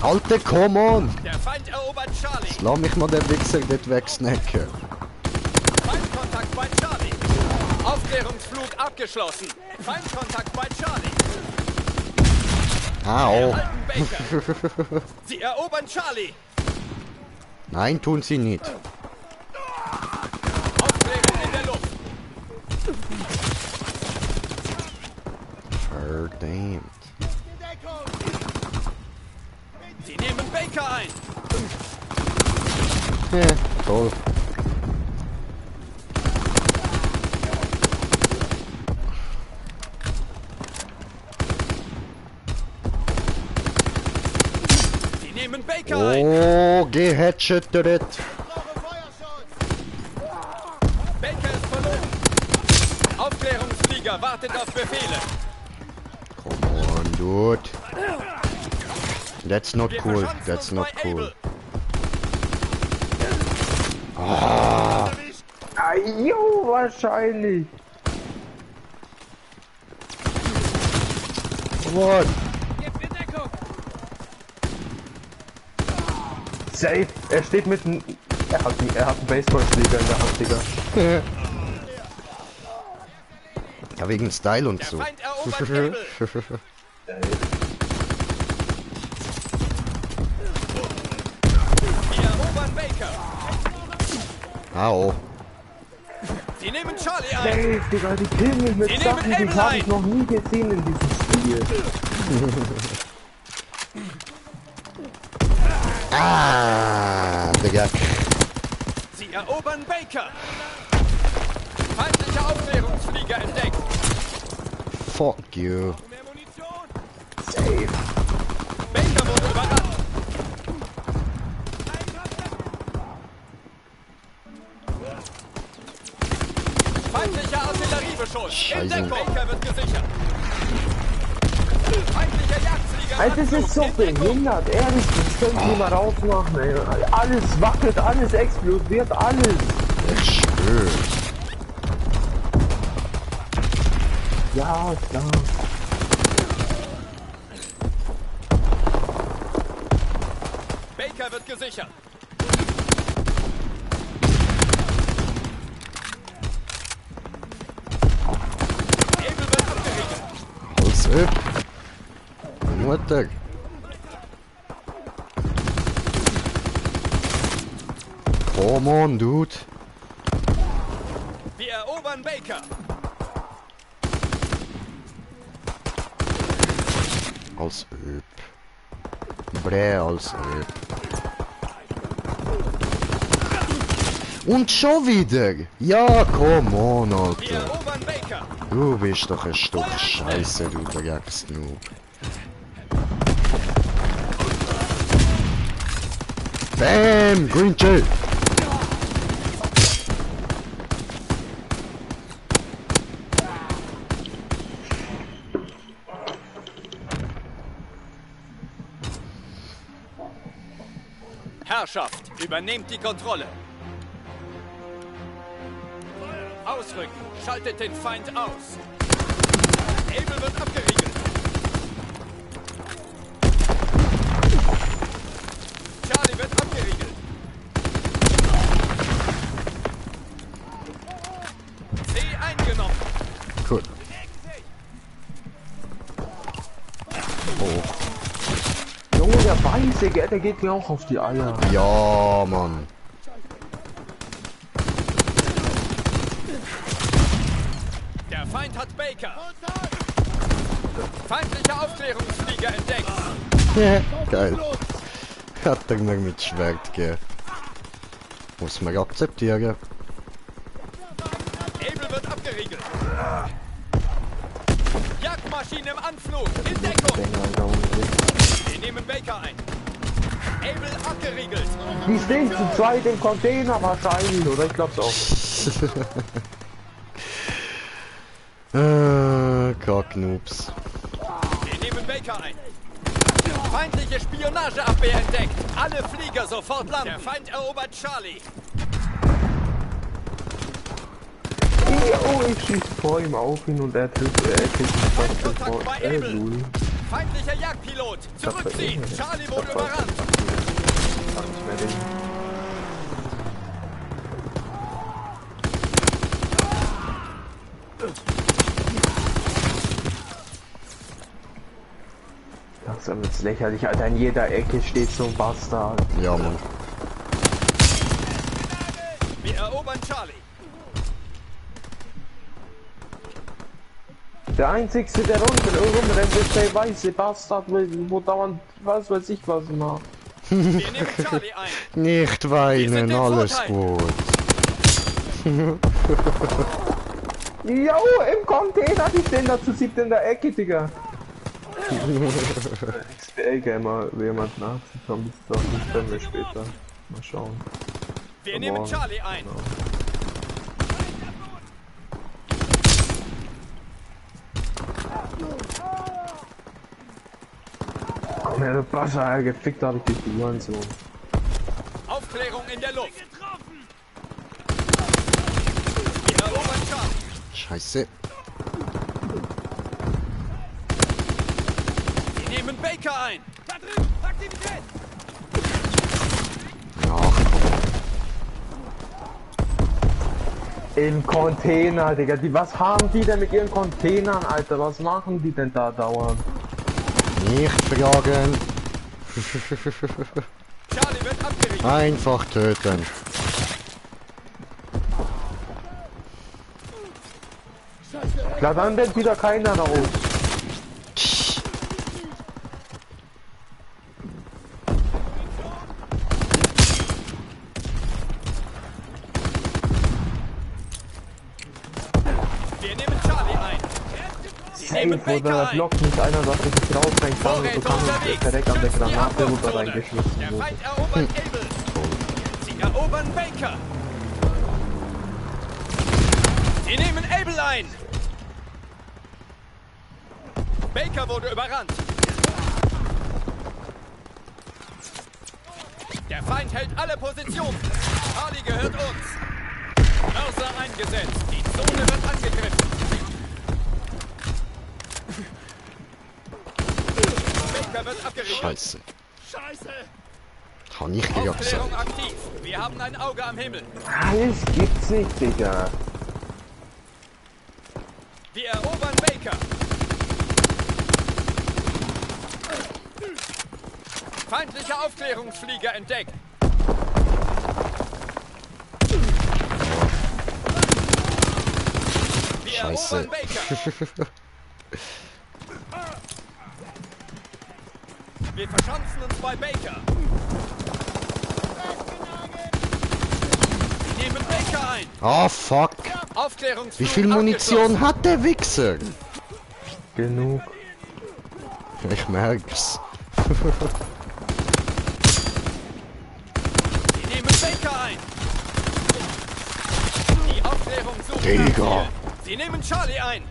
Alter, come on! Der Feind erobert Charlie. Lass mich mal den Wichser dort wegsnacken. Feindkontakt bei Charlie. Aufklärungsflug abgeschlossen. Feindkontakt bei Charlie. Au. Erhalten Baker. Sie erobern Charlie. Nein, tun sie nicht. Aufklärung in der Luft. Verdammt. Sie nehmen Baker ein. Toll. Sie nehmen Baker ein. Oh, gehatchetet. Baker ist verloren. Aufklärungsflieger wartet auf Befehle. Come on, dude. That's not Wir cool. verschanzen That's uns not bei cool. Abel. Ah, Jo, wahrscheinlich. What? Safe. Er steht mitten. Er hat einen Baseballschläger in der Hand, Digga. Ja, wegen Style und Der so. Feind erobert Able. Wir erobern Baker. Au. Sie nehmen Charlie ein. Safe, Digga, die killen mich mit Sie Sachen, nehmen die Able habe ein. ich noch nie gesehen in diesem Spiel. Ah, Digga. Sie erobern Baker. Feindlicher Aufklärungsflieger entdeckt. Fuck you. Safe. Baker wurde überrannt. Feindlicher Artilleriebeschuss. Scheiße. In Deckung. Baker wird gesichert. Feindlicher Jagdflieger. Alter, das ist so in Deckung. behindert, ehrlich, das könnt ihr mal rausmachen, ey. Alles wackelt, alles explodiert, alles. Ich schwör. Ja, klar. Baker wird gesichert. Able wird abgeriegelt. Alles ab. Mutter. Come on, dude. Wir erobern Baker. Als Öp. Bre, als Öp. Und schon wieder! Ja, come on, Wir Alter. erobern Baker. Du bist doch ein Stück Scheiße, du Drecksnoob. Bam! Green Chill! Herrschaft, übernehmt die Kontrolle. Ausrücken, schaltet den Feind aus. Able wird abgeriegelt. Charlie wird abgeriegelt. C eingenommen. Cool. Oh. Junge, der Weiße, der geht mir auch auf die Eier. Ja, Mann. Der Feind hat Baker. Feindlicher Aufklärungsflieger entdeckt. Geil. Hat er mir mit Schwert gegeben. Muss man akzeptieren. Able wird abgeriegelt. Jagdmaschine im Anflug. In Deckung. Wir nehmen Baker ein. Able abgeriegelt. Die stehen zu zweit im Container wahrscheinlich, oder? Ich glaub's auch. Kacknoobs. Wir nehmen Baker ein. Feindliche Spionageabwehr entdeckt. Alle Flieger sofort landen. Der Feind erobert Charlie. Oh, ich schieß vor ihm auf ihn und er trifft mich fast vor. Lul. Feindlicher Jagdpilot. Zurückziehen. Charlie wurde überrannt. Langsam wird's lächerlich, Alter. In jeder Ecke steht so ein Bastard. Ja, Mann. Wir erobern Charlie. Der einzigste, der rumrennt, ist der weiße Bastard, wo dauernd was weiß ich was macht. Wir nehmen Charlie ein. Nicht weinen, im alles Vorteil. gut. Jo, im Container, die stehen da zu siebt in der Ecke, Digga. XPL-Gamer, wer jemand nachzieht, kommt es doch nicht, können wir später. Mal schauen. Wir nehmen Charlie ein. Komm her, du Basser, gefickt hab ich die Figuren so. Aufklärung in der Luft. Scheiße. Sie nehmen Baker ein. Da drüben, Aktivität! Ach, Im Container, Digga. Was haben die denn mit ihren Containern, Alter? Was machen die denn da dauernd? nicht fragen. Charlie wird abgerichtet. Einfach töten. Klar, dann denkt wieder keiner nach uns. Wir nehmen Charlie ein. Sie nehmen Safe, oder Baker der ein. Block nicht einer, dass ich nicht rausbringen kann und Vorräte du kannst unterwegs. direkt an der Schützt die Granate rüber Abwurfzone. reingeschmissen Der wurde. Feind erobert Able. Sie erobern Baker. Sie nehmen Able ein. Baker wurde überrannt. Der Feind hält alle Positionen. Charlie gehört uns. Mörser eingesetzt. Die Zone wird angegriffen. Baker wird abgerichtet. Scheiße. Scheiße. Hab nicht gesagt. Aufklärung aktiv. Wir haben ein Auge am Himmel. Alles gibt's nicht, Digga. Wir erobern Baker. Feindlicher Aufklärungsflieger entdeckt. Wir Scheiße. erobern Baker. Wir verschanzen uns bei Baker. Sie nehmen Baker ein. Ah, fuck. Aufklärungsflug Wie viel Munition abgeschlossen. hat der Wichser? Genug. Ich merk's. Sie nehmen Baker ein. Die Aufklärung sucht Digga. nach Ziel. Sie nehmen Charlie ein.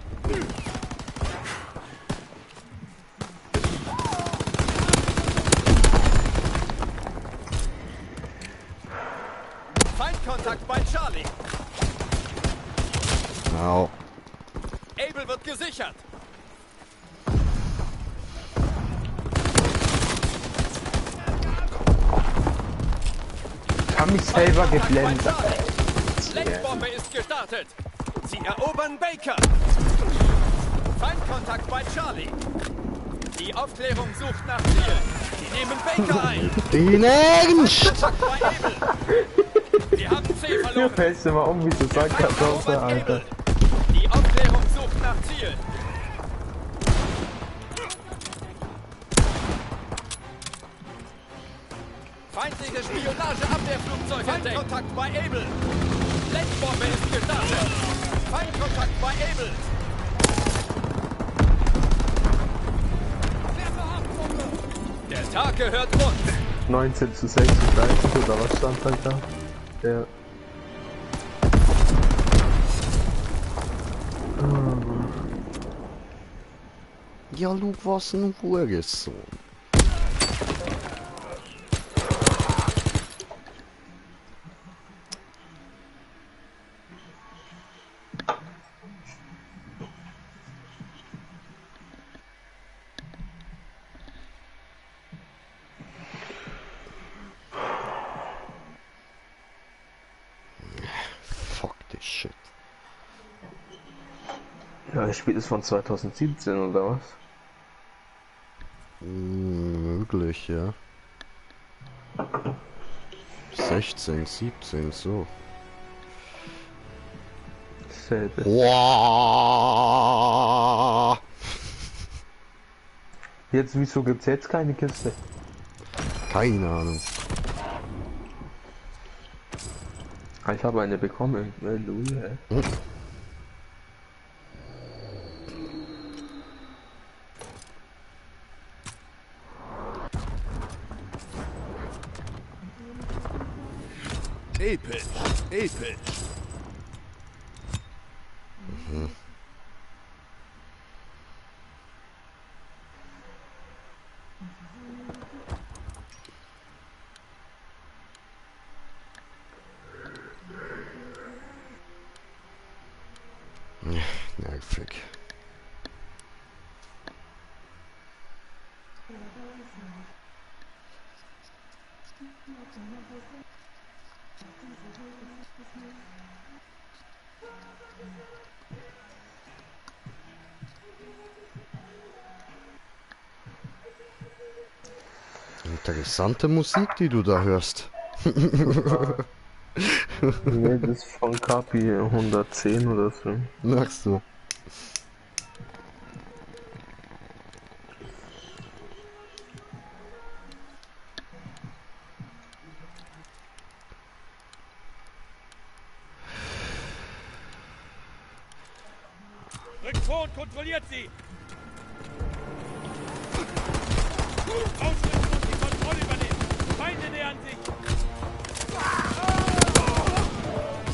Feindkontakt bei Charlie. Au. Able wird gesichert. Ich hab mich selber geblendet. Bei Charlie. Lenkbombe ist gestartet. Sie erobern Baker. Feindkontakt bei Charlie. Die Aufklärung sucht nach Ziel. Sie nehmen Baker ein. Den Ernst! Kontakt bei Able. Wir haben C Du verloren. fällst immer um wie so Sackkartoffel, Alter. Die Aufklärung sucht nach Ziel. Feindliche Spionageabwehrflugzeug entdeckt. Feindkontakt bei Able. Lenkbombe ist gestartet. Feindkontakt bei Able. Der Tag gehört uns. 19 zu 36 oder was stand halt da? Ja. Ja, du warst ein Hurensohn. Fuck this shit. Ja, das Spiel ist von 2017 oder was? Möglich, ja. 16, 17, so. Selbe. Wow. Jetzt, wieso gibt's jetzt keine Kiste? Keine Ahnung. Ah, ich habe eine bekommen. Halleluja. Episch, episch. Nervig. Interessante Musik, die du da hörst. Nee, das ist von Kapi 110 oder so. Merkst du? Rückt vor und kontrolliert sie! Ausrücken und die Kontrolle übernehmen! Feinde nähern sich!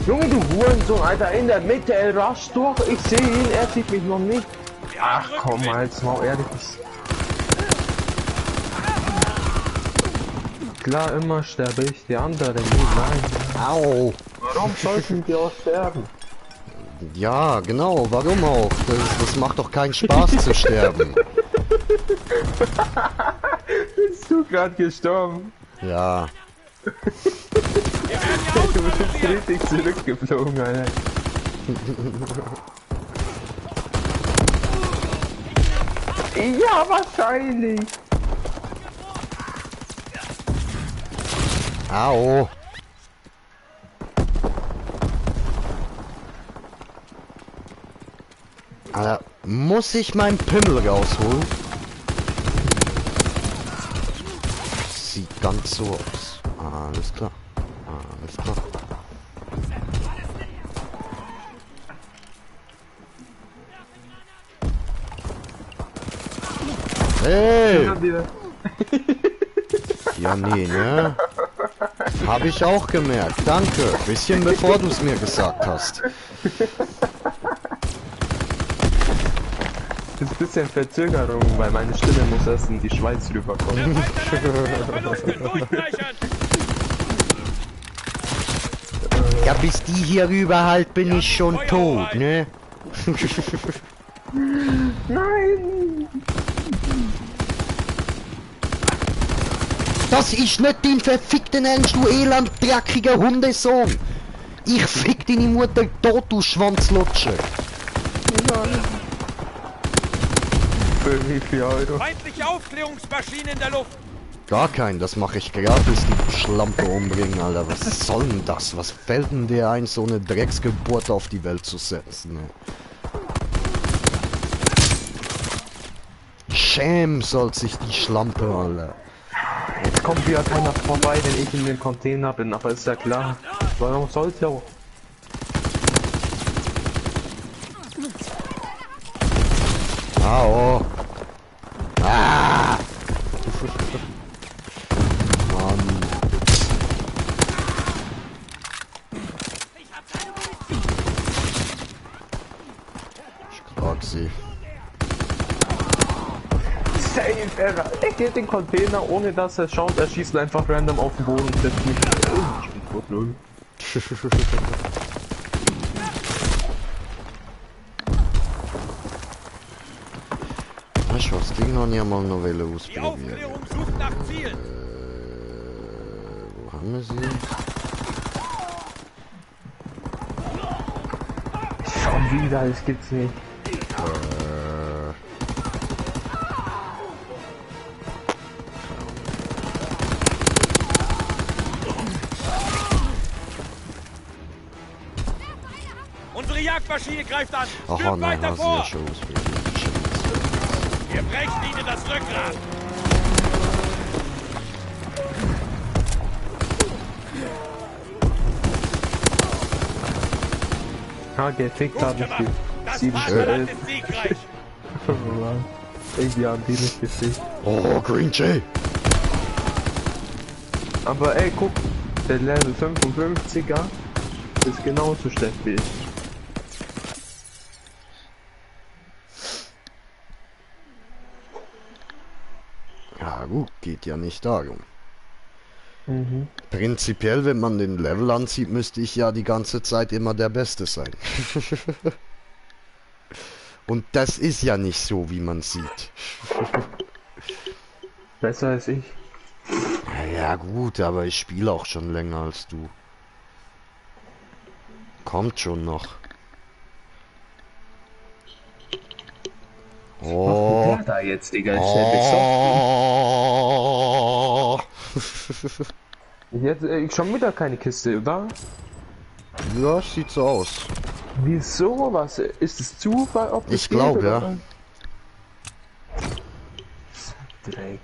Junge, du Hurensohn, Alter, in der Mitte, er rascht durch, ich sehe ihn, er sieht mich noch nicht. Ach komm, jetzt mal ehrlich. Klar, immer sterbe ich, die anderen nie, nein. Au! Warum sollten die auch sterben? Ja, genau, warum auch? Das macht doch keinen Spaß zu sterben. Bist du gerade gestorben? Ja. Du bist richtig zurückgeflogen, Alter. Ja, wahrscheinlich. Au! Alter, muss ich meinen Pimmel rausholen? Sieht ganz so aus. Alles klar. Alles klar. Hey! Ja, nee, ne? Hab ich auch gemerkt. Danke. Bisschen bevor du es mir gesagt hast. Das ist ein bisschen Verzögerung, weil meine Stimme muss erst in die Schweiz rüberkommen. Ja, bis die hier rüber halt bin ich schon tot, ne? Nein! Das ist nicht dein verfickten Ernst, du elend dreckiger Hundesohn! Ich fick deine Mutter tot, du Schwanzlutscher! Für wie viel Euro? Feindliche Aufklärungsmaschine in der Luft! Gar kein, das mache ich gratis, die Schlampe umbringen, Alter. Was soll denn das? Was fällt denn dir ein, so eine Drecksgeburt auf die Welt zu setzen? Ne? Schäm soll sich die Schlampe, Alter. Jetzt kommt wieder keiner vorbei, wenn ich in den Container bin, aber ist ja klar. Warum sollte auch? Au! Ah! Mann. Ich frag sie. Safe, er geht den Container, ohne dass er schaut, er schießt einfach random auf den Boden und setzt mich. Ich bin tot, lol. Weißt du was, die haben ja mal Novelle Die ausprobieren. Aufklärung sucht nach Zielen! Wo haben wir sie? Schon wieder, das gibt's nicht. Unsere Jagdmaschine greift an! Aha, Stürmt nein, weiter hast du vor! ja schon ausprobiert. Wir brechen ihnen das Rückgrat! Ha, gefickt Gut habe ich gemacht! die. Das 7 zu Vaterland 11. ist siegreich! Irgendwie haben die nicht gefickt. Oh, Green Jay! Aber ey, guck, der Level 55er ist genauso schlecht wie ich. Ja gut, geht ja nicht darum. Mhm. Prinzipiell, wenn man den Level anzieht, müsste ich ja die ganze Zeit immer der Beste sein. Und das ist ja nicht so, wie man sieht. Besser als ich. Ja gut, aber ich spiele auch schon länger als du. Kommt schon noch. Oh. Was macht der da jetzt, Digga? Ist der besoffen? Oh. Jetzt, schon wieder keine Kiste, oder? Ja, sieht so aus. Wieso? Was? Ist es Zufall? Ob das Ich glaube, geht, ja. oder? Dreck.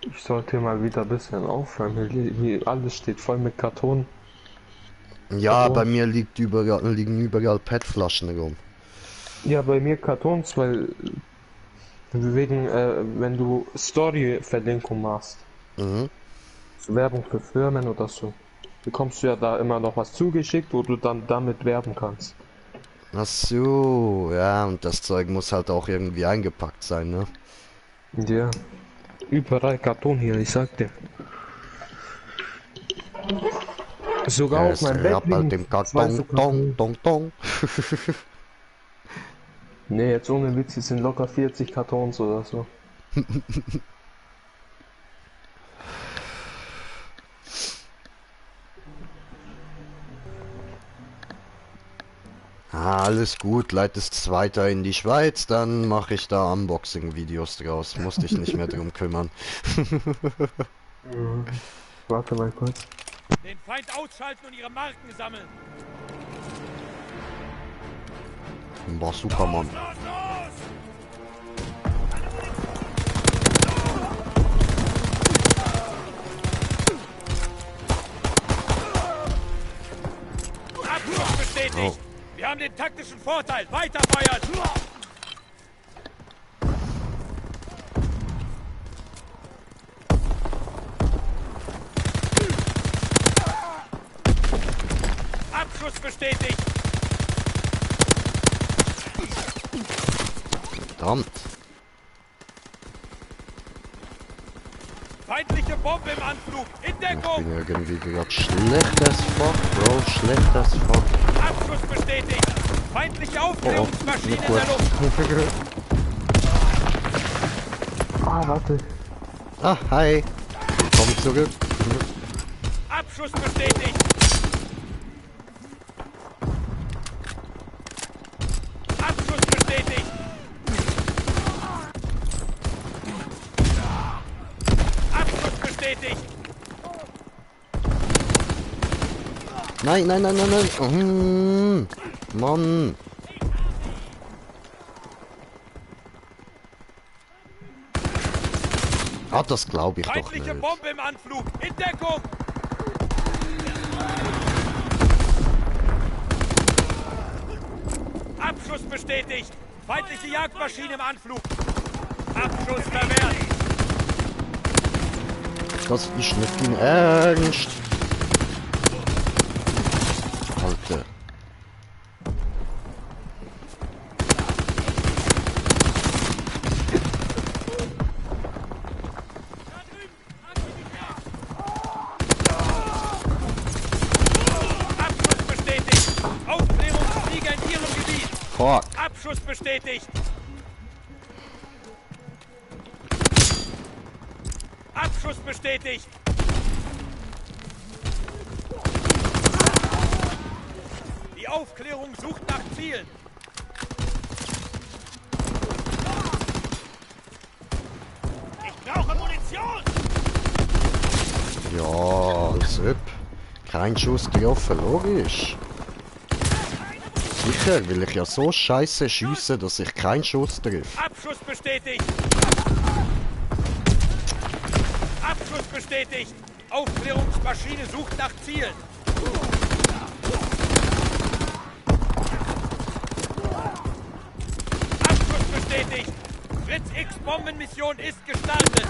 Ich sollte mal wieder ein bisschen aufräumen. Hier alles steht voll mit Karton. Ja, Karton. bei mir liegen überall PET-Flaschen rum. Ja, bei mir Kartons, weil wegen, wenn du Story-Verlinkung machst, Mhm. so Werbung für Firmen oder so, bekommst du ja da immer noch was zugeschickt, wo du dann damit werben kannst. Ach so, ja, und das Zeug muss halt auch irgendwie eingepackt sein, ne? Ja, überall Karton hier, ich sag dir. Sogar auf Es meinem Bett rappelt liegen im zwei Karton, so dong, dong, dong. Ne, jetzt ohne Witz, es sind locker 40 Kartons oder so. Ah, alles gut, leitest weiter in die Schweiz, dann mache ich da Unboxing-Videos draus. Musst dich nicht mehr drum kümmern. Warte mal kurz. Den Feind ausschalten und ihre Marken sammeln. Boah, Superman. Los, los! Abschuss bestätigt! Oh. Wir haben den taktischen Vorteil. Weiterfeuern! Abschuss bestätigt! Verdammt. Feindliche Bombe im Anflug! In Ich Deckung! bin irgendwie gerade schlecht as fuck, Bro, schlecht as fuck. Abschuss bestätigt! Feindliche Aufklärungsmaschine nicht in der gut. Luft! Ah, warte. Ah, hi. Willkommen zurück. Abschuss bestätigt! Abschuss bestätigt! Abschuss bestätigt! Nein, nein, nein, nein, nein. Mann. Ah, das glaube ich doch Feindliche nicht. Bombe im Anflug! In Deckung! Abschuss bestätigt! Feindliche Jagdmaschine im Anflug! Abschuss verwehrt! Das ist nicht dein Ernst. Alter. Abschuss bestätigt! Aufklärungsflieger in Ihrem Gebiet! Fuck. Abschuss bestätigt! Abschuss bestätigt! Die Aufklärung sucht nach Zielen! Ich brauche Munition! Ja, als ob. Kein Schuss getroffen, logisch. Sicher, will ich ja so scheiße schiessen, dass ich keinen Schuss treffe. Abschuss bestätigt! Abschuss bestätigt! Aufklärungsmaschine sucht nach Zielen! Abschuss bestätigt! Fritz X Bombenmission ist gestartet!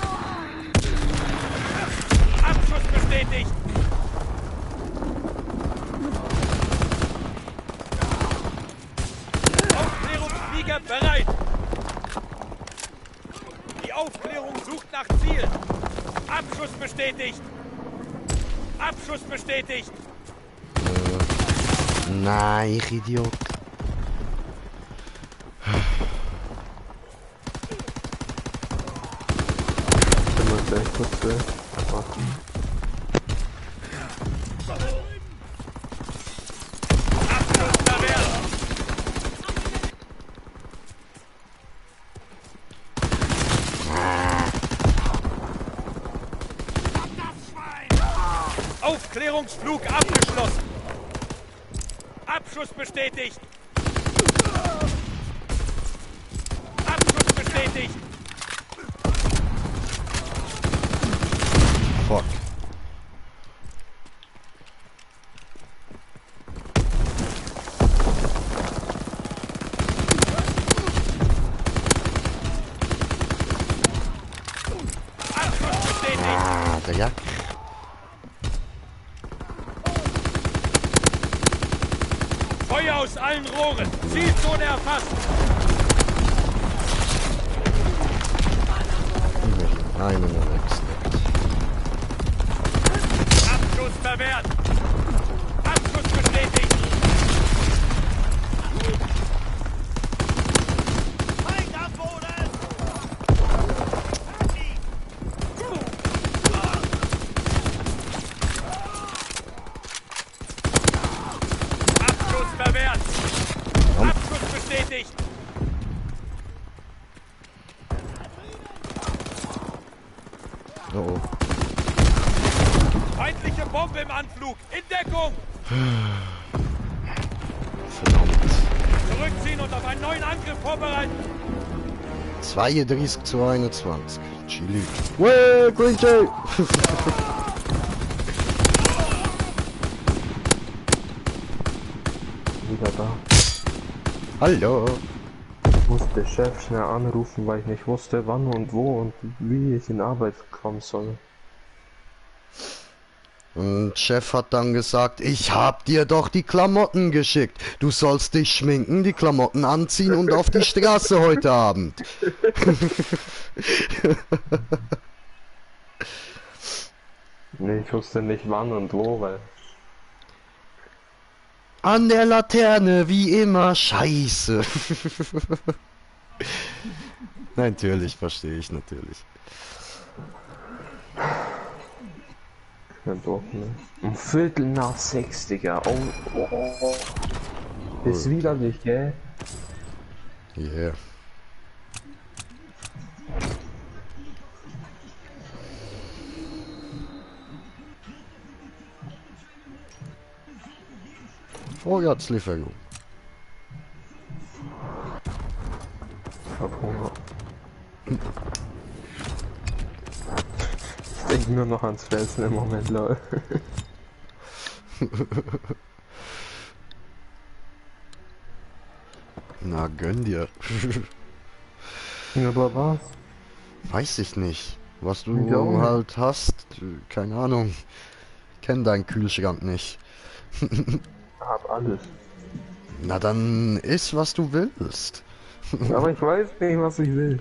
Abschuss bestätigt! Aufklärungsflieger bereit! Die Aufklärung sucht nach Zielen! Abschuss bestätigt! Abschuss bestätigt! Nein, ich Idiot. Ich muss echt kurz warten. Abschuss verwehrt! Aufklärungsflug abgeschlossen! Abschuss bestätigt! Abschuss bestätigt! Fuck. Abschuss bestätigt! Ah, der Jack. Feuer aus allen Rohren! Zielzone erfasst! Einen Alex. Abschuss verwehrt! Abschuss bestätigt! Feind am Boden! Abschuss verwehrt! Abschuss bestätigt! Oh oh. Feindliche Bombe im Anflug! In Deckung! Verdammt. Zurückziehen und auf einen neuen Angriff vorbereiten! 32 zu 21. Chili. Way, Green Jay! Wieder da. Hallo. Ich musste den Chef schnell anrufen, weil ich nicht wusste, wann und wo und wie ich in Arbeit kommen soll. Und Chef hat dann gesagt, ich hab dir doch die Klamotten geschickt. Du sollst dich schminken, die Klamotten anziehen und auf die Straße heute Abend. Nee, ich wusste nicht wann und wo, weil... An der Laterne, wie immer, scheiße. Natürlich, verstehe ich natürlich. Ja, doch, ne? Um Viertel nach 6, Digga. Oh. Ist widerlich, gell? Yeah. Vorratslieferung. Ich hab Hunger. Ich denke nur noch ans Fressen im Moment, Leute. Na, gönn dir. Ja, aber was? Weiß ich nicht. Was du Ja, auch nicht. halt hast, keine Ahnung. Kenn deinen Kühlschrank nicht. Hab alles. Na dann iss, was du willst. Aber ich weiß nicht, was ich will.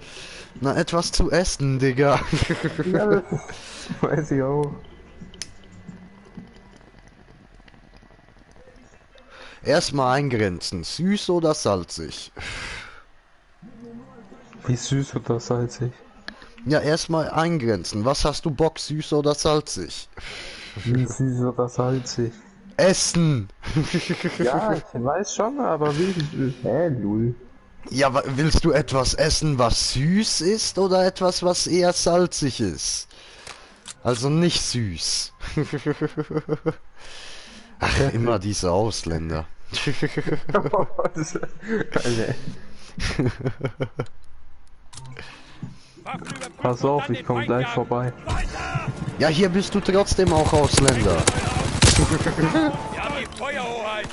Na, etwas zu essen, Digga. Ja, das weiß ich auch. Erstmal eingrenzen, süß oder salzig? Wie süß oder salzig? Ja, erstmal eingrenzen. Was hast du Bock, süß oder salzig? Wie süß oder salzig? Essen! Ja, ich weiß schon, aber wie... Lul. Ja, willst du etwas essen, was süß ist oder etwas, was eher salzig ist? Also nicht süß. Ach, immer diese Ausländer. Alter. Pass auf, ich komm gleich vorbei. Ja, hier bist du trotzdem auch Ausländer. Wir haben die Feuerhoheit!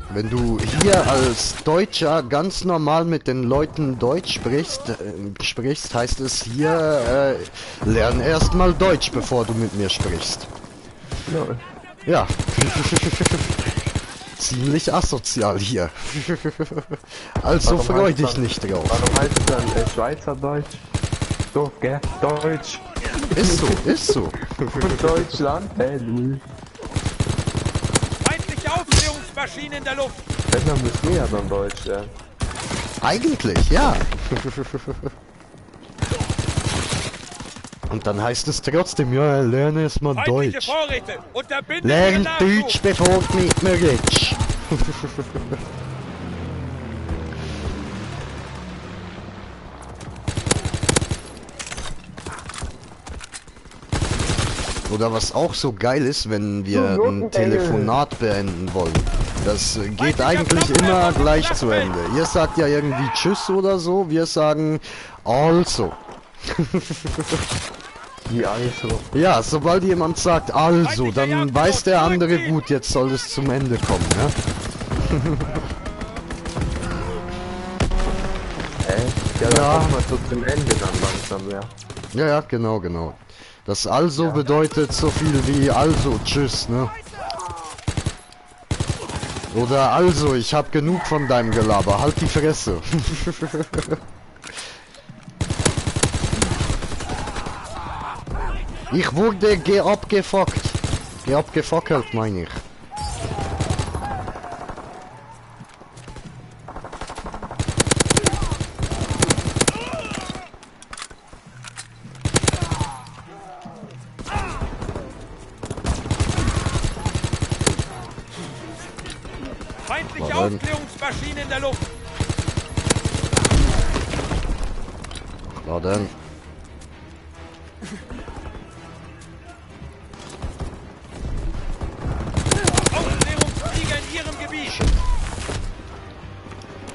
Wenn du hier als Deutscher ganz normal mit den Leuten Deutsch sprichst, heißt es hier, lern erstmal Deutsch, bevor du mit mir sprichst. Lol. Ja. ziemlich asozial hier. Also Warum freu heißt dich das- nicht drauf. Warum heißt es dann Schweizerdeutsch? Doof, gell? Deutsch. Ist so, ist so. Und Deutschland? Hey, Louis. Feindliche Aufklärungsmaschinen in der Luft. Wenn, dann müssen wir ja dann Deutsch lernen. Eigentlich, ja. Und dann heißt es trotzdem, ja, lerne es mal Feindliche Deutsch. Vorräte. Unterbinde Lern ihren Nachschub. Deutsch, bevor du nicht mehr redest. Oder was auch so geil ist, wenn wir ein Telefonat beenden wollen. Das geht eigentlich immer gleich zu Ende. Ihr sagt ja irgendwie Tschüss oder so, wir sagen also. Wie also. Ja, sobald jemand sagt also, dann weiß der andere, gut, jetzt soll es zum Ende kommen, ja? Ja, dann Ja. kommen wir so zum Ende dann langsam, ja. Ja, ja, genau, genau. Das also bedeutet so viel wie also, tschüss, ne? Oder also, ich hab genug von deinem Gelaber, halt die Fresse. Ich wurde abgefuckt. Abgefuckelt, meine ich. Feindliche Warum? Aufklärungsmaschinen in der Luft. Na dann. Aufklärungsflieger in ihrem Gebiet.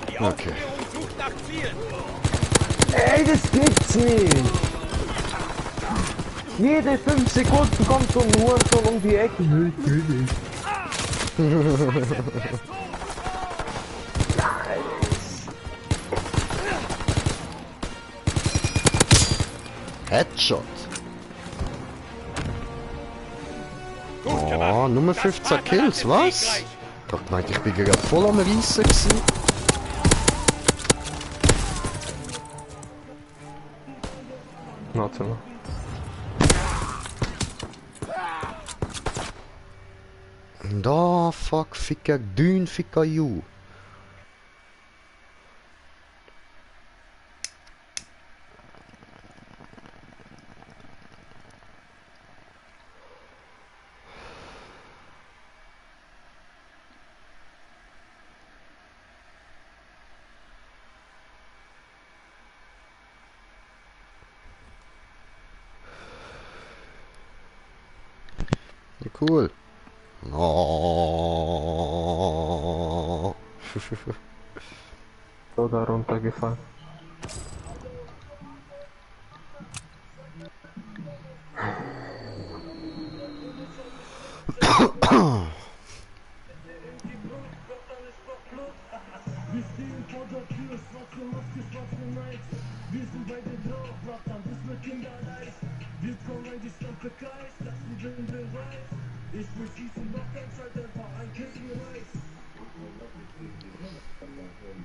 Die Okay. Aufklärung sucht nach Zielen. Ey, das gibt's nicht! Jede 5 Sekunden kommt so ein Hurensohn um die Ecke. Natürlich. Headshot. Gut Oh, gemacht. Nummer Das 15 Kills, Vaterland was? ist siegreich. Gott meint, ich bin gerade voll am Reissen gewesen. Warte mal. Da, fuck, ficker, dün, ficker, you. Ja, cool. Oh. So da runtergefallen.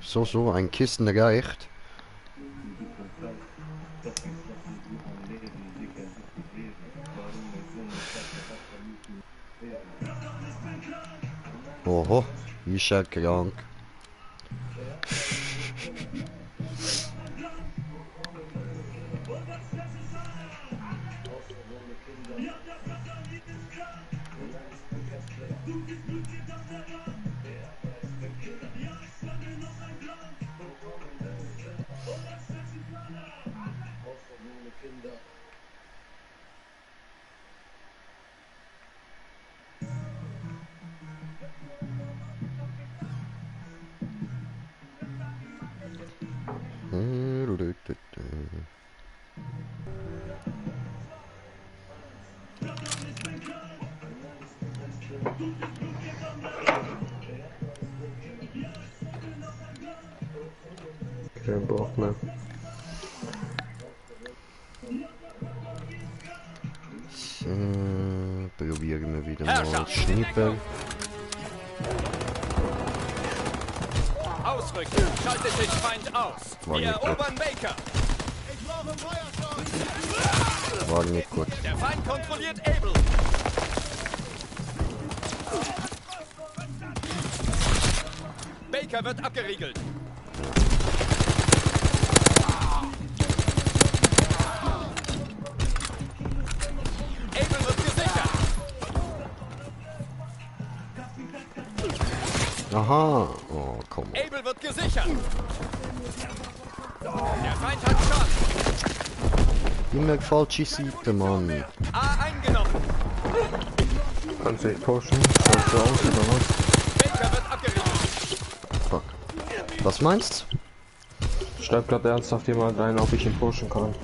So, ein Kissen reicht. Oho, ist er krank. Kein Bock mehr. So, probieren wir wieder mal Herrschaft. Schnippel. ausrücken. Schaltet den Feind aus. War Wir nicht gut. erobern Baker. War nicht gut. Der Feind kontrolliert Able. Baker wird abgeriegelt. Able wird gesichert. Aha. Oh, komm. Able wird gesichert. Der Feind hat Schaden. Immer falsche Seite, Mann. A eingenommen. Kannst du dich pushen? Schaust du aus oder was? Baker wird abgeriegelt. Fuck. Was meinst Schreibt gerade ernsthaft jemand rein, ob ich ihn pushen kann.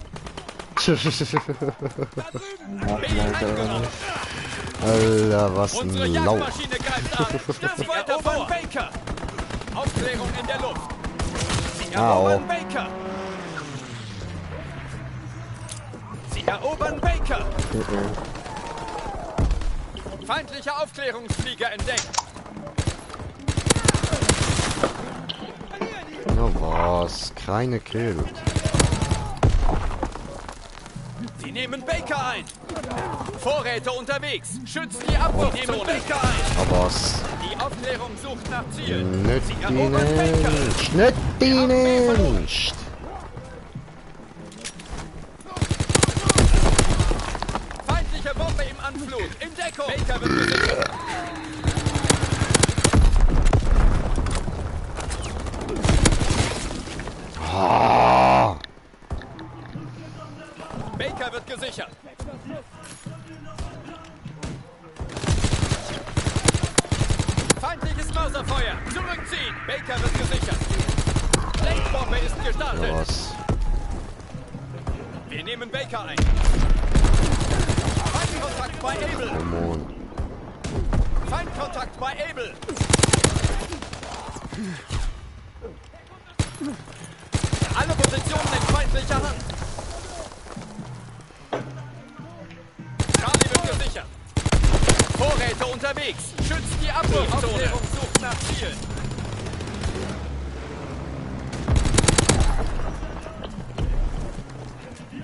du? B eingenommen. Alter, was Unsere ein Lauf. Jagdmaschine greift an. Sie erobern Baker. Aufklärung in der Luft. Sie erobern Baker. Sie erobern Baker. Feindlicher Aufklärungsflieger entdeckt. Na was? Keine Kill. Sie nehmen Baker ein. Vorräte unterwegs. Schützt die Abwurfzone. Sie nehmen Baker ein. Aber was? Die Aufklärung sucht nach Zielen. Nicht Sie die erobern Baker. Nicht. Nicht die nicht. Feindliche Bombe im Anflug. In Deckung. Baker wird gesichert. Ah. Baker wird gesichert. Feindliches Mörserfeuer. Zurückziehen. Baker wird gesichert. Lenkbombe ist Na gestartet. was? Wir nehmen Baker ein. Feindkontakt bei Able. Come on. Feindkontakt bei Able. Alle Positionen in feindlicher Hand. Charlie wird gesichert. Vorräte unterwegs. Schützt die Abwurfzone. Aufklärung sucht nach Zielen.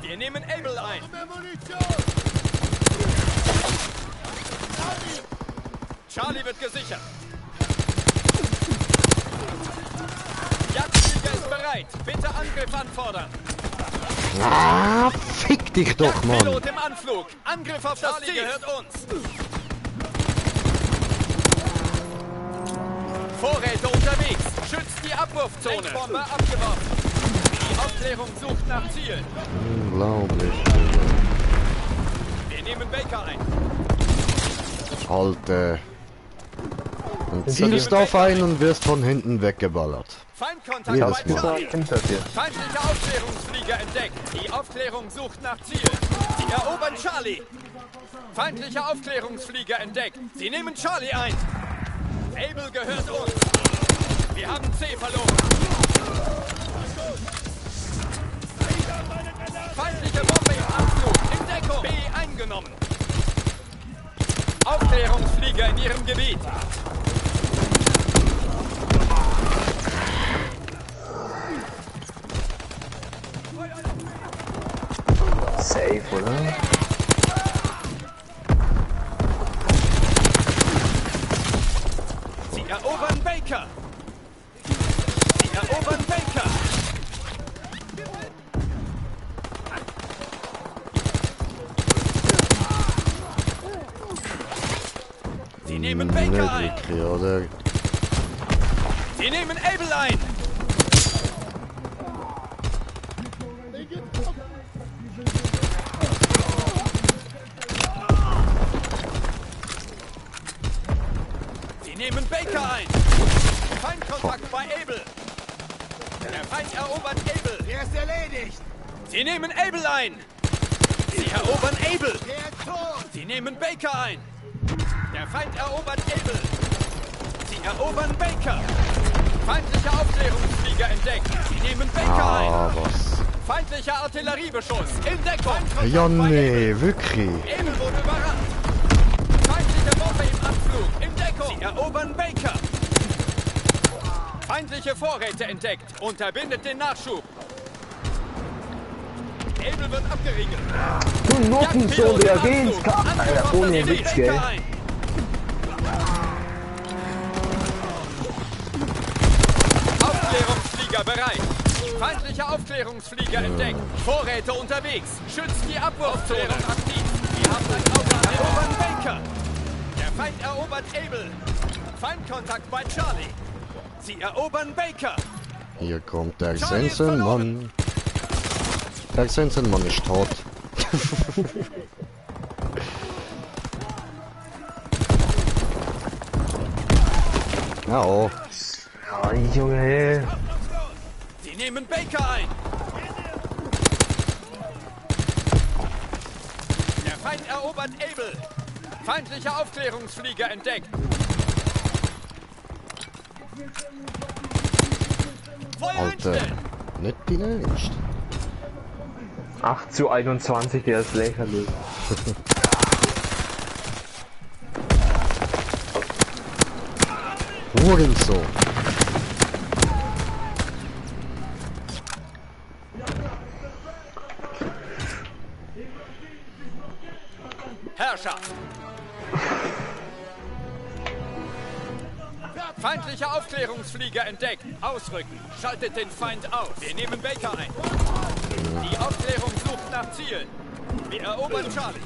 Wir nehmen Able ein. Charlie wird gesichert. Jagdflieger ist bereit. Bitte Angriff anfordern. Ah, fick dich doch, Mann. Jagdpilot im Anflug. Angriff auf das Ziel. Gehört uns. Vorräte unterwegs. Schützt die Abwurfzone. Lenkbombe abgeworfen. Die Aufklärung sucht nach Zielen. Unglaublich. Wir nehmen Baker ein. Alter. Dann zielst auf einen und wirst von hinten weggeballert. Feindkontakt Jedes bei Mal. Charlie. Hinter dir. Feindlicher Aufklärungsflieger entdeckt. Die Aufklärung sucht nach Zielen. Sie erobern Charlie. Feindlicher Aufklärungsflieger entdeckt. Sie nehmen Charlie ein. Able gehört uns. Wir haben C verloren. Feindliche Bombe im Anflug. In Deckung. B eingenommen. Aufklärungsflieger in ihrem Gebiet. Safe, oder? Sie erobern Baker. Sie erobern Baker. Sie nehmen Baker ein. Nicht oder? Sie nehmen Able ein. Sie nehmen Baker ein. Feindkontakt bei Able. Der Feind erobert Able. Er ist erledigt. Sie nehmen Able ein. Sie erobern Able. Er ist tot. Sie nehmen Baker ein. Der Feind erobert Able. Sie erobern Baker. Feindlicher Aufklärungsflieger entdeckt. Sie nehmen Baker ein. Ah, was? Feindlicher Artilleriebeschuss. In Deckung. Ja, nee, wirklich. Able wurde überrannt. Feindliche Bombe im Anflug. In Deckung. Sie erobern Baker. Feindliche Vorräte entdeckt. Unterbindet den Nachschub. Able wird abgeriegelt. Du Nuttensohn, der geht's Alter, ohne Witz, gell. Aufklärungsflieger bereit. Feindlicher Aufklärungsflieger entdeckt. Vorräte unterwegs. Schützt die Abwurfzone. Aktiv. Wir haben ein Auto erobern Baker. Der Feind erobert Able. Feindkontakt bei Charlie. Sie erobern Baker. Hier kommt der Sensenmann. Der Sensenmann ist tot. Ja, oh. Ja, Junge. Sie nehmen Baker ein. Der Feind erobert Able. Feindlicher Aufklärungsflieger entdeckt. Feuer Alter, einstellen. nicht die Nächste. 8:21, der ist lächerlich. Hurensohn. Herrschaft. Feindlicher Aufklärungsflieger entdeckt. Ausrücken. Schaltet den Feind aus. Wir nehmen Baker ein. Die Aufklärung sucht nach Zielen. Wir erobern Charlie.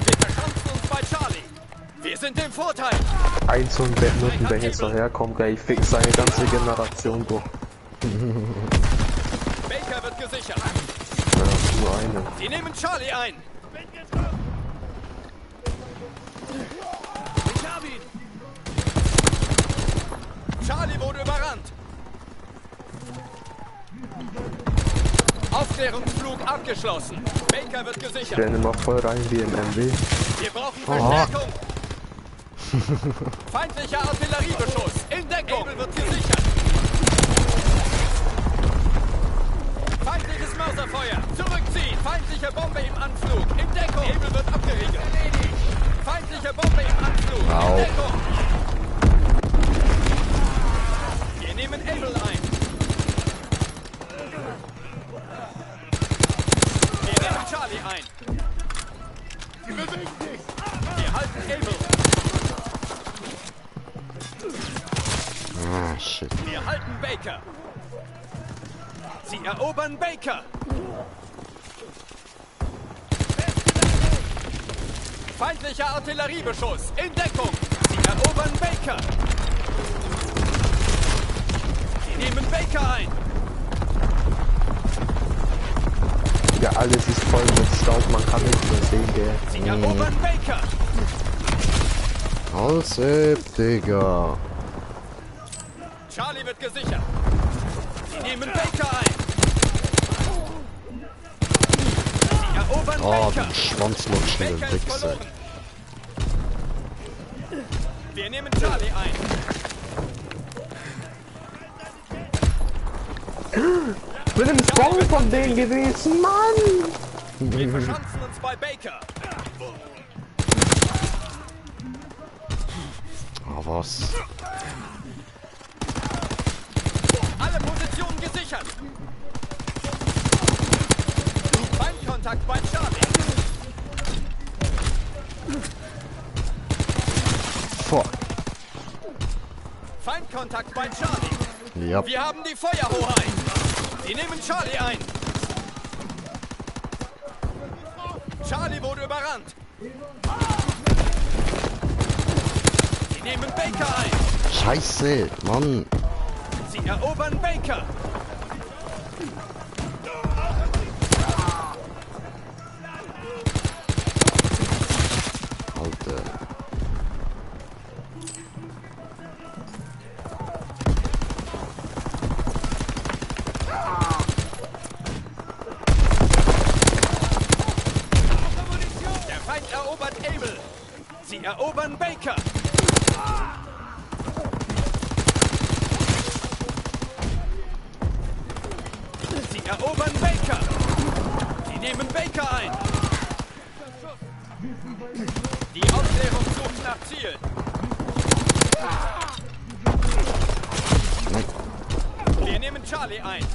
Wir verschanzen uns bei Charlie. Wir sind im Vorteil. 1 und Minuten, wenn jetzt daherkommt, gell, ich fix seine ganze Generation durch. Baker wird gesichert. Ja, nur eine. Sie nehmen Charlie ein. Ich hab ihn. Charlie wurde überrannt. Aufklärungsflug abgeschlossen. Baker wird Ich gesichert. renne mal voll rein wie im MW. Wir brauchen Verstärkung. Feindlicher Artilleriebeschuss. In Deckung. Able wird gesichert. Feindliches Mörserfeuer. Zurückziehen. Feindliche Bombe im Anflug. In Deckung. Able wird abgeriegelt. Feindliche Bombe im Anflug. Au. In Deckung. Wir nehmen Able ein. Wir nehmen Charlie ein. Wir halten Able. Ah, shit. Wir halten Baker. Sie erobern Baker. Feindlicher Artilleriebeschuss. In Deckung. Sie erobern Baker. Sie nehmen Baker ein. Ja, alles ist voll mit Staub, man kann nicht mehr sehen, gell. Sie erobern Baker. Halse, Digga. Charlie wird gesichert. Sie nehmen Baker ein. Sie erobern Oh, Baker. den schwanzlutschenden Baker ist Wichser. verloren. Wir nehmen Charlie ein. Ich bin im Spawn von denen gewesen, Mann! Wir verschanzen uns bei Baker. Ah, was? Alle Positionen gesichert. Feindkontakt bei Charlie. Fuck. Feindkontakt bei Charlie. Ja. Wir haben die Feuerhoheit. Sie nehmen Charlie ein. Charlie wurde überrannt. Sie nehmen Baker ein. Scheiße, Mann. Sie erobern Baker. Alter. Der Feind erobert Able. Sie erobern Baker. Sie erobern Baker. Sie nehmen Baker ein. Die Aufklärung sucht nach Zielen. Wir nehmen Charlie ein.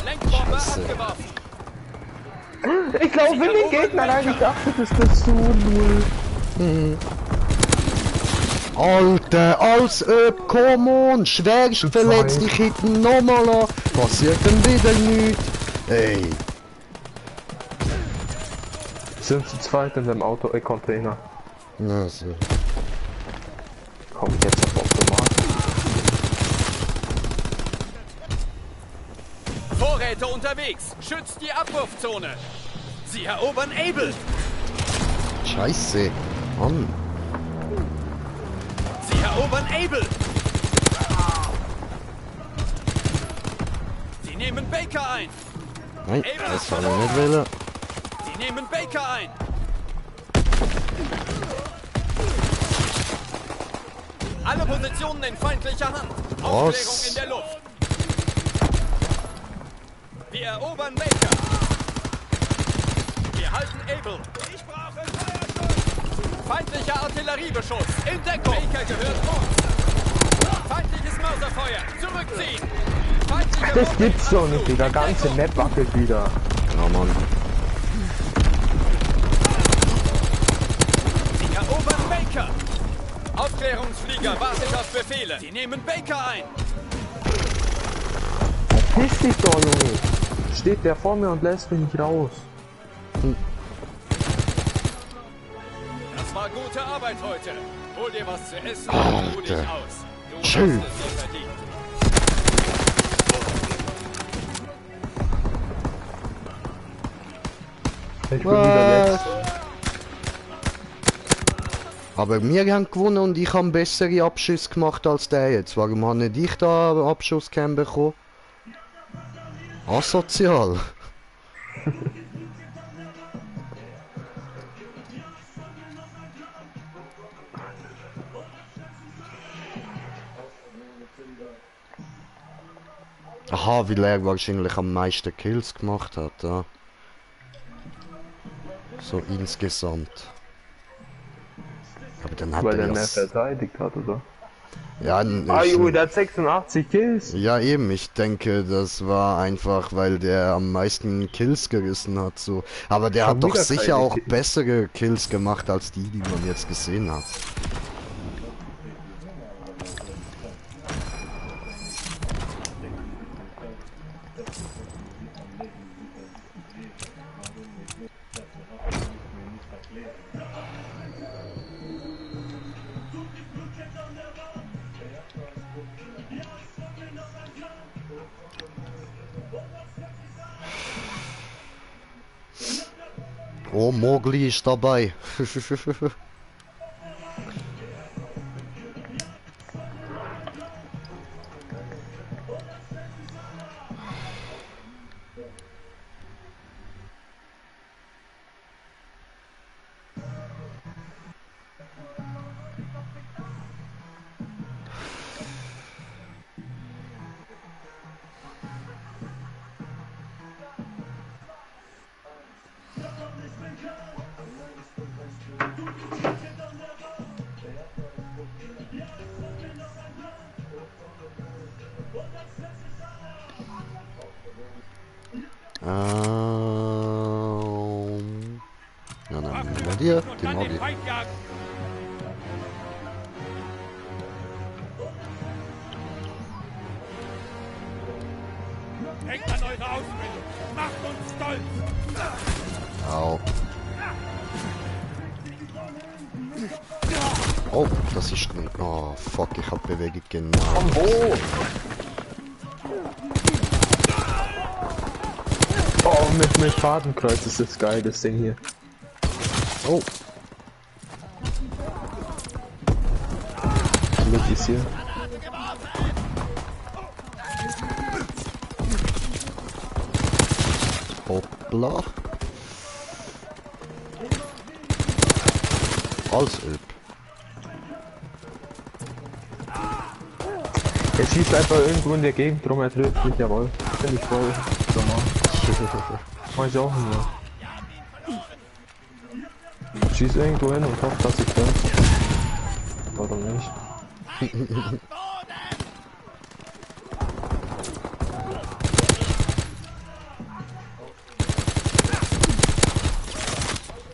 Lenkbombe abgeworfen. Ich laufe in den Gegner rein, ich dachte, das ist so null. Alter, als ob, come on, schwerst verletzt dich hinten nochmal an. Passiert dann wieder nichts. Ey. Sind zu zweit in dem Auto-Container. Also. Komm jetzt auf Automat. Vorräte unterwegs. Schützt die Abwurfzone. Sie erobern Able. Scheiße. Mann. Sie erobern Able. Sie nehmen Baker ein. Nein, das war ich nicht wählen. Sie nehmen Baker ein. Alle Positionen in feindlicher Hand. Aufklärung in der Luft. Wir erobern Baker. Wir halten Able. Ich brauche Feuerschutz. Feindlicher Artilleriebeschuss. In Deckung. Baker gehört uns. Feindliches Mörserfeuer. Zurückziehen. Feindliche Das gibt's doch nicht, der ganze Map wackelt wieder. Ja, Mann. Sie erobern Baker. Aufklärungsflieger wartet auf Befehle. Sie nehmen Baker ein. Piss dich doch, Junge. Steht der vor mir und lässt mich nicht raus. Das war gute Arbeit heute. Hol dir was zu essen und ruh dich aus. Du hast es Schön. dir verdient. Ich bin wieder letzt. Aber wir haben gewonnen und ich habe bessere Abschüsse gemacht als der jetzt. Warum habe nicht ich da einen Abschusscam bekommen? Asozial. Aha, weil er wahrscheinlich am meisten Kills gemacht hat, ja. So insgesamt. Aber dann hat Weil er der mehr ja... verteidigt hat, oder? Ja, Ah, Junge, der hat 86 Kills. ja eben, ich denke, das war einfach, weil der am meisten Kills gerissen hat, so. Aber der Schon hat doch wieder sicher keine auch Kills. bessere Kills gemacht als die, die man jetzt gesehen hat. Oh, Mowgli ist dabei. Ja, dann nehmen wir dir, Und den dann den Mowgli. Feind jagen. Denkt an eure Ausbildung. Macht uns stolz. Au. Oh, das ist... Oh, fuck, ich hab Bewegung genau. Komm hoch! Oh, mit Fadenkreuz ist das geil, das Ding hier. Oh, Mit ist hier. hoppla. Als ob. Er schießt einfach irgendwo in der Gegend rum, er trifft mich, jawohl. Finde ich voll normal. Mach ich auch nur. Schieß irgendwo hin und hofft, dass ich treffe. Warum nicht?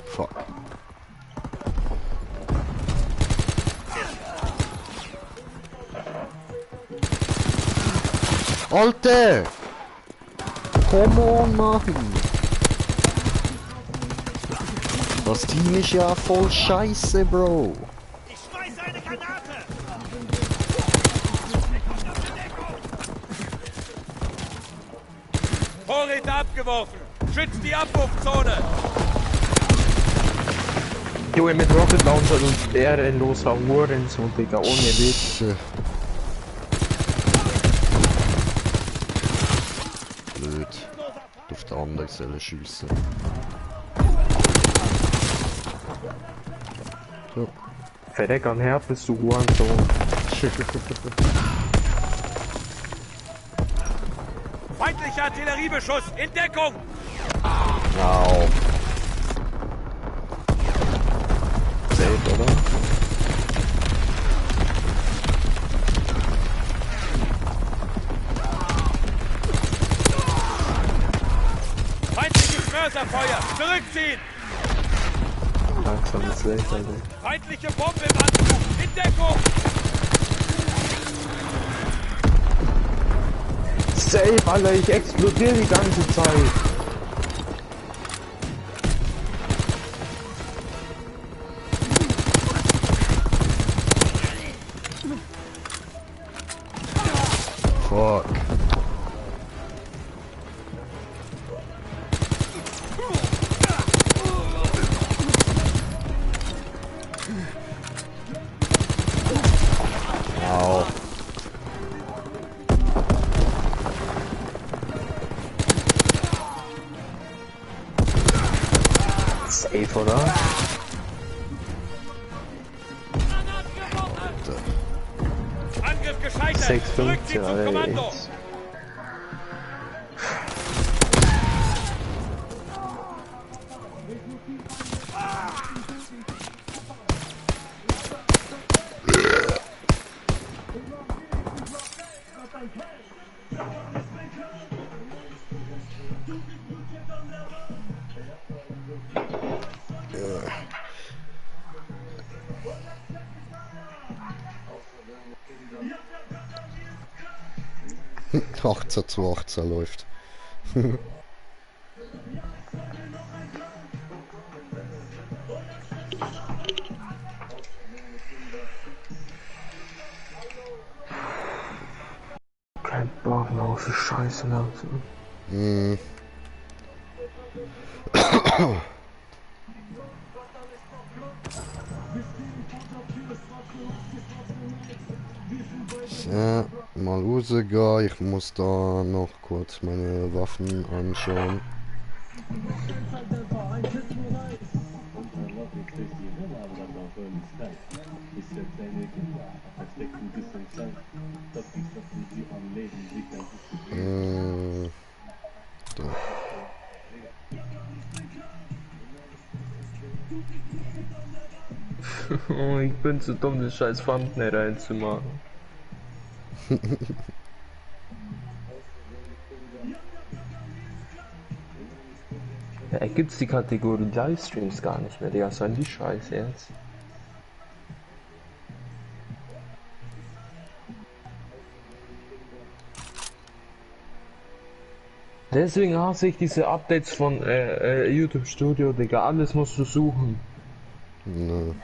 Fuck. Alter! Come on, Mann! Das Team ist ja voll scheiße, Bro! Ich schmeiße eine Granate! Vorräte abgeworfen! Schützt die Abwurfzone! Junge, mit Rocket Launcher und ehrenloser Hurensohn, Digga, ohne Witz. Blöd. Auf der anderen Seite schiessen. So. Verreck an Herpes, du Hurensohn. Feindlicher Artilleriebeschuss! In Deckung! Au. Safe, oder? Feindliches Mörserfeuer! Zurückziehen! Langsam ist safe, Alter. Feindliche Bombe im Anflug! In Deckung! Safe, Alter, ich explodiere die ganze Zeit. Fuck. Au. Safe, oder? Angriff gescheitert! 6,15, Zurückziehen zum Alter. Kommando! Ja. 18:18 läuft. Kein Bock mehr auf die Scheiße langsam. Hm. So, mal rausgehen. Ich muss da noch kurz meine Waffen anschauen. Da. Oh, ich bin zu dumm, das scheiß Thumbnail reinzumachen. Ja, gibt's die Kategorie Livestreams gar nicht mehr, Digga, sollen die Scheiße jetzt? Deswegen hasse ich diese Updates von YouTube Studio, Digga, alles musst du suchen. Ne.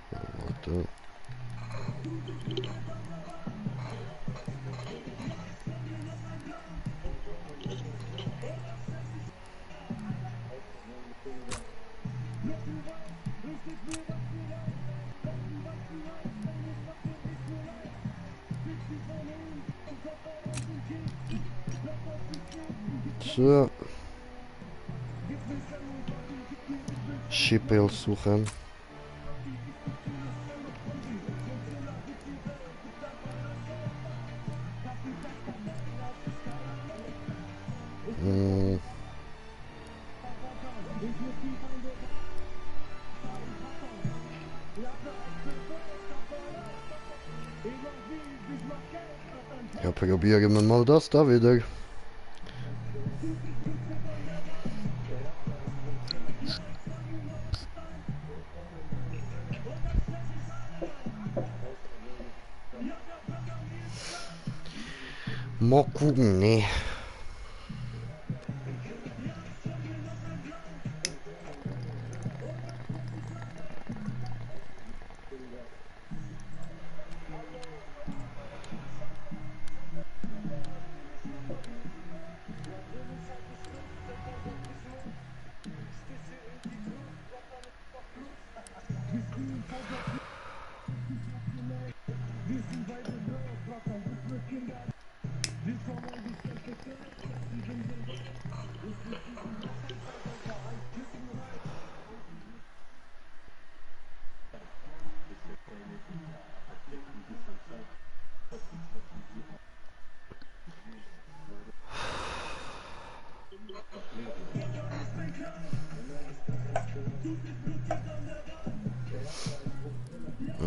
Warte. So. Schippe suchen. Hm. Ja, probieren wir mal das da wieder. Mal gucken, ne.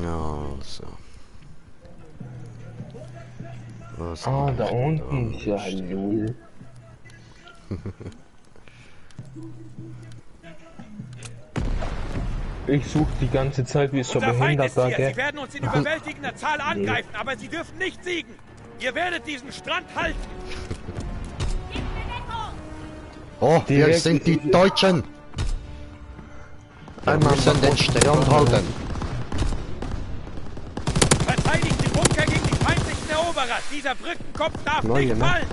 Ja, so. Was Ah, da liegt unten ist ja am null. Ich suche die ganze Zeit wie so Unser Feind ist behindert da, hier. gell? Sie werden uns in überwältigender Zahl angreifen, aber sie dürfen nicht siegen. Ihr werdet diesen Strand halten. Oh, wir Direkt- sind die Deutschen! Wir Einmal müssen den Strand halten. Verteidigt die Bunker gegen die feindlichen Eroberer. Dieser Brückenkopf darf Neue, nicht ne? fallen.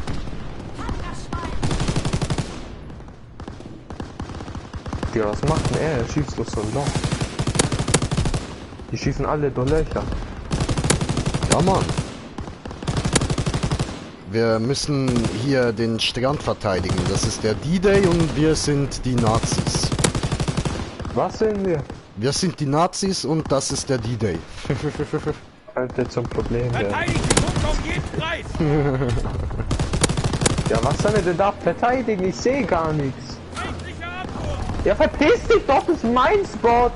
Ja, was macht denn er? Er schießt durch so ein Loch. Die schießen alle durch Löcher. Ja, Mann. Wir müssen hier den Strand verteidigen. Das ist der D-Day und wir sind die Nazis. Was sehen wir? Wir sind die Nazis und das ist der D-Day. Könnte zum Problem werden. Verteidigt die Bunker um jeden Preis. Ja, was soll er denn da verteidigen? Ich sehe gar nichts. Feindlicher Abwurf. Ja, verpiss dich doch, das ist mein Spot!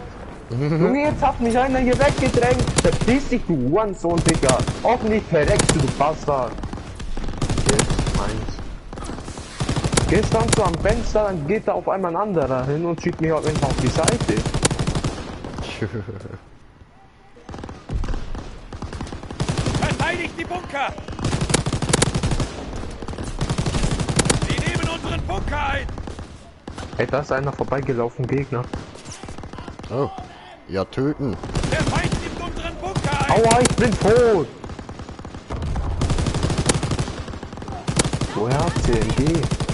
Junge, jetzt hat mich einer hier weggedrängt. Verpiss dich, du Hurensohn, Digga. Hoffentlich verreckst du, du Bastard. Jetzt meins. Gehst dann so am Fenster, dann geht da auf einmal ein anderer hin und schiebt mich auch einfach auf die Seite. Verteidigt die Bunker. Sie nehmen unseren Bunker ein. Ey, da ist einer vorbeigelaufen, Gegner. Oh. Ja, töten. Der Feind nimmt unseren Bunker ein. Aua, ich bin tot! Woher hat CMG?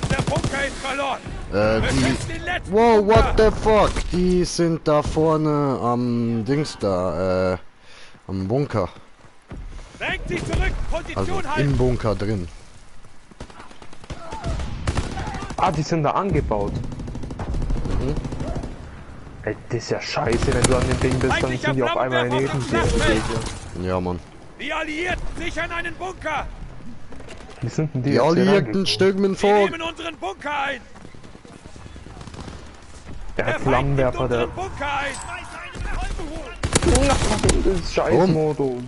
Der Bunker ist verloren. Die... Beschützt den letzten Wow, Bunker. what the fuck? Die sind da vorne am Dings da, am Bunker. Drängt sie zurück. Also Position halten. im Bunker drin. Ah, die sind da angebaut. Ey, das ist ja scheiße, wenn du an dem Ding bist, dann sind die auf einmal neben dir. Ja, Mann. Die Alliierten sichern einen Bunker. Wie sind denn die Die jetzt hier Alliierten stürmen Sie vor. nehmen unseren Bunker ein. Der Der Feind nimmt Flammenwerfer, der... unseren Bunker ein. Das ist Scheißmodus.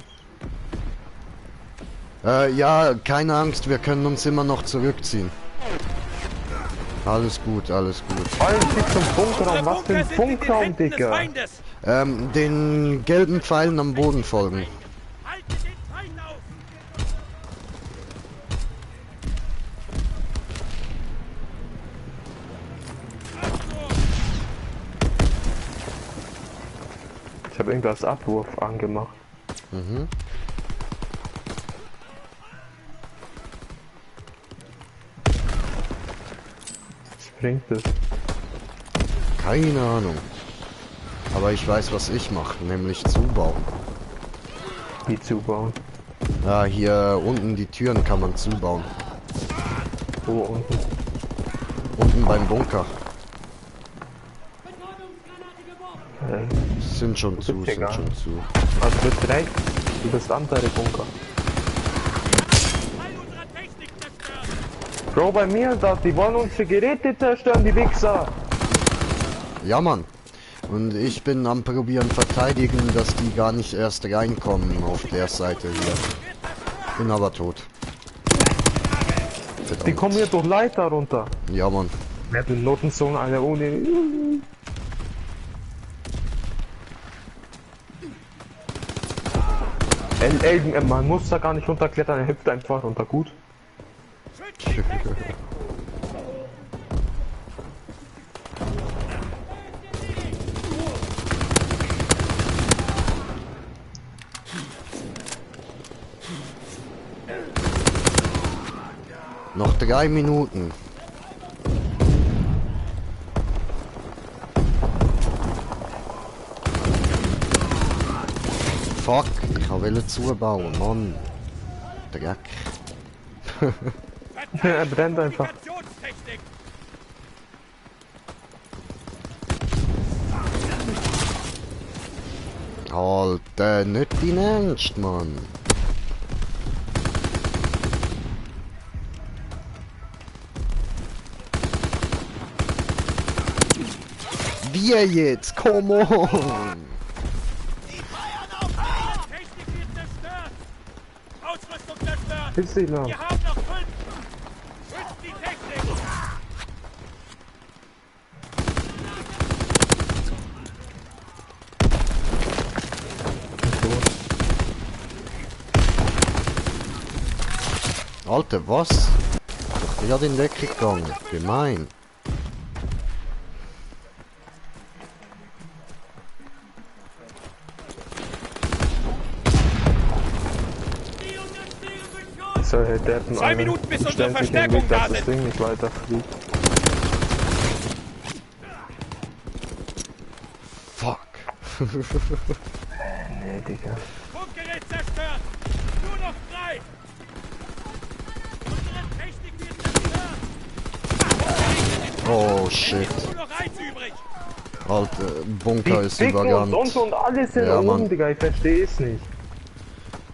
Ja, keine Angst, wir können uns immer noch zurückziehen. Alles gut, alles gut. Alter, sieht zum Bunkerraum. Unsere Was für Bunker ein sind in den Bunkerraum, Händen des Digga. Feindes. Den gelben Pfeilen am Boden folgen. Haltet den Feind auf. Ich habe irgendwas Abwurf angemacht. Mhm. Was bringt das? Keine Ahnung. Aber ich weiß, was ich mache, nämlich zubauen. Wie zubauen? Ja, hier unten die Türen kann man zubauen. Wo unten? Unten beim Bunker. Äh, Sind schon zu, gibt's hier sind gar schon nicht. zu. Also du bist rechts, du bist andere Bunker. Teil unserer Technik zerstört. Bro, bei mir ist das, die wollen unsere Geräte zerstören, die Wichser. Ja, Mann. Und ich bin am probieren verteidigen, dass die gar nicht erst reinkommen auf der Seite hier. Bin aber tot. Verdammt. Die kommen hier durch Leiter runter. Ja, Mann. Wer den Notensong alle ohne. Ey, man muss da gar nicht runterklettern, er hüpft einfach runter, gut. Schützt die Technik. Noch 3 Minuten. Fuck, ich will zubauen, Mann. Dreck. Er brennt einfach. Kommunikationstechnik. Alter, nicht dein Ernst, Mann. Wir jetzt, come on! Technik wird zerstört. Ausrüstung zerstört. Ist sie noch? Wir haben noch 5. Schützt die Technik. Alter, was? Ich hab in den Decke gegangen. Gemein. So, Herr Deppen, 2 Minuten bis unsere stellt sich Verstärkung Weg, da dass das sind. Ding nicht weiterfliegt. Fuck. Nee, Digga. Funkgerät zerstört. Nur noch 3. Unsere Technik wird zerstört. Oh shit. Nur noch 1 übrig. Alter, Bunker ist Dick überrannt. und alles sind Ja, oben, Mann. Digga, ich verstehe es nicht.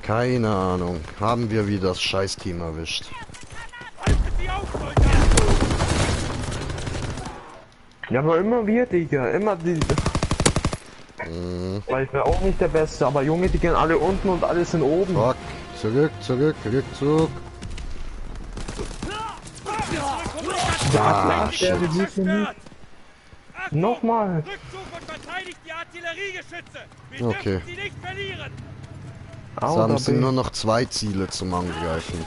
Keine Ahnung. Haben wir wieder das Scheiß-Team erwischt. Haltet sie auf, Soldaten. Ja, aber immer wir, Digga, immer die... Weil ich wäre auch nicht der Beste, aber Junge, die gehen alle unten und alle sind oben. Fuck. Zurück, zurück, Rückzug. Ah, shit. Der Besuch nicht. Zerstört. Achtung, Nochmal. Rückzug und verteidigt die Artilleriegeschütze. Wir Okay. dürfen sie nicht verlieren. Es haben sind nur noch 2 Ziele zum Angreifen.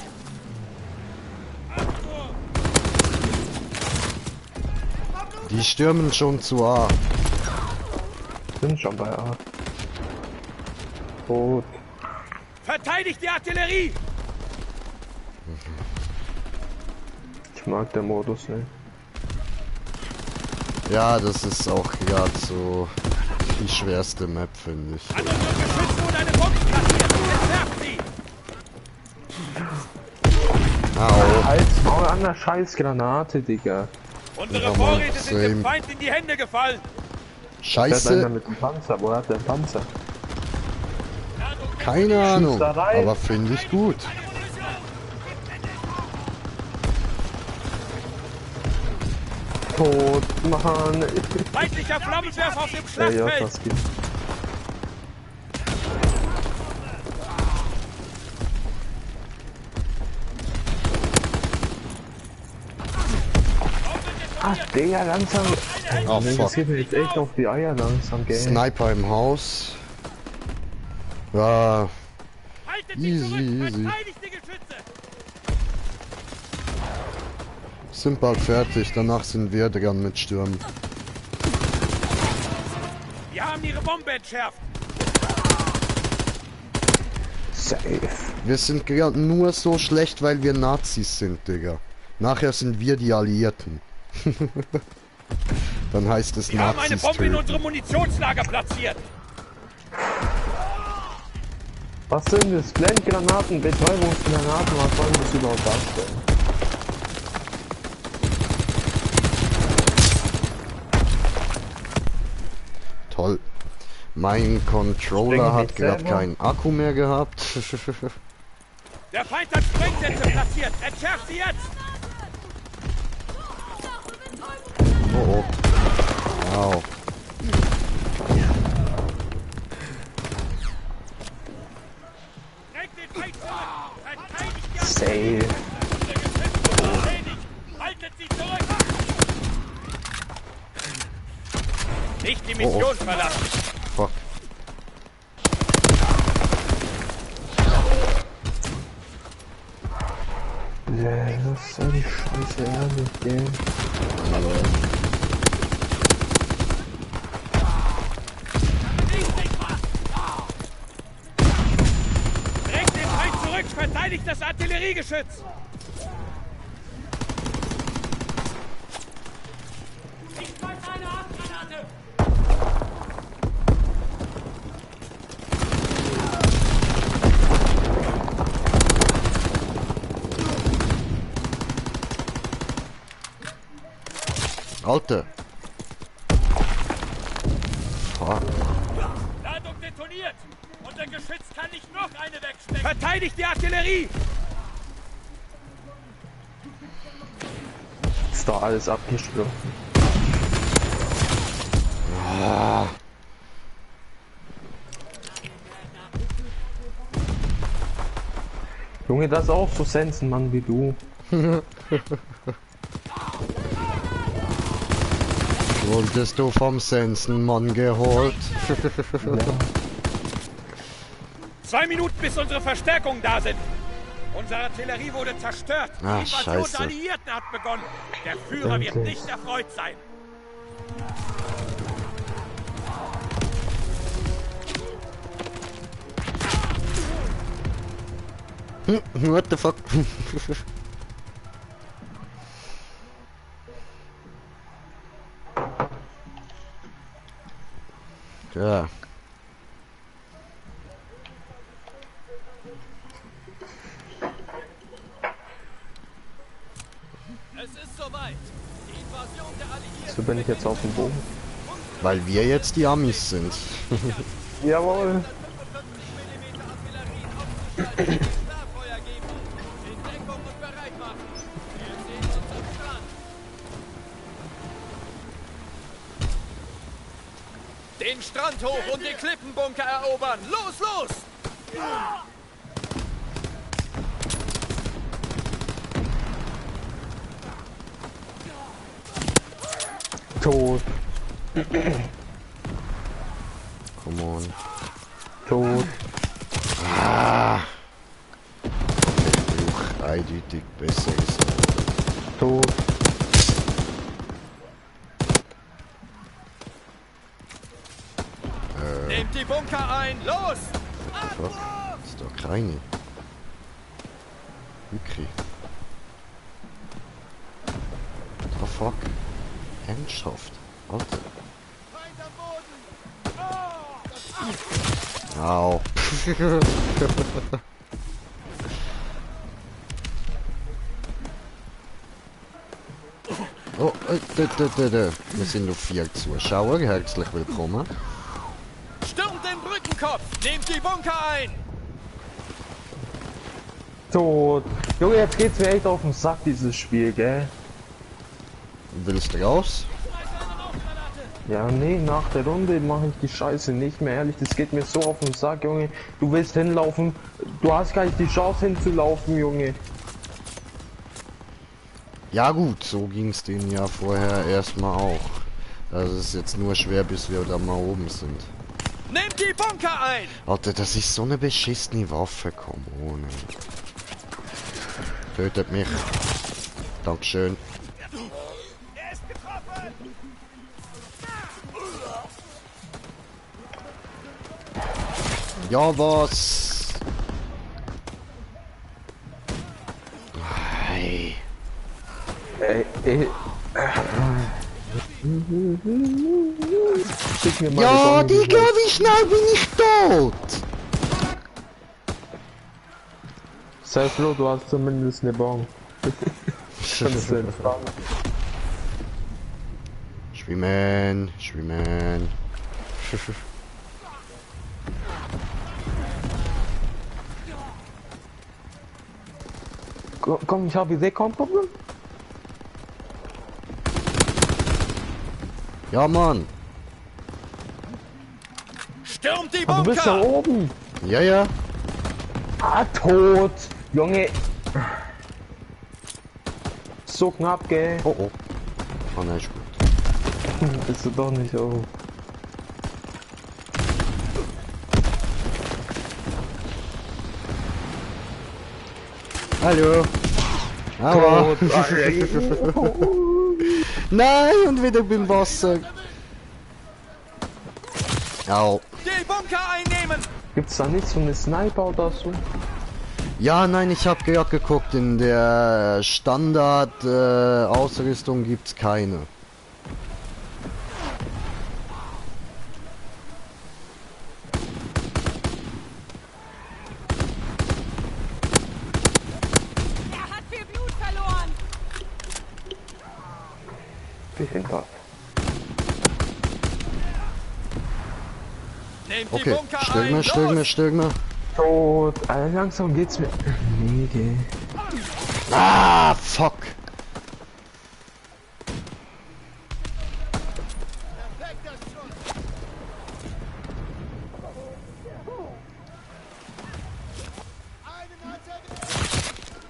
Achtung. Die stürmen schon zu A. Sind schon bei A. Tot. Verteidigt die Artillerie. Ich mag den Modus nicht. Ja, das ist auch gerade so die schwerste Map, finde ich. An unseren Geschützen wurde eine Bombe platziert. Entwerft sie. Au. Halt's Maul an der Scheißgranate, Digga. Unsere Ja, Mann, Vorräte sind dem same. Feind in die Hände gefallen. Da ist einer Scheiße. mit dem Panzer. Wo hat der Panzer? Keine Ahnung. da rein. Aber finde ich gut. Tot, Mann. Feindlicher Flammenwerfer auf dem Ja, Schlachtfeld. was gibt's? Ach, Digga, langsam. Oh, Das fuck. geht mir jetzt echt auf die Eier langsam, gell? Sniper im Haus. Ja, Haltet Easy, sie zurück. easy. Verteidigt die Geschütze. sind bald fertig. Danach sind wir dran mit Stürmen. Wir haben ihre Bombe entschärft. Safe. Wir sind gerade nur so schlecht, weil wir Nazis sind, Digga. Nachher sind wir die Alliierten. Dann heißt es Wir haben eine Nazis Bombe in töten. unserem Munitionslager platziert. Was sind das? Blendgranaten, Betäubungsgranaten, was soll das überhaupt darstellen? Mein Controller Denken hat Sie gerade selber? keinen Akku mehr gehabt. Der Feind hat Sprengsätze platziert. Entschärft sie jetzt! Oh oh. Wow. Drängt den Feind zurück! Verteidigt die Safe. Beschädigt! Haltet sie zurück! Nicht die Mission verlassen! Fuck. Ja, das ist ja die Scheiße, ehrlich, gell? Drängt den Feind zurück! Verteidigt das Artilleriegeschütz! Ich schmeiß eine Handgranate! Alter. Fuck. Ladung detoniert! Unser Geschütz kann nicht noch eine wegstecken! Verteidigt die Artillerie! Ist doch alles abgeschlossen. Junge, das ist auch so Sensenmann wie du. Wurdest du vom Sensenmann geholt? 2 Minuten, bis unsere Verstärkungen da sind. Unsere Artillerie wurde zerstört. Die Ah, Invasion scheiße. der Alliierten hat begonnen. Der Führer wird Endlich. nicht erfreut sein. What the fuck? Ja. Es ist soweit. Die Invasion der Alliierten. So bin ich jetzt auf dem Boden. Weil wir jetzt die Amis sind. Jawohl. 55 mm Artillerien aufzuschalten. Nahfeuer geben. In Deckung und bereit machen. Wir sehen uns am Strand. Den Strand hoch und die Klippenbunker erobern. Los, los! Tot. Come on. Tot. Fluch eindeutig besser ist. Tot. Nehmt die Bunker ein. Los! Fuck. Ist doch keine. Wirklich. Oh fuck. Ernsthaft. Alter. Feind am Boden! Au. Oh, wir sind auf 4 Zuschauer. Herzlich willkommen. Stürmt den Brückenkopf! Nehmt die Bunker ein! Tot. Junge, jetzt geht's mir echt auf den Sack, dieses Spiel, gell? Willst du raus? Ja, nee, nach der Runde mache ich die Scheiße nicht mehr, ehrlich, das geht mir so auf den Sack, Junge. Du willst hinlaufen, du hast gar nicht die Chance hinzulaufen, Junge. Ja gut, so ging's denen ja vorher erstmal auch. Das ist jetzt nur schwer, bis wir da mal oben sind. Nehmt die Bunker ein! Alter, das ist so eine beschissene Waffe, komm ohne. Tötet mich. Dankeschön. Er ist getroffen! Ja, was? Hey. Schick mir mal Ja, die Digga, wie schnell bin ich tot? Sei froh, du hast zumindest eine Bon. Kannst du entspannen. Schwimmen, schwimmen. Komm, ich habe Idee, kein Problem. Ja, Mann. Stürmt die Du bist da Bunker! oben. Ja, ja. Ah, tot. Junge. So knapp, gell? Oh, oh. Oh, nein, ist gut. Bist du doch nicht, oh. Hallo. Aua. Tot. Nein, und wieder beim Wasser. Au. Die Bunker einnehmen! Gibt's da nicht so eine Sniper oder so? Ja, nein, ich habe gerade geguckt, in der Standard Ausrüstung gibt's keine. Er hat viel Blut verloren. Behindert. Nehmt die Okay, Bunker stürme, ein! stürme, Los! stürme. Tot. Alter, langsam geht's mir. Nee, gell. Ah, fuck.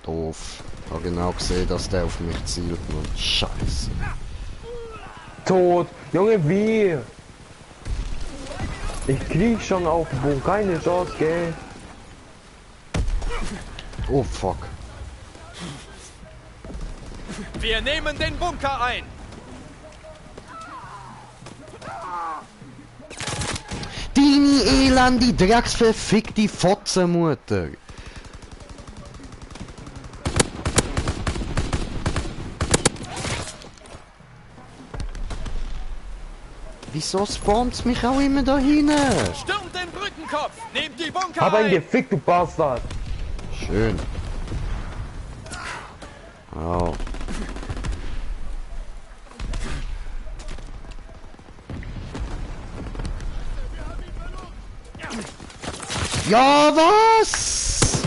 Doof. Hab genau gesehen, dass der auf mich zielt, Mann. Scheiße. Tot. Junge, wie? Ich krieg schon auf den Boden. Keine Chance, gell? Oh, fuck. Wir nehmen den Bunker ein! Deine elende, drecksverfickte Fotzenmutter. Wieso spawnt's mich auch immer da hinten? Stürmt den Brückenkopf! Nehmt die Bunker Hab einen ein! gefickt, du Bastard. Schön. Au. Ja, was?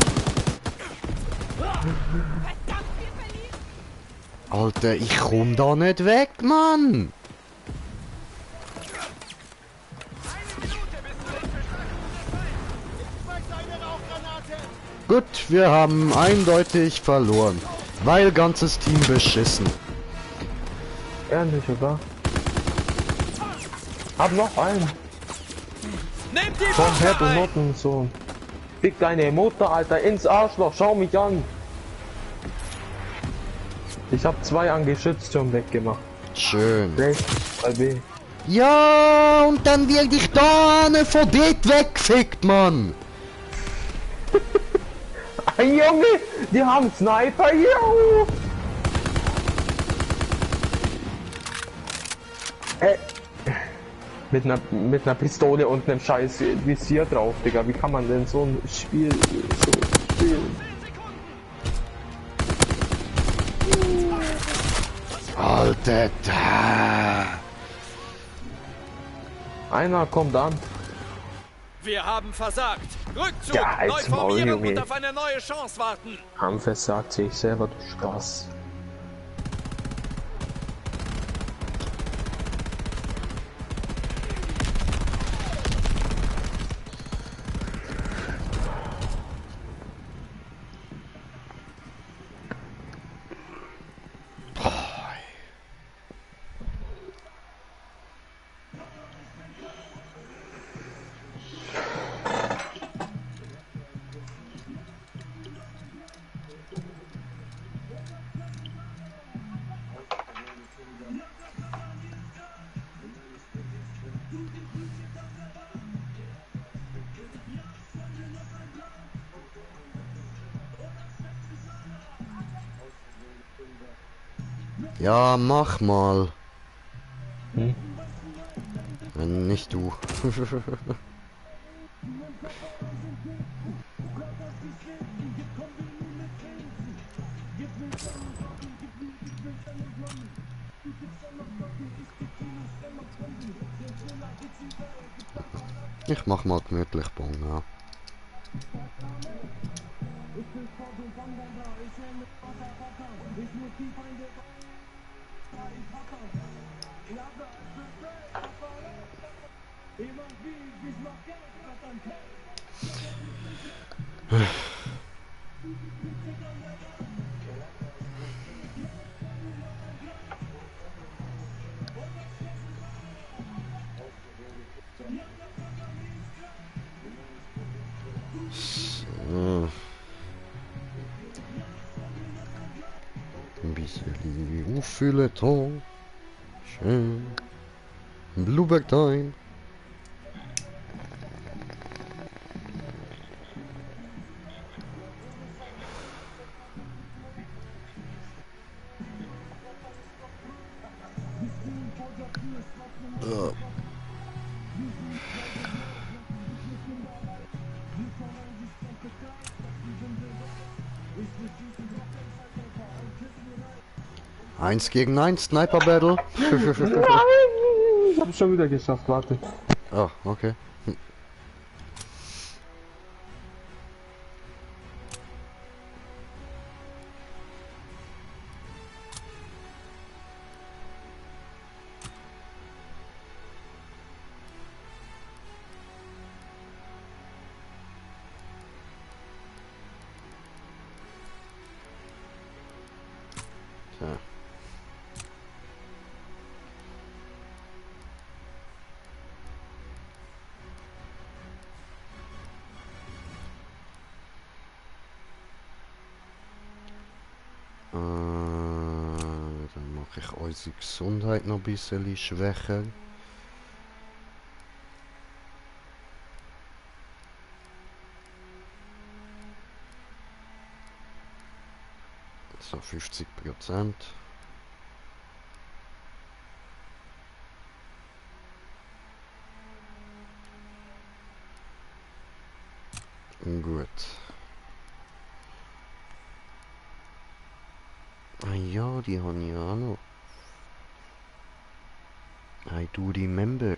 Alter, ich komm da nicht weg, Mann. Gut, wir haben eindeutig verloren. Weil ganzes Team beschissen. Ehrlich, oder? Hab noch einen. Nehmt die Von Herd Bunker und ein! Noten und so. Fick deine Mutter, Alter, ins Arschloch, schau mich an. Ich hab 2 an Geschützturm weggemacht. Schön. Rechts, bei B. Ja, und dann wird ich da eine von dort weggefickt, Mann. Ein Junge, die haben Sniper hier. Mit einer Pistole und einem scheiß Visier drauf, Digga. Wie kann man denn so ein Spiel so spielen? Alter, da. Einer kommt an. Wir haben versagt! Rückzug! Ja, Neu halt's Maul, formieren Junge. und auf eine neue Chance warten! Haben versagt, sehe ich selber, du Spaß. Ja, mach mal. Hm? Nicht du. Ich mach mal gemütlich Bon, ja. So. Ein bisschen Feuilleton. Schön. Blueberg Time. Eins gegen eins, Sniper Battle. Ich hab's schon wieder geschafft, warte. Oh, okay. Ja. Dann mache ich unsere Gesundheit noch ein bisschen schwächer. So 50%. Gut. Ah ja, die haben ja auch noch. I do remember.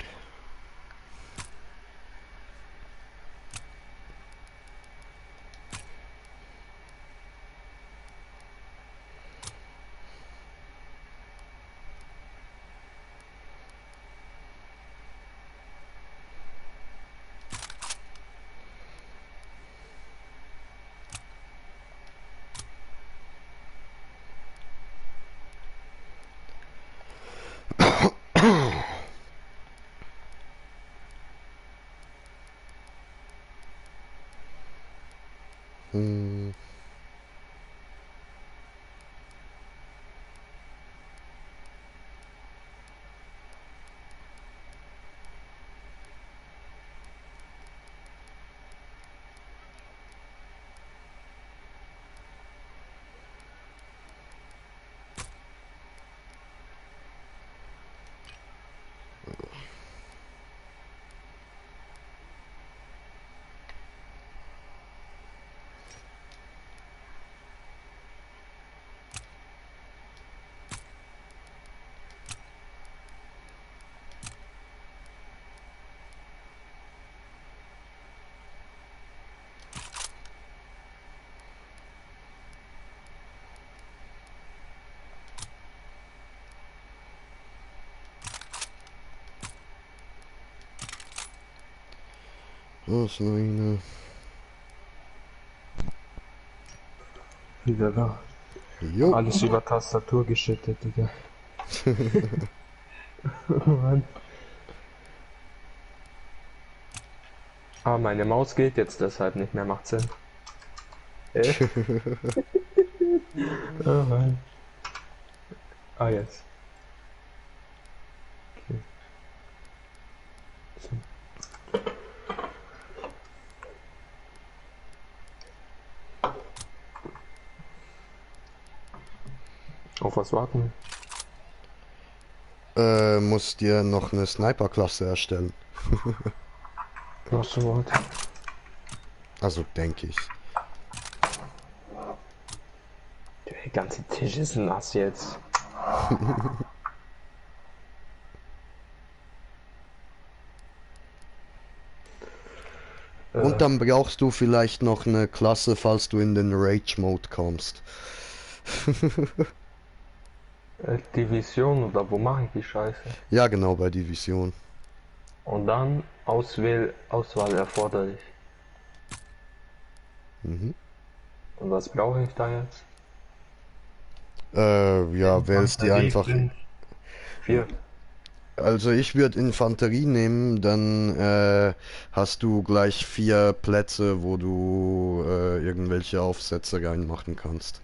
Hm. Was noch eine? Wieder da. Jo. Alles über Tastatur geschüttet, Digga. Mann. Ah, meine Maus geht jetzt deshalb nicht mehr, macht Sinn. Oh Mann. Ah, jetzt. Okay. So. Auf was warten? Musst dir noch eine Sniper-Klasse erstellen. Ach so, warte. Also denke ich. Der ganze Tisch ist nass jetzt. Und dann brauchst du vielleicht noch eine Klasse, falls du in den Rage-Mode kommst. Division oder wo mache ich die Scheiße? Ja, genau, bei Division. Und dann Auswahl erforderlich. Mhm. Und was brauche ich da jetzt? Ja, wählst die einfach. 4. Also ich würde Infanterie nehmen, dann hast du gleich 4 Plätze, wo du irgendwelche Aufsätze reinmachen kannst.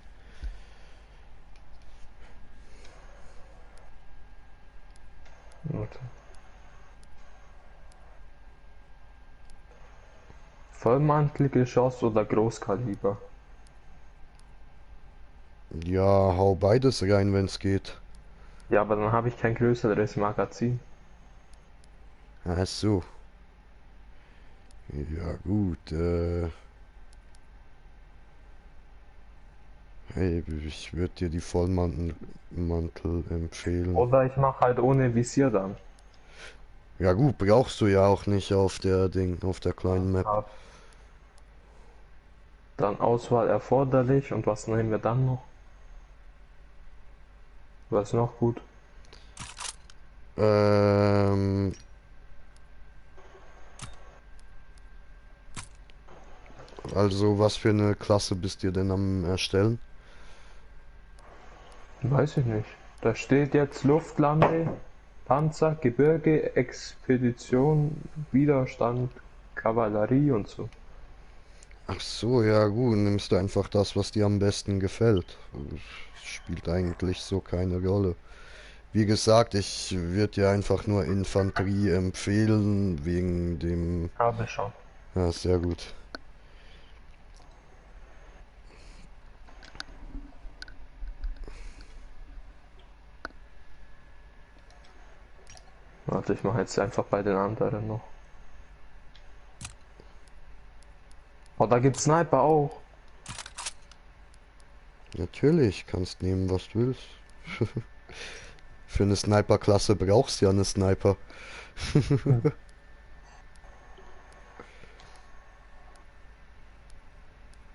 Vollmantelgeschoss oder Großkaliber? Ja, hau beides rein, wenn's geht. Ja, aber dann habe ich kein größeres Magazin. Ach so. Ja gut, hey, ich würde dir die Vollmantel empfehlen. Oder ich mache halt ohne Visier dann. Ja gut, brauchst du ja auch nicht auf auf der kleinen Map. Hab dann Auswahl erforderlich und was nehmen wir dann noch? Was ist noch gut? Ähm, also was für eine Klasse bist ihr denn am erstellen? Weiß ich nicht. Da steht jetzt Luftlande, Panzer, Gebirge, Expedition, Widerstand, Kavallerie und so. Ach so, ja gut, nimmst du einfach das, was dir am besten gefällt. Spielt eigentlich so keine Rolle. Wie gesagt, ich würde dir einfach nur Infanterie empfehlen, wegen dem... Habe schon. Ja, sehr gut. Warte, ich mache jetzt einfach bei den anderen noch. Oh, da gibt's Sniper auch. Natürlich, kannst nehmen, was du willst. Für eine Sniper-Klasse brauchst du ja eine Sniper.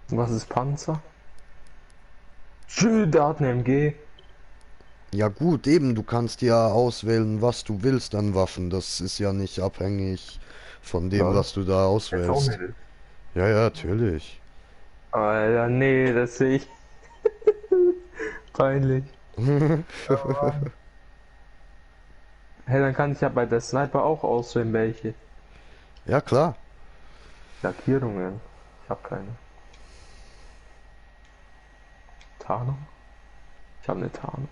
Was ist Panzer? Schön, der hat eine MG. Ja gut, eben, du kannst ja auswählen, was du willst an Waffen. Das ist ja nicht abhängig von dem, Ja. was du da auswählst. Ja, ja, natürlich. Alter, nee, das sehe ich. Peinlich. Hey, dann kann ich ja bei der Sniper auch auswählen, welche. Ja, klar. Lackierungen. Ich habe keine. Tarnung? Ich habe eine Tarnung.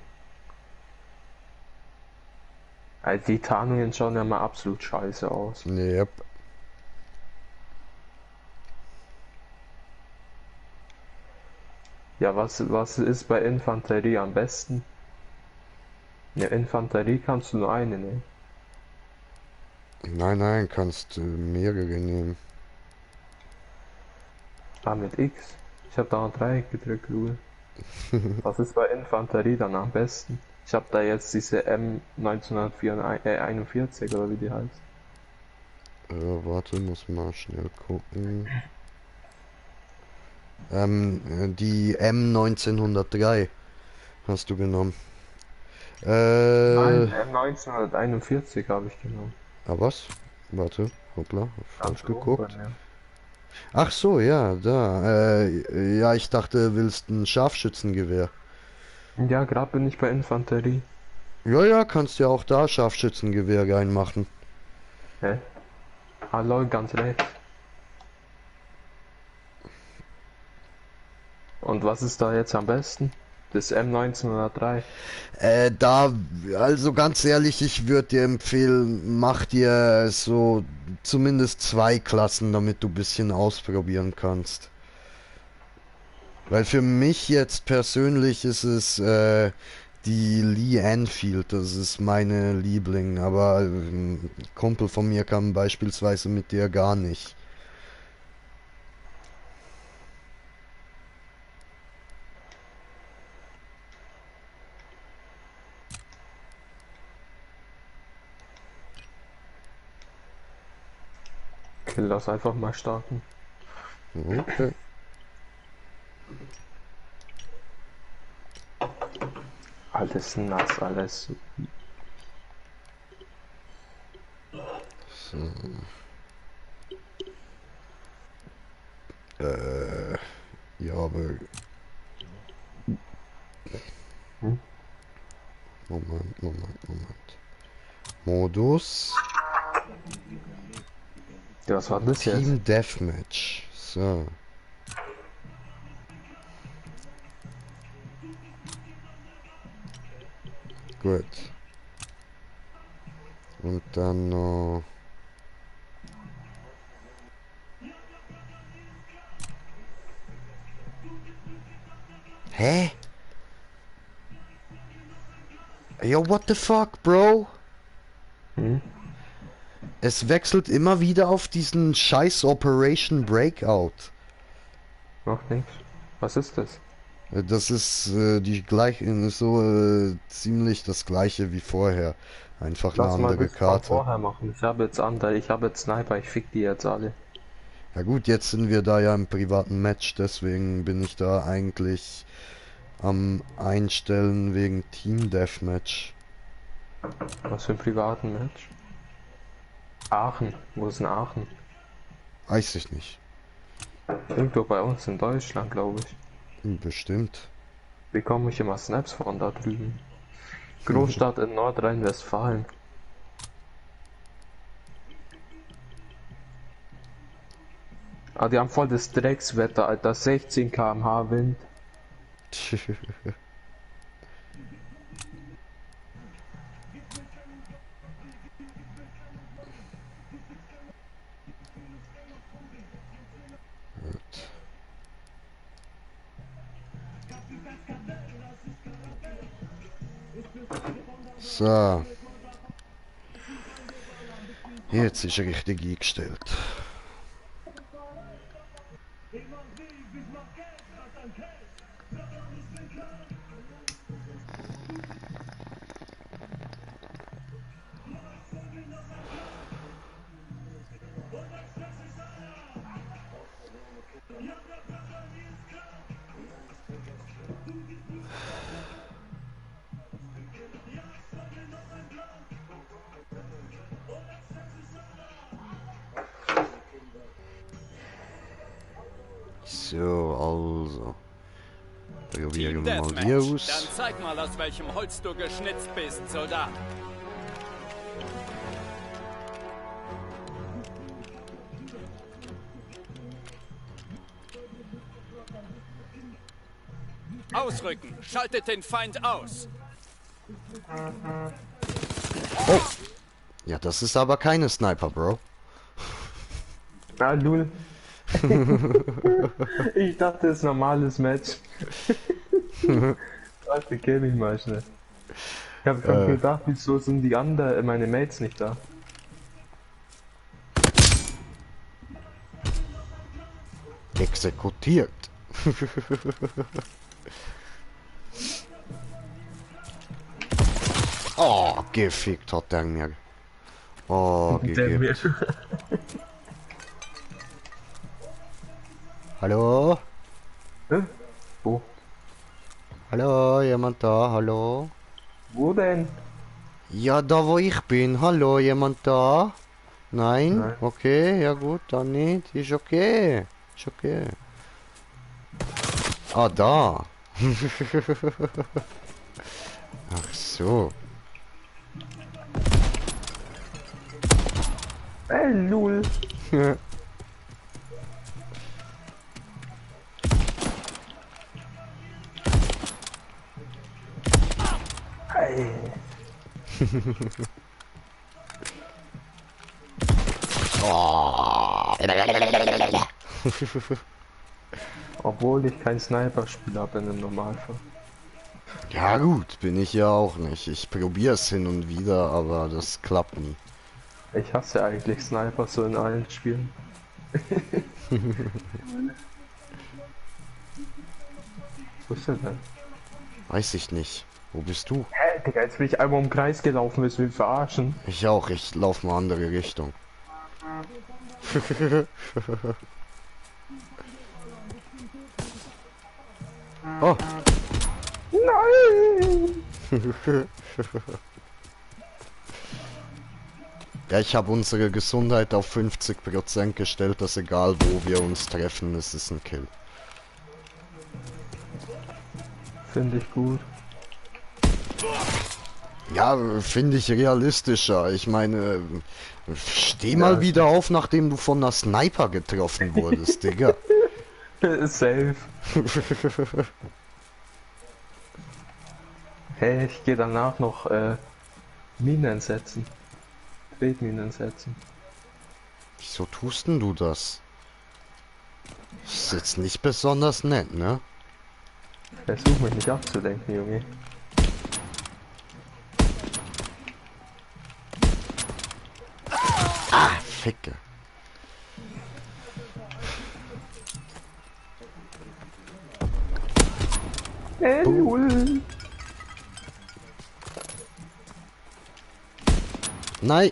Also die Tarnungen schauen ja mal absolut scheiße aus. Yep. Ja, was ist bei Infanterie am besten? Ja, Infanterie kannst du nur eine nehmen. Nein, nein, kannst mehrere nehmen. Ah, mit X. Ich habe da ein Dreieck gedrückt, Google. Was ist bei Infanterie dann am besten? Ich habe da jetzt diese M1941 oder wie die heißt. Warte, muss mal schnell gucken. Die M1903 hast du genommen. Nein, M1941 habe ich genommen. Ah, was? Warte, hoppla, falsch Ganz geguckt. oben, ja. Ach so, ja, da. Ja, ich dachte, du willst ein Scharfschützengewehr. Ja, gerade bin ich bei Infanterie. Ja, ja, kannst ja auch da Scharfschützengewehr reinmachen. Hä? Ah, lol, ganz rechts. Und was ist da jetzt am besten? Das M1903. Also ganz ehrlich, ich würde dir empfehlen, mach dir so zumindest 2 Klassen, damit du ein bisschen ausprobieren kannst. Weil für mich jetzt persönlich ist es die Lee Enfield, das ist meine Liebling, aber ein Kumpel von mir kann beispielsweise mit der gar nicht. Okay, lass einfach mal starten. Okay. Alles nass, alles. So. Ja, aber... Moment. Modus. Ja, was war das jetzt? Team Deathmatch. So. Gut. Und dann noch... Hä? Yo, what the fuck, Bro? Es wechselt immer wieder auf diesen scheiß Operation Breakout. Macht nichts. Was ist das? Das ist die gleiche, ziemlich das gleiche wie vorher. Einfach eine Lass mal andere das Karte. vorher machen. Ich habe jetzt Sniper, ich fick die jetzt alle. Ja gut, jetzt sind wir da ja im privaten Match, deswegen bin ich da eigentlich am Einstellen wegen Team Deathmatch. Was für ein privaten Match? Aachen. Wo ist denn Aachen? Weiß ich nicht. Irgendwo bei uns in Deutschland, glaube ich. Bestimmt. Bekomme ich immer Snaps von da drüben. Großstadt in Nordrhein-Westfalen. Ah, die haben voll das Dreckswetter, Alter. 16 km/h Wind. So. Jetzt ist er richtig eingestellt. So, also. Probieren wir mal die aus. Dann zeig mal, aus welchem Holz du geschnitzt bist, Soldat. Ausrücken. Schaltet den Feind aus. Oh! Ja, das ist aber keine Sniper, Bro. Ah, Lul. Ich dachte, es ist ein normales Match. Warte, kenn ich mal schnell. Ich hab grad gedacht, wieso sind die anderen, meine Mates nicht da? Exekutiert. Oh, gefickt hat der mir. Oh, gegeben. Hallo? Hä? Wo? Hallo, jemand da? Hallo? Wo denn? Ja, da wo ich bin. Hallo, jemand da? Nein? Nein. Okay, ja gut, dann nicht. Ist okay. Ist okay. Ah, da. Ach so. Ey, Lul. Hey. Oh. Obwohl ich kein Sniper-Spiel habe in dem Normalfall. Ja gut, bin ich ja auch nicht. Ich probiere es hin und wieder, aber das klappt nie. Ich hasse eigentlich Sniper so in allen Spielen. Wo ist der denn? Weiß ich nicht. Wo bist du? Hä, Digga, jetzt bin ich einmal im Kreis gelaufen, willst du mich verarschen? Ich auch, ich laufe mal andere Richtung. Oh. Nein! Ja, ich habe unsere Gesundheit auf 50% gestellt, dass egal wo wir uns treffen, es ist ein Kill. Finde ich gut. Ja, finde ich realistischer. Ich meine, steh mal wieder auf, nachdem du von einer Sniper getroffen wurdest, Digga. Safe. Hey, ich gehe danach noch Minen setzen. Tretminen setzen. Wieso tust denn du das? Ist jetzt nicht besonders nett, ne? Versuch mich nicht abzulenken, Junge. Ah, Ficke. Lul. Nein.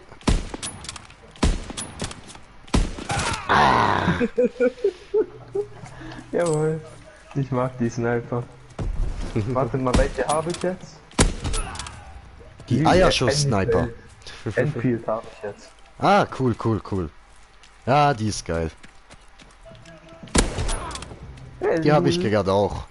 Jawohl. Ich mag die Sniper. Warte mal, welche habe ich jetzt? Die Eierschuss-Sniper. Enfield habe ich jetzt. Ah, cool, cool, cool. Ja, die ist geil. Die habe ich gerade auch.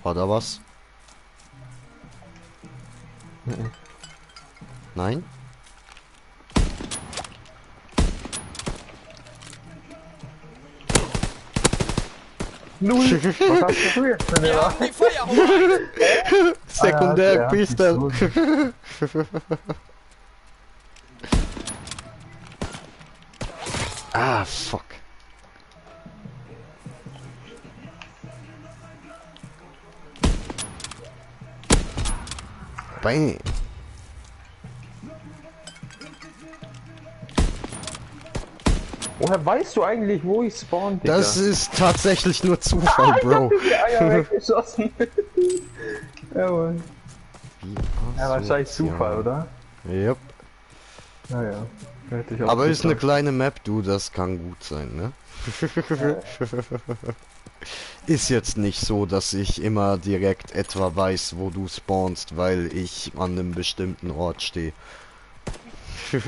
Oder was? Nein? Null. Was hast du früher für eine Wir haben die Feuerhoheit. Sekundär Ah, Pistol. Ah, fuck. Bang. Woher weißt du eigentlich, wo ich spawn, Digga? Das ist tatsächlich nur Zufall, Bro. Die Eier weggeschossen. Jawohl. Wie Ja, wahrscheinlich asozial. Zufall, oder? Yep. Naja. Hätte ich auch Aber ist eine gedacht. kleine Map, du, das kann gut sein, ne? Ist jetzt nicht so, dass ich immer direkt etwa weiß, wo du spawnst, weil ich an einem bestimmten Ort stehe. Ja.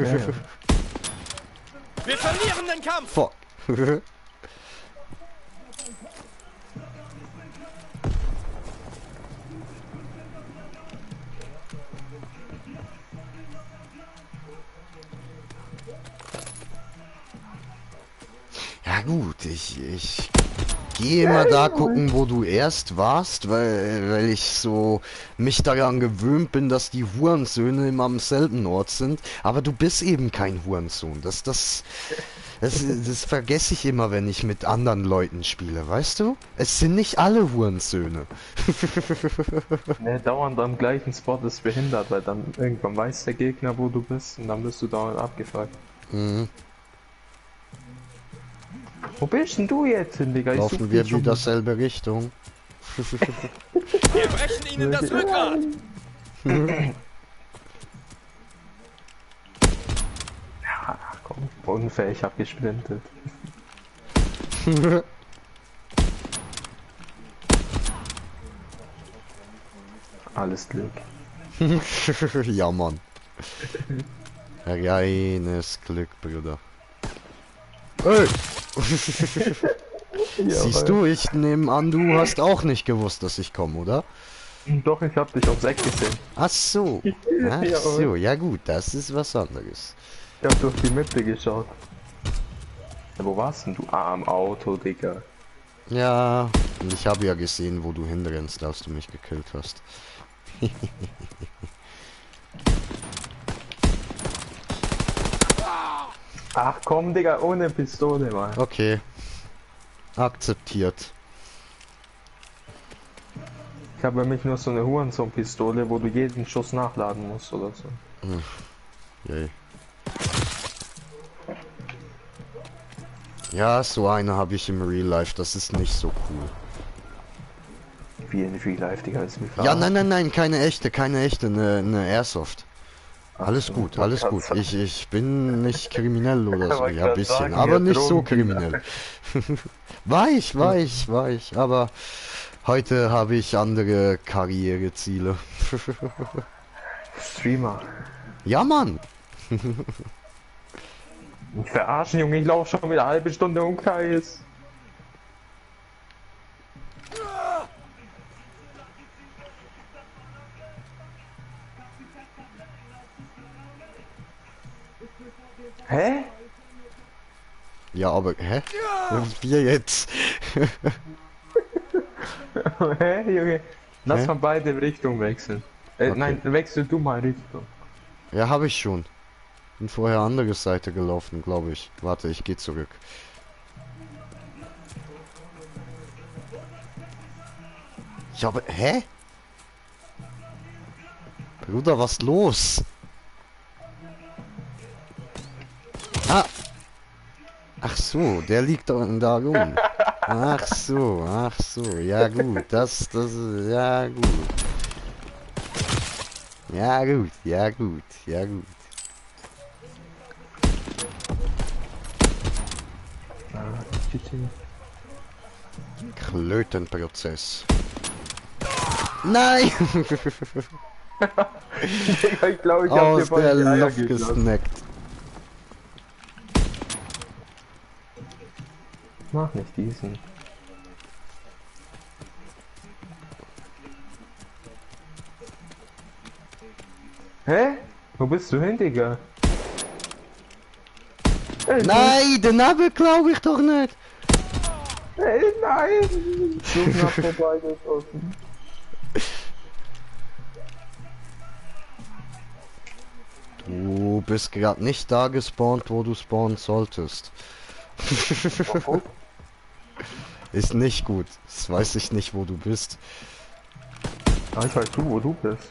Wir verlieren den Kampf. Fuck. Ja gut, ich gehe immer da gucken, wo du erst warst, weil ich so mich daran gewöhnt bin, dass die Hurensöhne immer am selben Ort sind. Aber du bist eben kein Hurensohn. Das vergesse ich immer, wenn ich mit anderen Leuten spiele, weißt du? Es sind nicht alle Hurensöhne. Ne, dauernd am gleichen Spot ist behindert, weil dann irgendwann weiß der Gegner, wo du bist und dann bist du dauernd abgefuckt. Mhm. Wo bist denn du jetzt hin, Digga? Ich such Laufen wir dich schon. wieder selbe Richtung. Wir brechen ihnen das Rückgrat. Ja, komm, unfähig, ich hab gesprintet. Alles Glück. Ja, Mann. Reines Glück, Bruder. Ey! Siehst du, ich nehme an, du hast auch nicht gewusst, dass ich komme, oder? Doch, ich hab dich aufs Eck gesehen. Ach so. Ach so, ja gut, das ist was anderes. Ich hab durch die Mitte geschaut. Ja, wo warst denn du? Ah, am Auto, Digga. Ja, und ich habe ja gesehen, wo du hinrennst, als du mich gekillt hast. Ach komm, Digga, ohne Pistole, Mann. Okay. Akzeptiert. Ich habe nämlich nur so eine Hurensohn-Pistole, wo du jeden Schuss nachladen musst oder so. Yay. Ja, so eine habe ich im Real Life, das ist nicht so cool. Wie in Real Life, Digga, ist mir Ja, nein, keine echte, eine Airsoft. Alles gut, alles gut. Ich bin nicht kriminell oder so. Ja, bisschen, aber nicht so kriminell. War ich, aber heute habe ich andere Karriereziele. Streamer. Ja, Mann. Ich verarschen, Junge, ich laufe schon wieder eine halbe Stunde um Kreis. Hä? Ja, aber, hä? Wir jetzt? Hä, Junge? Lass Hä? mal beide Richtung wechseln. Okay. Nein, wechsel du mal Richtung. Ja, habe ich schon. Bin vorher andere Seite gelaufen, glaube ich. Warte, ich gehe zurück. Ja, aber, hä? Bruder, was los? Ah! Ach so, der liegt da rum. Ach so, ja gut, das, ja gut. Ja gut. Klötenprozess. Nein! Ich glaube, ich habe Aus der Luft gesnackt. Mach nicht diesen. Hä? Wo bist du hin, Digga? Nein, den Nabel glaube ich doch nicht. Hey, nein! So knapp vorbeigeschossen. Du bist gerade nicht da gespawnt, wo du spawnen solltest. Ist nicht gut. Das weiß ich nicht, wo du bist. Ah, ich weiß wo du bist.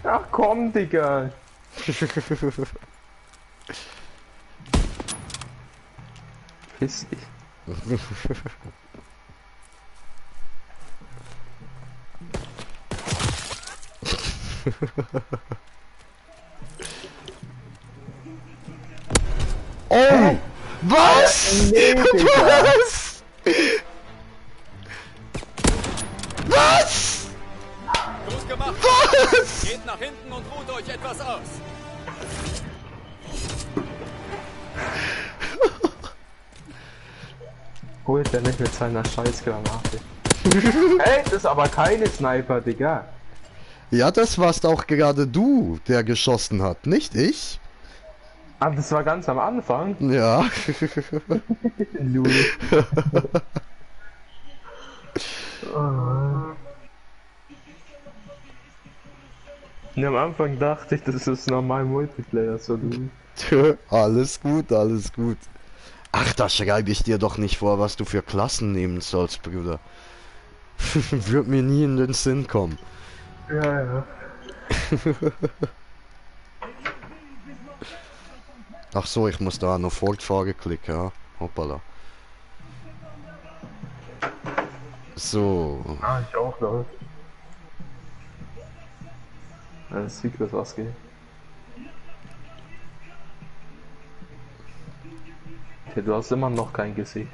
Ach komm, Digga! Piss dich. Oh! Was? Nee, Digga. Was? Was? Gut gemacht. Was? Geht nach hinten und ruht euch etwas aus. Holt er nicht mit seiner Scheißgranate. Hey, das ist aber keine Sniper, Digga. Ja, das warst auch gerade du, der geschossen hat, nicht ich? Ah, das war ganz am Anfang. Ja. Lul. Oh. Und am Anfang dachte ich, das ist normal Multiplayer, so du. Alles gut, alles gut. Ach, da schreibe ich dir doch nicht vor, was du für Klassen nehmen sollst, Bruder. Wird mir nie in den Sinn kommen. Ja, ja. Ach so, ich muss da noch fortfahren klicken, ja. Hoppala. So. Ah, ich auch noch. Das Secret was geht. Okay, du hast immer noch kein Gesicht.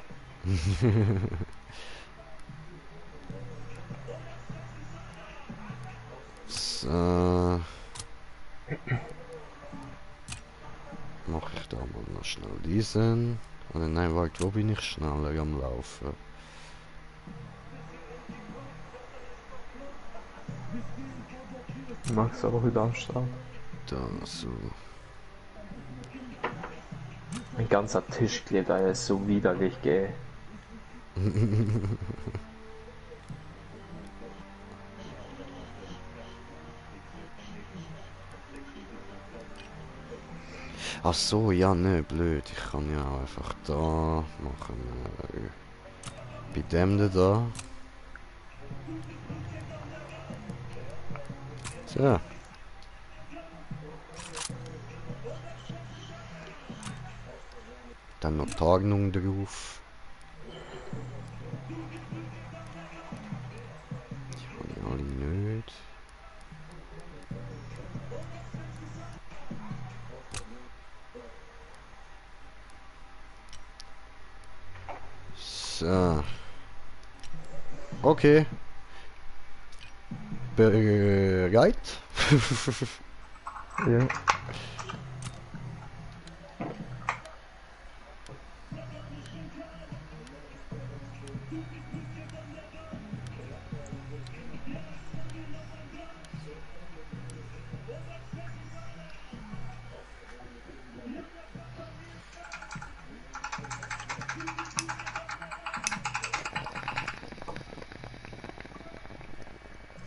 So. Mach ich da mal noch schnell diesen. Oder nein, warte, wo bin ich schneller am Laufen? Max aber wieder am Start. Da, so. Ein ganzer Tisch klebt, er ist so widerlich, gell. Ach so, ja, ne, blöd. Ich kann ja auch einfach da machen. Bei dem da. So. Dann noch Tarnung drauf. Die habe ich alle nicht. So. Okay. Bereit? Ja.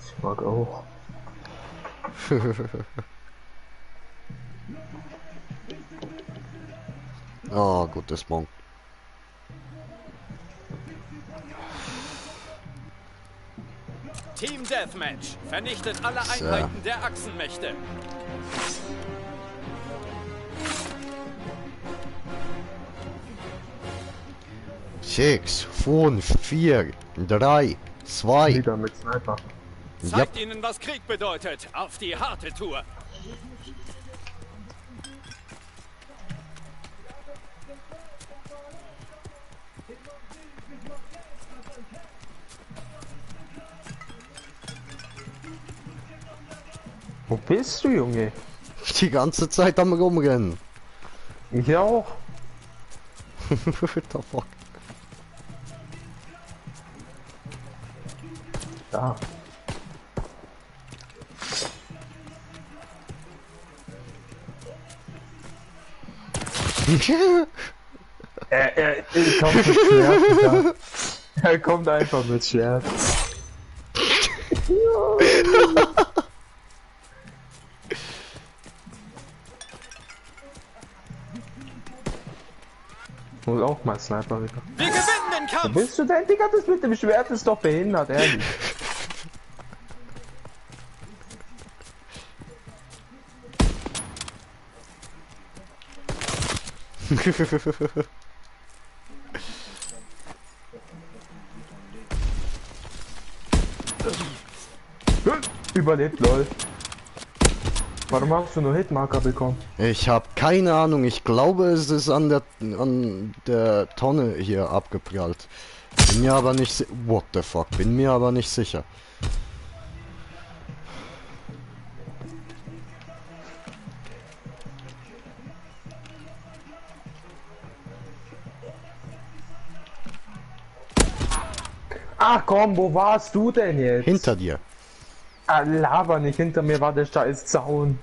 Ich mag auch. Ah, gutes Mann. Team Deathmatch. Vernichtet alle Einheiten der Achsenmächte. Sechs, 5, 4, 3, 2. Wieder mit Sniper. Zeigt ihnen, was Krieg bedeutet. Auf die harte Tour. Wo bist du, Junge? Die ganze Zeit am Rumrennen. Ich auch. What the fuck? Da. Er kommt mit Schwert. Er kommt einfach mit Schwert. Muss auch mal Sniper wieder. Wir gewinnen den Wo Kampf. bist du denn, Digga? Das mit dem Schwert ist doch behindert, ehrlich. Überlebt, lol. Warum hast du nur Hitmarker bekommen? Ich habe keine Ahnung. Ich glaube, es ist an der Tonne hier abgeprallt. Bin mir aber nicht What the fuck? Bin mir aber nicht sicher. Ach komm, wo warst du denn jetzt? Hinter dir. Ah, laber nicht, hinter mir war der scheiß Zaun.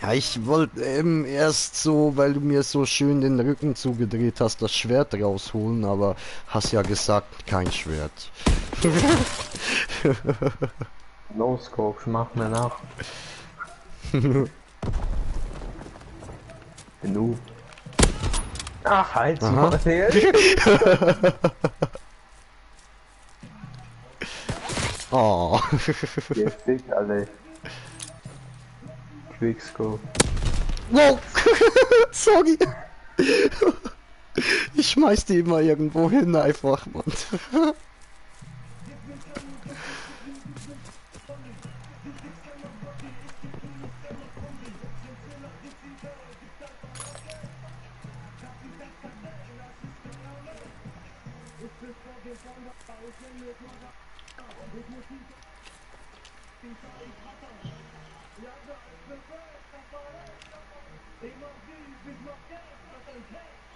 Ja, ich wollte erst so, weil du mir so schön den Rücken zugedreht hast, das Schwert rausholen, aber hast ja gesagt, kein Schwert. No Scope, mach mir nach. Du. Ach, halt mal her. Oh. Ihr fickt alle. Quickscope. Wow. Sorry. Ich schmeiß die immer irgendwo hin einfach, Mann.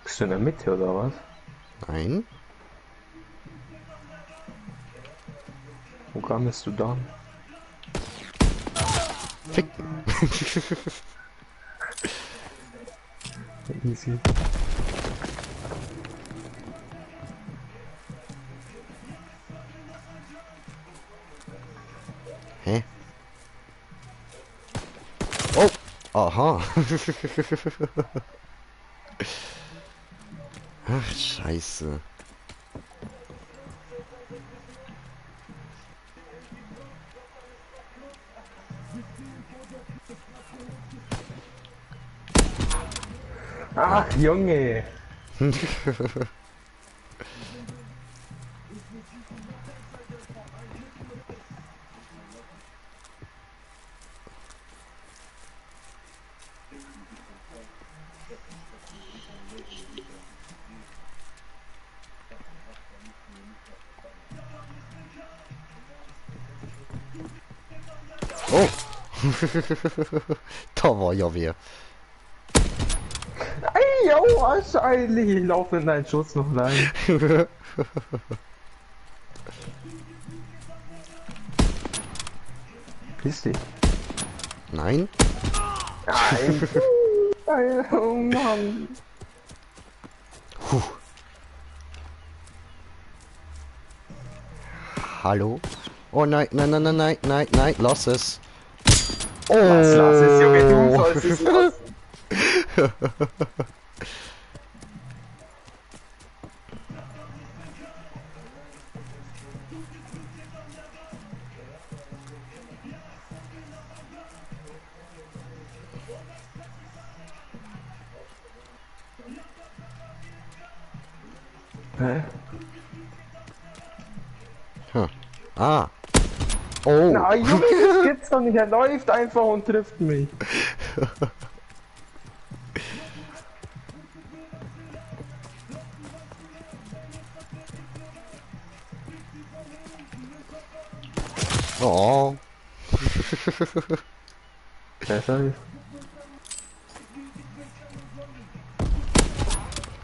Bist du in der Mitte oder was? Nein. Wo kamst du dann? Ficken. Easy. Hä? Oh! Aha! Ach, scheiße. Ach, Junge. Oh! Da war ja wer. Ey, yo, wahrscheinlich. Ich laufe in deinen Schutz noch rein. Piss dich. Nein? Nein. Oh Mann. Puh. Hallo? Oh nein, nein, nein, nein, nein, nein, nein, lass es. Oh. Was, lass es, Junge, du sollst es lassen. Hä? Huh. Ah. Oh. Na, Junge, das gibt's doch nicht. Er läuft einfach und trifft mich. Oh. Besser.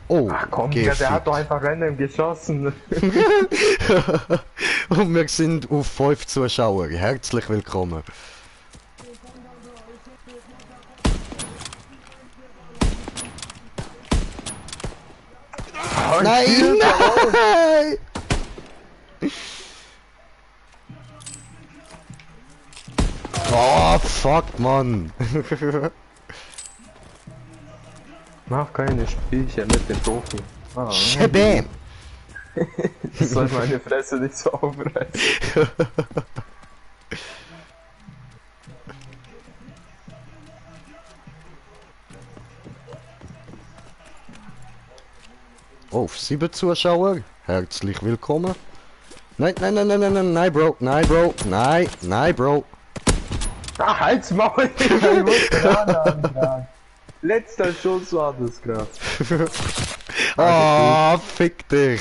Oh. Ach komm, geh der hat fit. doch einfach random geschossen. Und wir sind auf 5 Zuschauer. Herzlich willkommen. Nein! Nein! Oh, fuck, Mann. Mach keine Spielchen mit dem Profi. Ah, Shabam! das soll meine Fresse nicht so aufreißen. Oh, 7 Zuschauer. Herzlich willkommen. Nein, nein, nein, nein, nein, nein, nein, Bro. Nein, Bro. Nein, nein, Bro. Ach, halt's Maul! Ich muss gerade antragen. Letzter Schuss war das gerade. Ah, fick dich.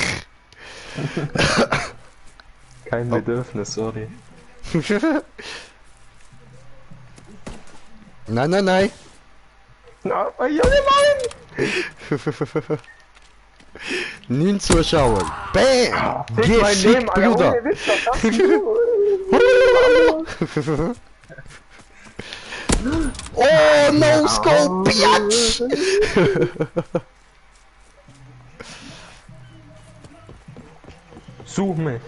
Kein Bedürfnis, sorry. Nein, nein, nein. Na, Junge, Mann! 9 Zuschauer. Bam! Fick Geh mein fick, Leben, Alter, Bruder. ohne Witz, was hast du? Oh, no scope, bitch! Such mich.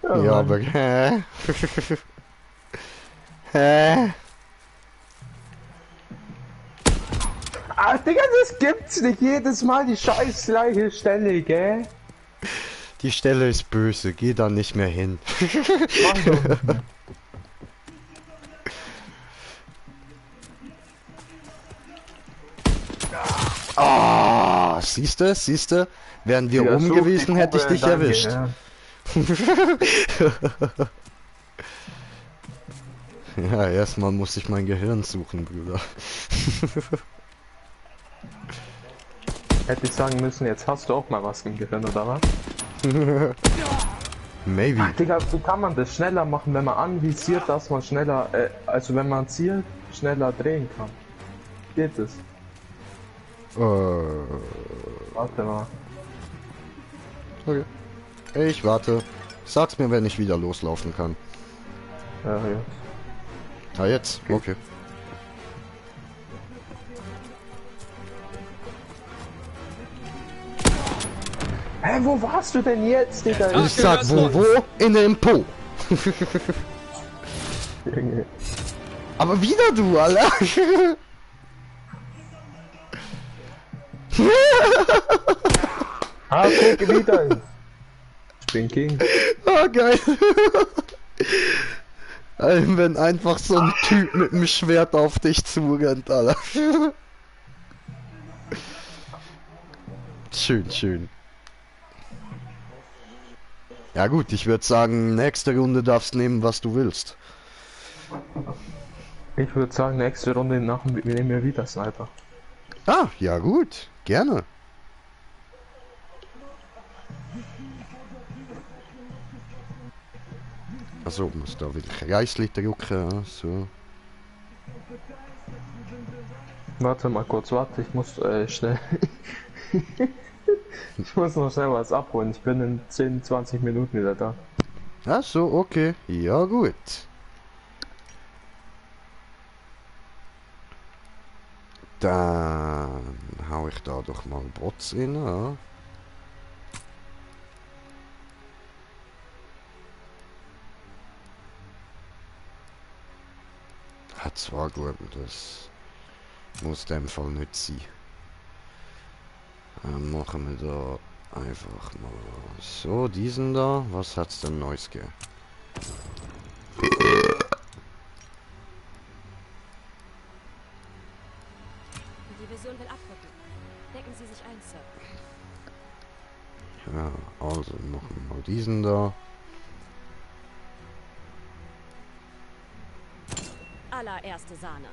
Ja, aber hä? Hä? Ah, Digga, das gibt's nicht jedes Mal die scheiß gleiche Stelle, gell? Die Stelle ist böse, geh da nicht mehr hin. Mach doch nicht mehr. Ah, siehste? Wären wir Ja, oben such gewesen, die hätte ich Kugel dich in dein erwischt. Gehirn. Ja, erstmal muss ich mein Gehirn suchen, Bruder. Hätte ich sagen müssen, jetzt hast du auch mal was im Gehirn, oder was? Maybe. Ach, Digga, wie kann man das schneller machen, wenn man anvisiert, dass man schneller, also wenn man zielt, schneller drehen kann? Geht es? Warte mal. Okay. Ich warte. Sag's mir, wenn ich wieder loslaufen kann. Ja, ja. Ah, jetzt? Okay. Hä, wo warst du denn jetzt, Digga? Ich sag wo? In dem Po. Junge. Aber wieder du, Alter. Ah, guck wieder. Ich bin King. Ah, geil. Wenn einfach so ein Typ mit dem Schwert auf dich zurennt, Alter. Schön, schön. Ja gut, ich würde sagen, nächste Runde darfst nehmen, was du willst. Ich würde sagen, nächste Runde wir nehmen wir wieder Sniper. Ah, ja gut, gerne. Also, muss da wieder Kreisli drücken, so. Warte mal kurz, warte, ich muss schnell. Ich muss noch schnell was abholen. Ich bin in 10, 20 Minuten wieder da. Ach so, okay. Ja gut. Dann hau ich da doch mal Bots rein. Ja. Hat zwar gut, das muss in dem Fall nicht sein. Dann machen wir da einfach mal so diesen da. Was hat's denn Neues gegeben? Die Division will abrücken. Decken Sie sich ein, Sir. Ja, also machen wir mal diesen da. Allererste Sahne.